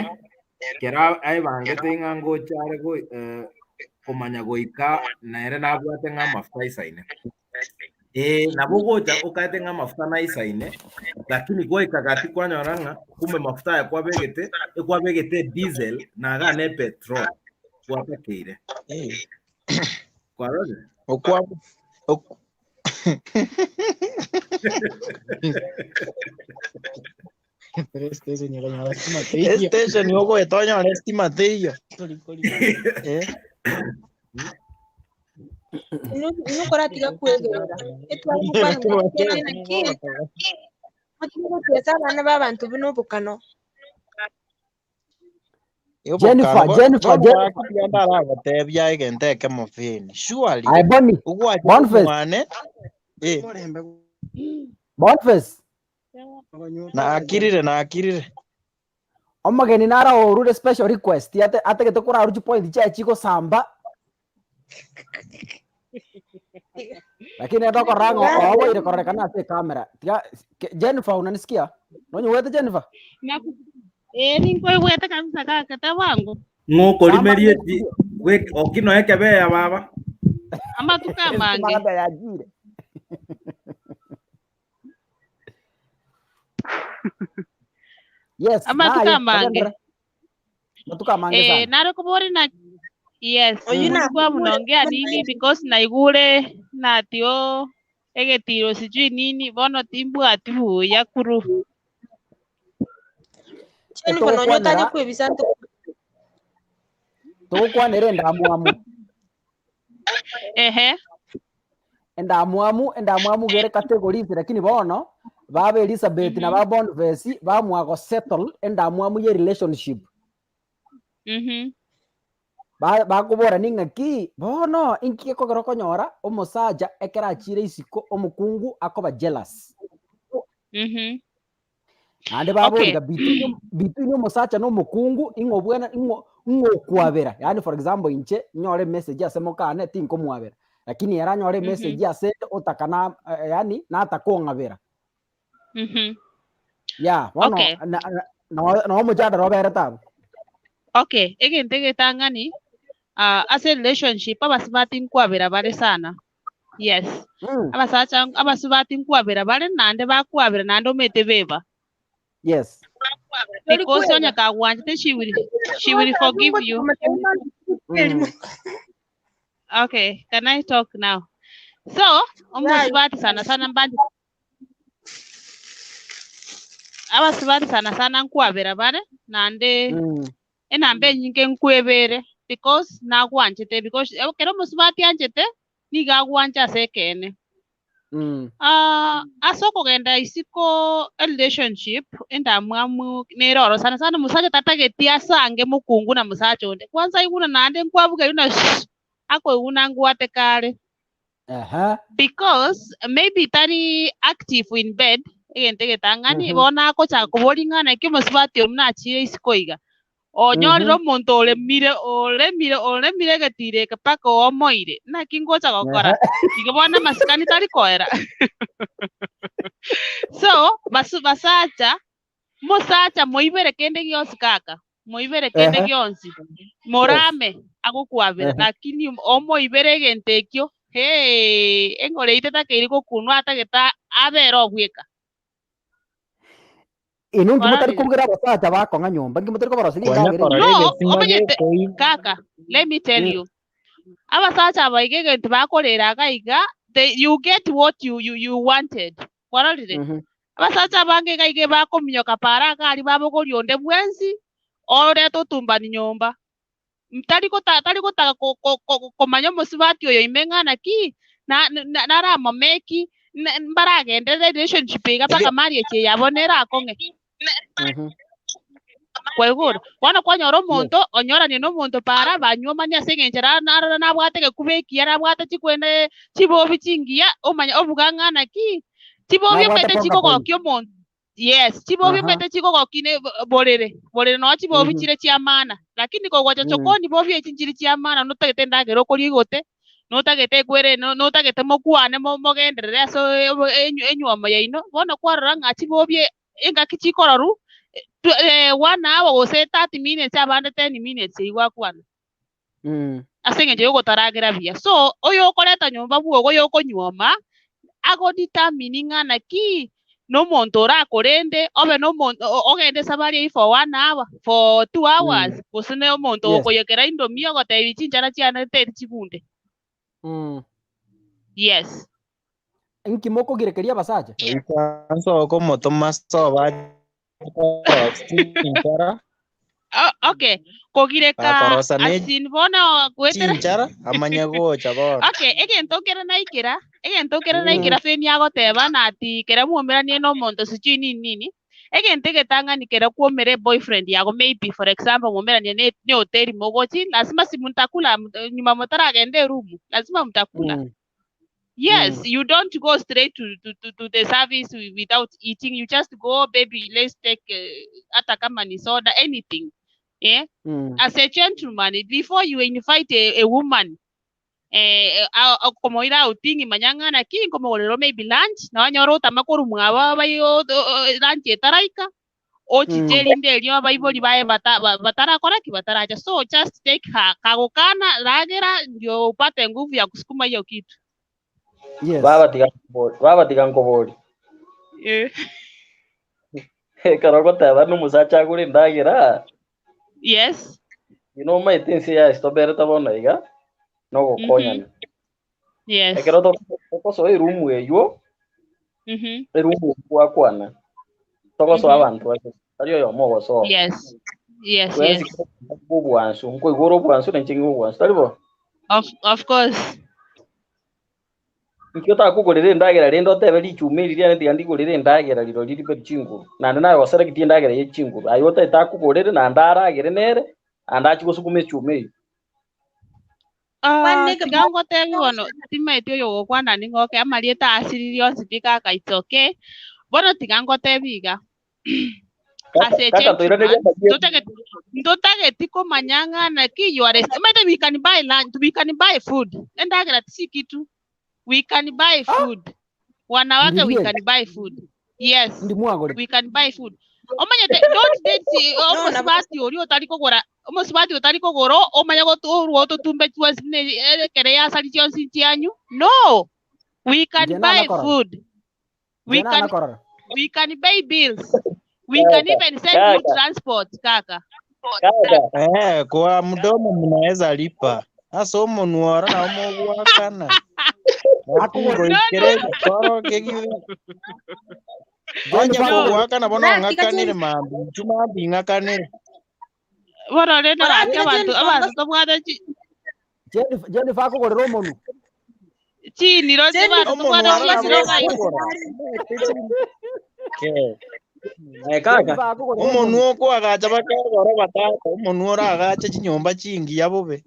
kero aebangete ng'a ngocha are go eh, komanya goika nere nabwate ng'a amafuta aisaine. Ee, nabo ogocha okaete ng'a amafuta naisaine, lakini gwaika gati kwanyora ng'a kumbe mafuta aya kwabegete, ekwabegete diesel na iga ne petrol gwatakeire. Eh, Kwarorire? okwa ok- Estation ogoeta onyore estima teiyo. Eh, Inwe koratiga kwegera. Etware gokwana ng'a naki motige gotiesa abana b'abanto buna obokano. Jennifer, obokano Jennifer, bono Jennifer. gaki tiga ndaragotebia egento ekemo Feni. Surely Aye Bonnie, ogwachete Boniface, omwane eh, Boniface. nakirire nakirire. Omogeni naro orure special request ate atagete koraru chipoint chiaye chigosamba lakini nere tokorora ng'a oboire kororekana ase ecamera tiga ke- Jennifer unanisikia? Nonyigwete Jennifer? Naku- Eh, ninkoigwete kabisa gaka tabango. Samba Ng'okorimerie ase ti estudio. gwek- okino ekebeya baba. Amatuko amange. Estima yachire. Yes, Amatuko naye amange. togenderere. Amatuko amange Eh, sana. nare kobori na yes, Oyio mm. namobore munongea nini because naigure natio egetiro sijui nini bono timbwati buya kuru. Jennifer nonye otari Etogokwanera kwebisa nto togokwanera endamwamu. Ehe. Endamwamu endamwamu gere categories lakini bono baba Elizabeth na ba Boniface bamua gosettle endamwamu ye relationship. Ba bakoborani ng'aki bono inki gekogera okonyora omosacha ekero achire isiko omokungu akoba jealous. Naende Okay. baboriga between between omosacha na omokungu ing'o obwene ing'o ing'o okwabera yaani for example inche nyore emessage ase mokane tinkomwabera lakini ere anyore emessage ase ende otaka na yaani nataka ong'abera. Yeah, bono Okay. na- na- no- no omochandara oberete abwo. Okay, egento egetang'ani, ah, ase relationship abasubati nkwabera bare sana. Yes. Abasacha abasubati nkwabera bare naende bakwabera naende omanyete beba. Yes. Because onye kagwanchete she will she will forgive you. Okay, can I talk now? So, omosubati sana sana mbanchete abasubati sana sana nkwabera bare naende enamba enyinge nkwebere because nagwanchete because ekero omosubati anchete nigo agwancha ase ekeene. Ah, ase okogenda isiko erelationship endamwamu nere oro sana sana omosacha tatageti asange mokungu na mosacha onde. Kwanza aigwe buna naende nkwabugeria buna shh akoigwa buna ngwateka are. Ehe. Because maybe tari active in bed egento egetang'ani bono agochaka koboria ng'a naki omosubati oyo buna achire isiko iga. Onyorire omonto oremire oremire oremire egetiro eke mpaka oomoire, naki ngocha gokora? Igo bono amasikani tari koera. So, basu basacha, mosacha moibere kende gionsi kaka, moibere kende Ehe. gionsi, morame agokwabera, lakini omoibere egento ekio, hee, engoro eyio tetakeiri gokunwa atagete abere obweka. Inwe inki motari Kwarorire? kobugera abasacha bakong'a nyomba? Inki motari kobaroseria Konya endagera korora engiya? No, egesima omanyete gekoi. kaka, let me tell Mm. you. Abasacha aba iga egento bakorera iga iga, they, you get what you, you, you wanted. Kwarorire? Mhm. Abasacha abange iga iga bakominyoka para iga aria babogoria onde bwensi, oreta otumbani nyomba. Tari gota tari gotaka ko- ko- ko- komanya omosubati oyo ime ng'a naki, na- na- naramomeki, na- mbaragenderere relationship iga mpaka marriage eye yabo nerakong'e. Mhm. Kwaigure? Bono kwanyora omonto onyoranie na omonto para banywomani ase eng'encho ra narora nabwate egekuba ekiya nabwate chikwene chibobi chingiya omanya obuga ng'a naki, chibobi Nabwate omanyete conga point. chikogokia omonto. Yes, chibobi Aha. omanyete chigogokia ne borere, borere noo chibobi Mhm. chire chia maana, lakini kogocha Mm. chokoni bobi echi nchiri chia maana notagete endagera okoria igote, notagete ekwere no notagete mokwane mo mogenderere ase obo enyu enywomo yaino, bono kwarora ng'a chibobi engaki chikororwa, one hour gose 30 minutes abande 10 minutes eywo gwakwana. Mm. Ase eng'encho yogotaragera buya. So, oyokoreta nyomba bwogo oyokonyuoma, ago determine ng'a naki nomonto orakorende, obe nomonto ogende esabari eywo for one hour, for 2 hours, Mm. gose ne omonto Yes. okoyekera indomie ogotebi chinchara chiane teri chigunde. Mm. Yes. Inki mokogirekeria abasacha? Goika okomotoma sobo ache korosia chinchara. Oh, okay. Kogireka Gakorosa ne as in bono goetera chinchara amanye gocha bono. Okay, egento kere naikera, egento kere naikera Femi agoteba nati kere mwomeranie na omonto sijui nini nini. Egento egetang'ani kere kwomera eboyfriend yago maybe for example mwomeranie ne ne hoteli mogochi, lazima si mtakula nyuma motaragenda eroom, lazima mtakula. Yes, you don't go straight to, to, to, to the service without eating. You just go, baby, let's take hata kama ni soda, anything. Yeah? As a gentleman, before you invite a, a woman, eh, okomoira outing manya ng'a naki nkomogorera maybe lunch, nonyore otama korwa mwabo bai lunch etaraika, ochiche erinde erio abaibori baye bata, batarakora ki bataracha. So just take her, kagokana ragera ndio upate nguvu ya kusukuma hiyo kitu. Yes. Baba tiga nkobori, baba tiga nkobori. Eh. Ekero ogoteba nomosacha agure endagera, Yes. inwe omanyete ense yaye toberete bono iga, nogokonyana. Yes. Ekero togosoa eroom eywo, eroom eywo gwakwana, togosoa abanto babere, tari oyomo ogosoa. Yes. Yes, Twensi yes. obwansu, nkoigwa ore obwansu nainche ng'igwe obwansu, tari bo? Of, of course. Inki otakogorera endagera rende otebe richuma eri riane tiga ndigorere endagera rirorio ribe chinguru, naende naye goseregetie endagera ye chinguru, aye otagete akogorere naende aragere nere, naende achie gosukuma echuma eyio. Ah, Kwane tiga ngotebi bono, timaeti oyo ogokwana ning'o oke, amarieta asiririe onsi pi kaka it's okay. Bono tiga ngotebi iga, as a Kaka toiraneria gentleman, amarieta. ntotageti ntotageti komanya ng'a naki you are a, omanyete we can buy lunch, we can buy food. Endagera tisi kitu. We can buy food. Wanawake we Really? can buy food. Yes. Ndi mwagorete. We can buy food. Omanyete don't date No, nabo omosubati oria otari kogora omosubati otari kogora omanye gotorwa ototumbe chionsi buna ekere yasari chionsi chianyu. No. We can Inche buy nanakorora. food. We Inche can nanakorora. we can pay bills. We can Kaka, even send you kaka, transport kaka. kaka. Eh, kwa mdomo mnaweza lipa. Ase omonwa oro nabo mogwakana. Lakini Akogora No, no, goikera egekoro kegiu onye Jennifer no. kogwakana bono Oratiga ong'akanere Jennifer, mambia inchu mambia ing'akanere. Bono rende gaki oratiga abanto Jennifer abanto ngosi tobwate chi Jennifer Jennifer akogorera omonu. chiniro Jennifer abanto tobwate Omonwa oro nabo chiniro ngosi gai. okogora. Ke. Eh, kaka. Jennifer akogorera Omonwa omonu. okoagacha bakegora batata, omonwa oragache chinyomba chingiya bobe.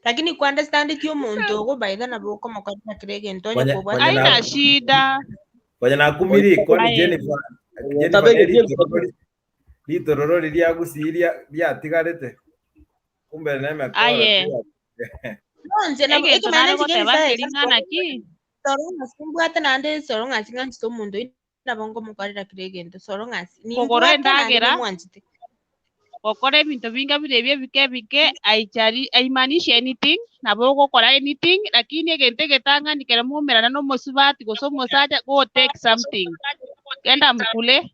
Lakini ku understand ti omonto ogobaitha nabo okomokorera kera egento onye Konya kobwate konya Haina na shida. konya nakumiri kwani Aye. Jennifer Jennifer Otabegeti ne ebisaku. ritororo ritororo riria agusiria riatigarete kumbe nemekora Aye. tu nonche nabo Egento ekemana nare nchige goteba nyasaye nkeri ng'ana ki? soro ng'asi mbwate naende soro ng'asi ng'anchete omonto oyio nabo nkomokorera kera egento soro ng'asi Kogora nimbwate naende endagera nimwanchete gokora ebinto binga bire ebi ebike ebike aichari aimaanishi anything nabo ogokora anything lakini egento egetang'ani kere mwaumerana na omosubati gose omosacha go take something genda mkule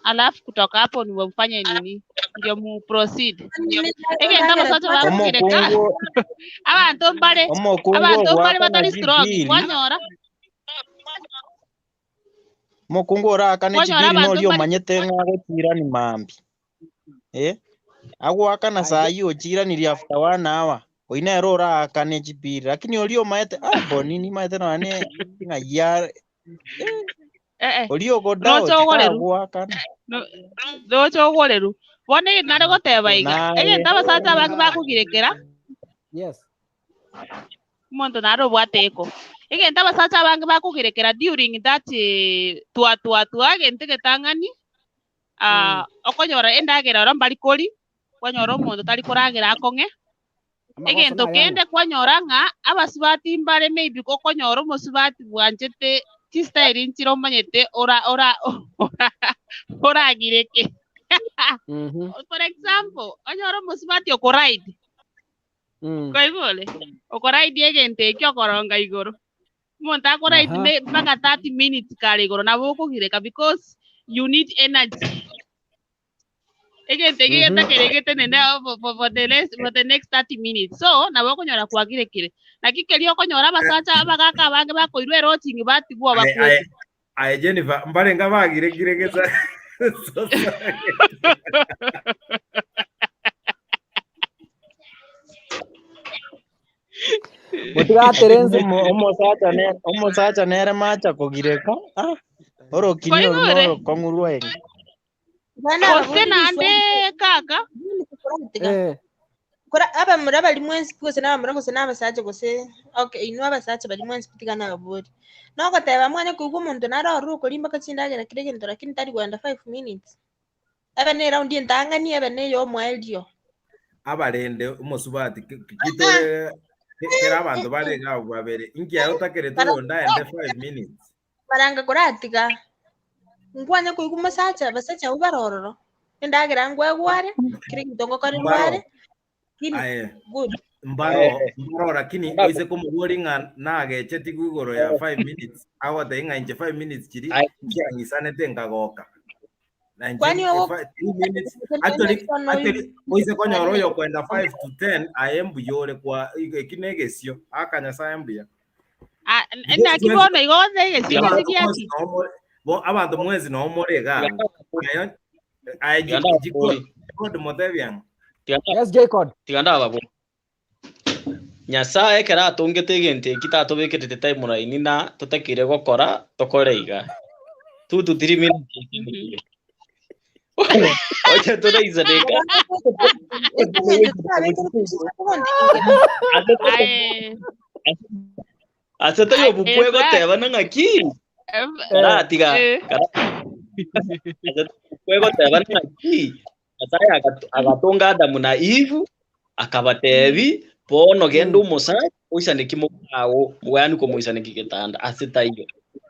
alafu kutoka hapo ni mfanye nini ndio mu proceed egento endagera abasacha bakogireka Omokungu abanto mbare omokungu abanto mbare ogwakana batari strong chibili, kwanyora omokungu orakane kwanyora chibili abanto noria mbare omanyete ng'a agochirani mambia. Eh? Agwakana Aye, sayi ochiranirie after one hour. Oyio nere orakane chibili lakini oria omaete ah boni nimaete nonye ng'a ya eh, eh eh oria ogodoubt roche ogoreru tagwakana. No- roche ogoreru bono egento nare goteba iga Naye egento abasacha abange bakogirekera Yes. omonto nare obwate eko egento abasacha abange bakogirekera during that eh, twa twa twa egento egetang'ani ah, okonyora endagera oro mbari kori kwanyora omonto tari koragera akong'e Amagoso egento nayang'o. kende kwanyora ng'a abasubati mbare maybe okonyora omosubati bwanchete chistyle nchire omanyete ora ora ora oragireke Mhm. for example onyore omosubati okoride koigure okoride egento ekio okoronga igoro omonto akoride Aha. me- mpaka 30 minutes kare igoro nabo okogireka because you need energy egento eke getakere getenene for, for, for, the rest, for the next 30 minutes so nabo okonyora kwagirekire naki keria okonyora abasacha abagaka abange bakoirwa eroching batigwa Aye, aye, bakwete aye Jennifer, mbarenga bagirekire gesa. Motigatere Lakini nse. omo- omosacha ne- omosacha nere macha kogireka ah, orokini oru koigure norokong'u rwaenge. bana gose ababori naende riswali kaka koratiga Eh. kora abamura bari mwensi gose n'abamura gose n'abasacha gose okay inwe abasacha bari mwensi tiga nababori nogoteba mwanya koigwa omonto nare ororo okori mpaka chindagera kera egento lakini tari kwenda 5 minutes ebe ne round entang'ani ebe ne eya omoerio Abarende omosubati kitore kera abanto bare iga abwo babere. Inki aye otakerete Bara- oyonde aende 5 minutes. baranga koratiga nkwanya koigwa omosacha abasacha abwo barororo endagera ngwegware kera egento ngokorerware Mbaro lakini aye good mbaro Eh, mbaro lakini ndako. oise komobori ng'a nagecheti igoro ya 5 minutes agoteba ng'a inche 5 minutes chiri Aye, nkiang'isanete nkagoka. Na inche kwani ogo 3 minutes actually actually oise konyora oyo kwenda 5 to 10 aye mbuya ore kwa eki ne egesio aka Nyasaye mbuya. Ah, Because naki mwensi bono igo gose egesio tiga gose abanto mwensi giaki no more bo abanto mwensi no more iga tiga aye aye tiga jiko ndababori. God motebiang Tiga Yes, Jacob. tiga ndababori. Nyasaye ekero atongete egento eki tatobekerete timeline na totakire gokora tokore iga. 2 to 3 minutes Mhm. Ocha toraisaneka. egento torabekere kogontingera Aye Ase aye toyobukwe Frank goteba ng'aki em, Eh. karatiga eh. kara ase toyobukwe goteba ng'aki Nyasaye agatonga Adamu na Eve akabatebi bono genda omosacha oisaneki mokago moyani komoisaneki getanda ase taiyo.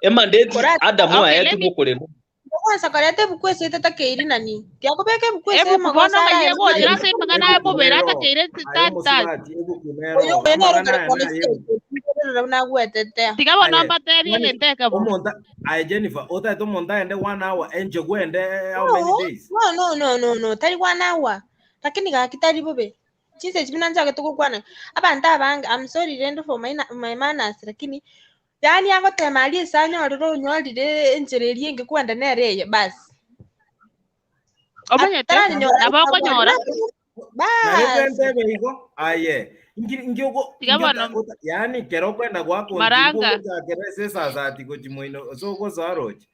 Emandate Kora Adamu Okay, aetwe let me gokorerwa. Ogwansa koreta ebuku ase etatakeiri nani? Tiakobeka ebuku ase ebuku bono amagoso ng'ai araye egochera buna ase amang'ana Ebuku mobere nero atakeire aye tati tati. omosubati ebuku nero Oyo oyo nere amang'ana okare aya kwana naye ebuku. chisaiko buna agwetete. Tiga bono Aye mbatebie yani egento ekemo. omonto aye Jennifer otaete omonto aende one hour enche gwende how many No, days? no, no, no, no, no, tari one hour. Lakini gaki tari bobe. Chinsa echi buna nchagete gokwana. Abanto abange, I'm sorry rende for my, my manners, lakini yaani agotema aria ase anyorire onyorire enchera eria enge kwenda nere eye basi. Omanyete Ataranyora nabo okonyora Nari basi. kwentebe igo aye inki inki ogo tiga inki bono ota, ota, yani kero okwenda gwakonti maranga ogochakera ase esasati gochi moino so ogosoa roche.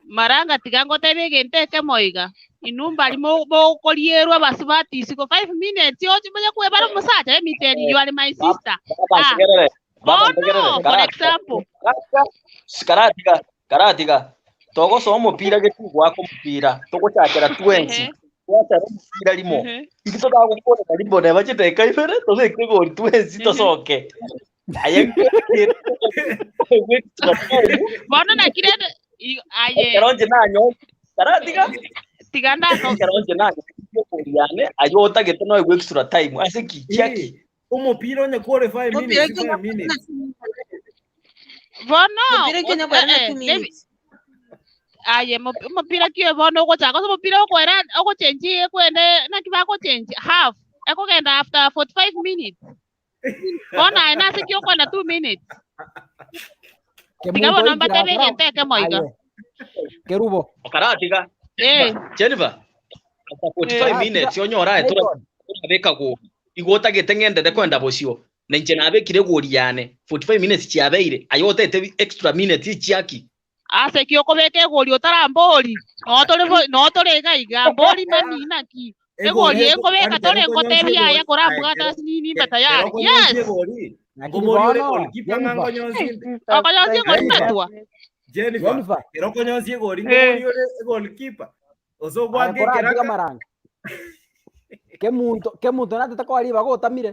maranga tiga ngotebie egento ekemo iga. Inwe mbari mo- mokorierwa abasubati isiko 5 minutes oche manye kwebara omosacha let me tell you, you are my sister. Baba Ah, ntegerere, baba bono ntegerere, for karatiga. example Karatiga, karatiga, karatiga. Togosoa omopira geti gwaka omopira, togochakera twensi. ehe Twachara omopira rimo. ehe Inki totagokwana rimo neba chidakika ibere, tobeke egori twensi ehe tosoke. Aye bono naki rende i- aye ekero nche nanyo karatiga tiga ndako ekero nche nanyo egori yane aye otagete noegwe extra time ase ki chiaki Eh, omopira onye kwore 5 Mupira minutes kenya 5 minutes. bono Mupira kenya ot- kwera na eh, 2 eh, David minutes. aye omopira ki bono ogochaka ase omopira okoera ogochenji ekwende naki bagochenji half ekogenda after 45 minutes bono aye nase ki okwenda 2 minutes tiga Kemunto bono oikire mbatebie akara egento ekemo iga aye kerubo karatiga eh Jennifer after 45 eh karatiga minutes onyora aye tora Clayton torabeka gori igo otagete ng'endere kwenda bosio na inche nabekire egori yane 45 minutes chiabeire aye otete extra minutes chiaki ase ki okobeka egori otarambori notore notore iga iga mbori mami naki Egori egori eko ekobeka yani kero tore okonyonsi nkotebia aya egori aye korambwata kero ase nini mbe ke- kero tayari okonyonsi yes egori lakini nkobori ore bono goalkeeper ng'a Jennifer nkonyonsi inde. okonyonsi egori Jennifer metwa Jennifer Jennifer kero okonyonsi egori eh nkobori ore goalkeeper ose aye ogwaka koratiga ekeraka maranga kemunto kemunto natete koa ribaga otamire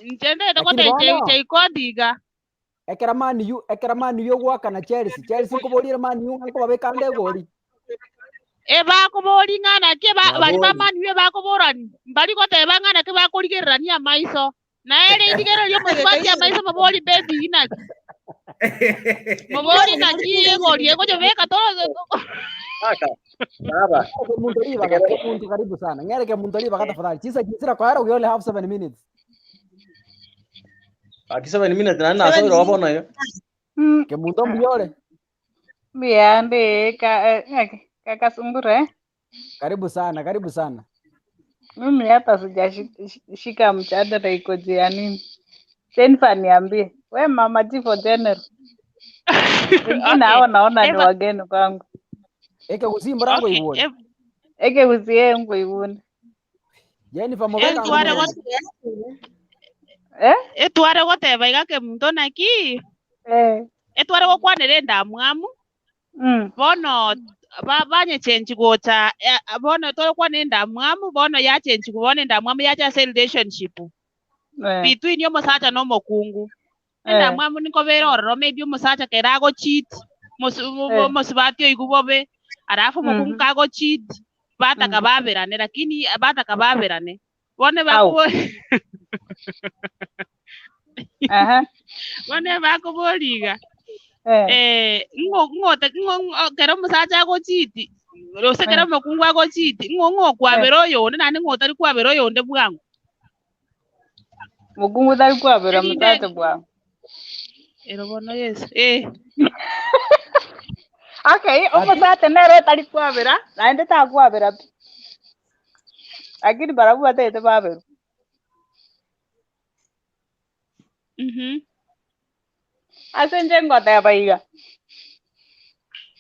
inche ndete lakini gotebia bono cheikodi iga ekera Man U ekera Man U ogwaka na Chelsea Chelsea nkoborire Man U ng'a nkobabeka ande egori ebakobori ng'a naki eba- bari nabori bamani bakoborani mbari goteba ng'a naki bakorigererania amaiso naere irigereria omosubati amaiso mobori baby naki mobori naki egori egochobeka toro kaka baba Kemunto ribaga kemunto karibu sana ng'ere kemunto ribaga tafadhali chisa chisira koera we only have 7 minutes aki 7 minutes nani nasoire 7 bono yo kemunto mbuyore Mbuyande ka, eh, kaka Sungura eh? karibu sana karibu sana Mimi hata sijashika mjadala iko juu ya nini. Jennifer niambie, we mama Chief General. Wengine okay hao naona ni eva wageni kwangu. eke gusimbura okay ngoigure ev- Eke kusie nguigune. Jennifer mobeka etware ng'o got Eh? etware goteba iga kemunto naki Eh. etware gokwanera endamwamu bono ba- banyechenji gocha eh, bono tore endamwamu bono yachenji bono endamwamu yacha ase relationship Eh. between omosacha na omokungu Eh. endamwamu nikobera ororo maybe omosacha kera agocheat Eh. omosubati oigu bobe alafu omokungu kagocheat bataka baberane lakini bataka baberane bone Au. bakubo Aha. bone bakoboriga Eh. eh ng'o ng'ote ng'o ng'o- kero omosacha agochiti gose kero Eh. omokungu agochiti ng'o Eh. ng'okwabera oyonde naende ng'otari kwabera oyonde bwango Mukungu tari kwabera erinde musacha bwangu. ero bono yesu eh Okay, ati omusacha nere otari kwabera, naende takwabera pi. Lakini barabwo batagete baberwa. mhm Ase inche ngoteba iga,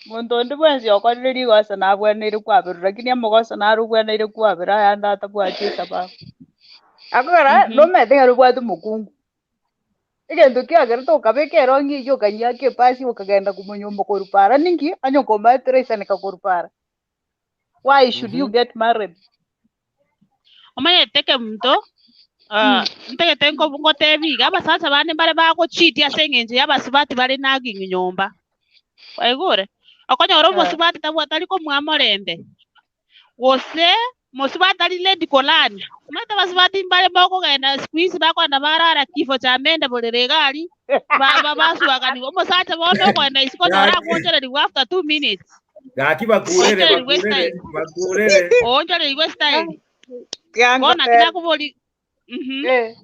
monto onde bwensi okorire rigoso nabweneire kwaberwa lakini omogoso naro obweneire kwabera ayande atabwati esababu. Akogera, mhm nomanyete ekero obwate omokungu, egento kiagerete okabeka erongi eywo okanyiaka epasi okagenda komonyomba korwa para ninki, onye okomaete toraisaneka korwa para. Why should you get married? omanyete kemunto Ah, ntagete nko- ngotebi iga, abasacha bande mbare bagocheat ase eng'encho ya abasubati bare nagging nyomba. Kwaigure? Okonyora omosubati tabwa tari komoa morembe, gose mosubati tari ready kolani. Omanyete abasubati mbare bokogenda siku hizi bakogenda barara kifo cha mende borere iga aria, ba- ba- baswaganiwa. Omosacha bono okogenda isiko onyore Gaki. agoonchererigwa after 2 minutes. Gaki bakurere Oonchererigwe bakurere style. bakurere. Oonchererigwe style. Bono naki Tiangotebia. nakobori Eh.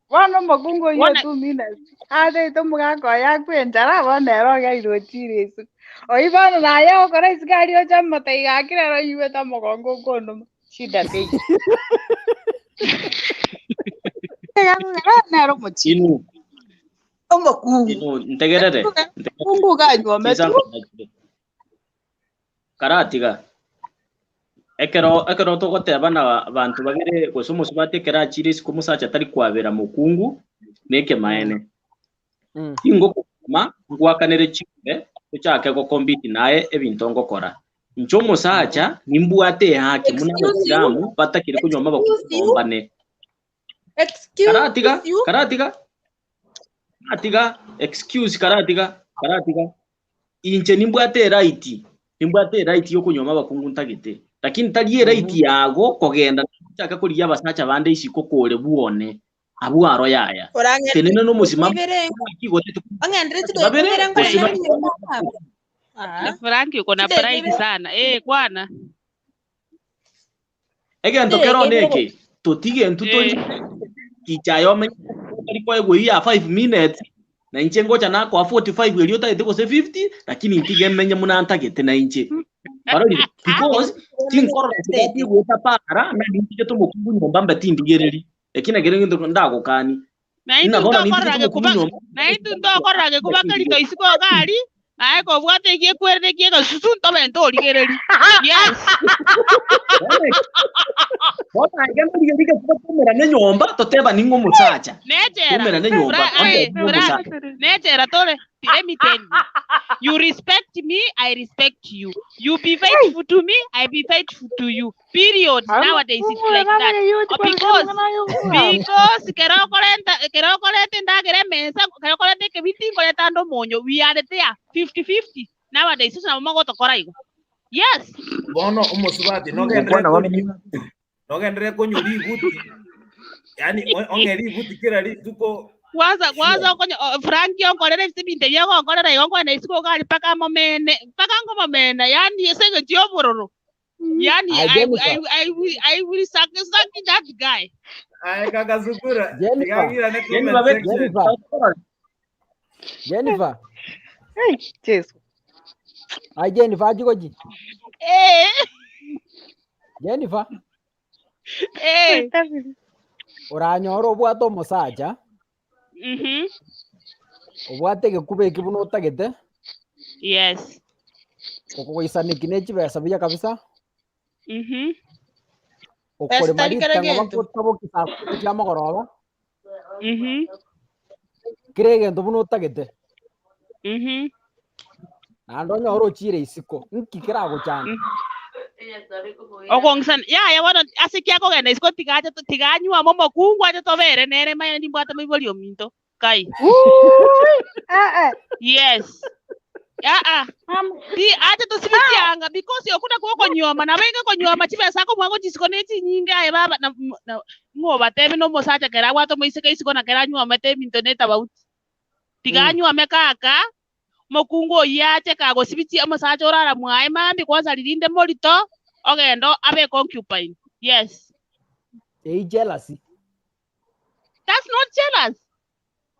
Bono omokungu oyio Bono 2 minutes ateete omogaka oye akwe enchara bono ere ogeire ochire isiko. Oyio bono naye ogokora isiko aria oche omotebi gaki rero oigwete omogongo okondoma shida teiyo. Nere omochie Inu, omokungu inu, ntegerere, ntegerere. omokungu kanyuometwe Chinsa nkonachire. Karatiga. Ekero ekero togoteba na banto babere gose omosubati ekero achire isiko omosacha tari kwabera mokungu na ekemaene. Tingokoma ngwakanere chimbe tochake gocompete naye ebinto ngokora. Inche omosacha nimbwate ehaki buna Excuse you. abasiramu batakire konywa abakungu Excuse you. bombane. Excuse Karatiga, you. karatiga, karatiga, excuse karatiga, karatiga. Inche nimbwate eright, nimbwate eright yokonywa abakungu ntagete. Lakini tari eright yago kogenda chaka korigia abasacha bande isiko kore bwone abwo aro yaya. Tenena nomosimamo Ibere gotete ong'endere babere chigoikubere gose nkore Ah. Frank uko na Chidege pride ibere sana. Eh, kwana. egento chidege kero ibere neke totige ntu tori Eh. kichayo omenye tori koegwa eywo ya 5 minutes na inche ngocha nakoa 45 erio otagete gose 50 lakini ntige menye muna ntagete na inche barorire because tinkorora sibati gweta para na nintigete omokungu nyomba mbe tindigereri eki nakere gento ndagokani Na intu ng'a bono nintigete ntokorora omokungu gekuba nyomba na intu ntokorora gekuba kerito isiko gari naye kobwate egiekwerere kiegasusu ntobe ntorigereri. Yes. bono aiga ndorigereri gekuba twaumerane nyomba toteba ning'o omosacha Nechera. twaumerane nyomba Fra twateba eh, ning'o Frank, omosacha nechera tore. Let me tell you. You respect me, I respect you. You be faithful to me, I be faithful to you. Period. Nowadays it's like that. Oh, because kero okorenta kero okoreta endagera emesa, kero okoreta ekebiti nkoreta ande omonyo. We are there 50-50. Nowadays ase nabo mogotokora igo. Yes. Bono omosubati nogenderere ngokwana bono konywa nogenderere konywa ributi yani ong'e ributi kera rituko Kwanza kwanza sure. okonyo oh, Frank onkorera ebise ebinto ebi agonkorera igo nkoenda isiko gari mpaka momene mpaka ngomomena yani ase eng'encho ya obororo. Yani Aye, I, Jennifer. I will sack that guy. Aye kaka Sukura, Jennifer. tigagira ne Jenny comment babe section. Jennifer. Jennifer. Hey, Jesu. Aye, Jennifer achigochi. Eh, Jennifer. eh. Oranyora obwate omosacha obwate egekuba eki buna otagete Yes. okogoisaneki ne chibesa buya kabisa Pesa okorema tari kera ritang'o gento. bagotaboki saa kumi chia mogoroba kera egento buna otagete naende onyore ochire isiko nki keragochanda Okong'isana yaya bono ase ki akogenda isiko tigache tiganywa omokungu ache tobere nere manye nimbwate moibori ominto kai. Ui, eh, eh. Yes. Ah ah. Ti ache tosibitianga because okuna kogonyuoma nabo enge konyuoma chibesa akomoa chisiko ne chinyinge aye baba na na ng'obatebe na omosacha kera abwate omoiseke isiko na kera anyuomete ebinto ne tofauti. Tiga anyuome kaka mokungu oyio ache kagosibitie omosacha orara mwaye mambia kwanza ririnde morito ogenda abe concubine. Yes. Ei jealousy. That's not jealous.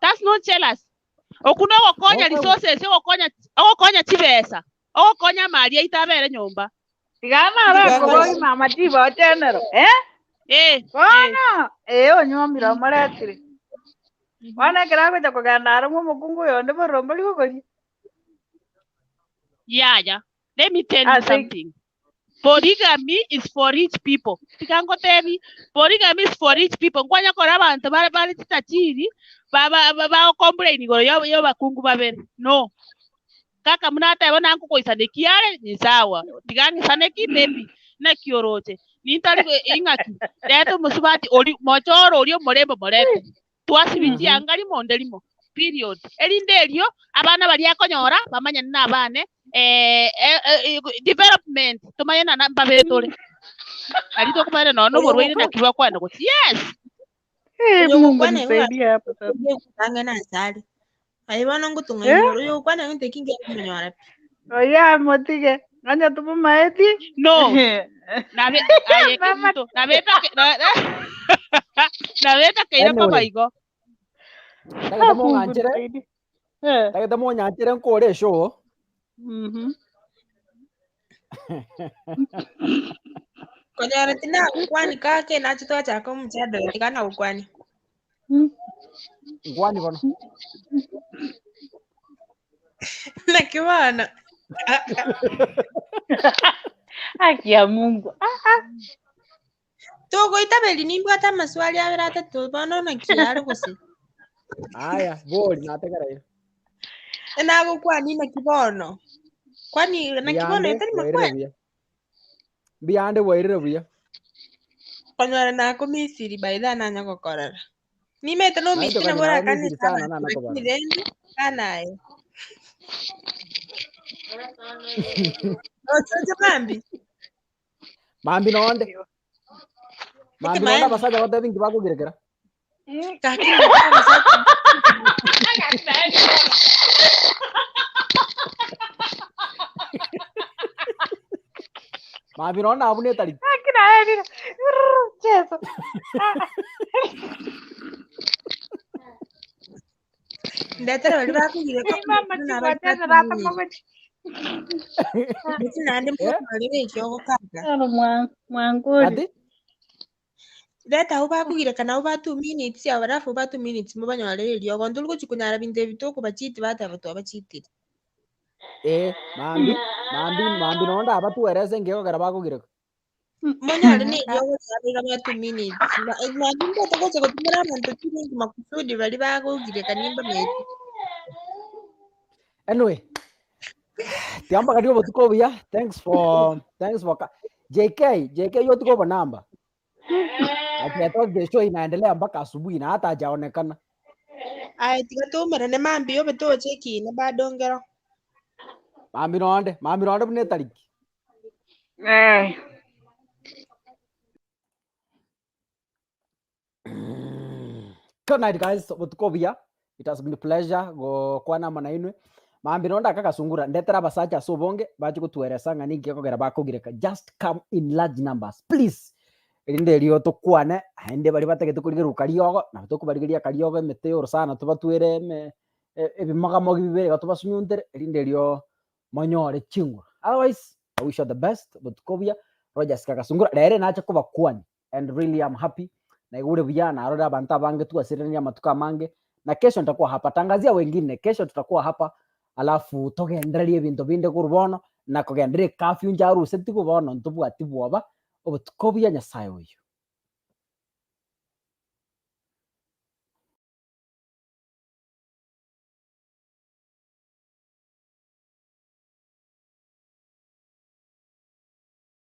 That's not jealous. Okuna ogokonya Okoigwa resources ogokonya ogokonya chibesa ogokonya amari aito abere nyomba. Tigana arakobori mama chibo general. Eh? Eh, eh. Bono, eh onywomire omoretire. Bono ekero agocha kogenda aro mwa omokungu oyonde borombo rigokoria. Yeah. Let me tell you Ase something. Polygamy is for rich people. Tiga ngotebi, polygamy is for rich people. Nkwanya kora abantu bare bare chitajiri ba ba ba ba complain igoro yo yo bakungu babere. No. Kaka muna ateba nankokoisaneki are ni sawa. Tiga ng'isaneki maybe nakioroche. Nintari ing'aki, reta omosubati oria, mochoro oria omorembe morete. Twasibia chianga rimo onde rimo, period. Erinde erio, abana baria akonyora, bamanyane na abane, development, tomanye na na mbabe tore. Aria tokomanyana nonya na oborwaire naki bwakwana gochia, yes! Eh, Oyo Mungu ogokwana igo nisaidie hapo sasa. ang'e na ase are. Aye bono Eh? ngotong'ainwa oyo ogokwana egento eki nkeromonyora pi. Oya motige. Onye tomomaeti. No, nabe aye Mama. kemunto, nabetake na- nabetakeire koba Anyway, igo. tagete Mungu mong'anchere, nisaidie. Eh. tagete monyanchere nkore eshow. Mhm. Konyora tinagokwani kake nache twachaka omchadala tiga nagokwani. Nkwani bono. Naki bono. Haki ya Mungu. Ah, ah. Togoitaberi nimbwate amaswali abere atato bono naki are gose. Aya, bori nategereire. Nagokwani naki bono. Kwani naki bono Mbuyande etari bwairire makwani. buya. Mbuyande bwairire buya. Konyora nakomisiri by then nanya gokorora. Nimete Nainche nomiti kanya nabo orakane nagomisiri sana abanto nana lakini kobara. rende kanaye. Ochoche mambi. Mambi nonde. Mambi nonde Ekemaene. abasacha batebi nki bakogirekera. Gaki naki abasacha. Mambi nonde abuna etariki. Haki na yeye. Chezo. Ndetera bari bakogireka Mama buna bari chikwatana rata batumire. magochi. Ndeti naende Eh? motwarire ekiogo kaka. Aro mwa mwanguri. Ati? Reta abo bakogireka nabo ba 2 minutes abo alafu ba 2 minutes mobanyorere eriogo ntori gochi konyara binto ebi tokobachiti bateba twabachitire. Eh, mambi, mambi, mambi nonde abatuerese nki ekogera bakogireka. Monyore na eriogo riabo iga ba 2 minutes. Nonye mbwate gocha gotumera abanto chiringi makusudi bari bagogireka nimbamaete. Anyway, tiambagaria obotuko obuya. Thanks for thanks for ka JK, JK yo tuko bonamba. Ati I thought the show inaendelea mpaka asubuhi na hata hajaonekana. Aye tiga toumerane mambi obe toche ekina bado ngero. Mambi nonde, mambi nonde buna etariki. Eh. Good night guys, obotuko obuya. It has been a pleasure gokwana amo nainwe. Mambi nonde aka gasungura ndetera abasacha ase obonge bache gotueresa ng'a ninki gekogera bakogireka. Just come in large numbers please. Erinde erio tokwane naende baria batagete korigerwa kariogo nabo tokobarigeria kariogo emete ya orosana tobatwere eme ebimogamogi bibere iga tobasunyuntere erinde erio monyore chinguru. Otherwise, I wish you the best, obotuko obuya. Rogers Kagasungura, rere nache kobakwania and really I'm happy naigure buya narore abanto abange twasirerania amatuko amange na kesho nitakuwa hapa tangazia wengine kesho tutakuwa hapa alafu togendererie ebinto binde korwa bono na kogendereria ecurfew ncharusetigwe bono ntobwati bwoba obotuko obuya nyasaye oyio.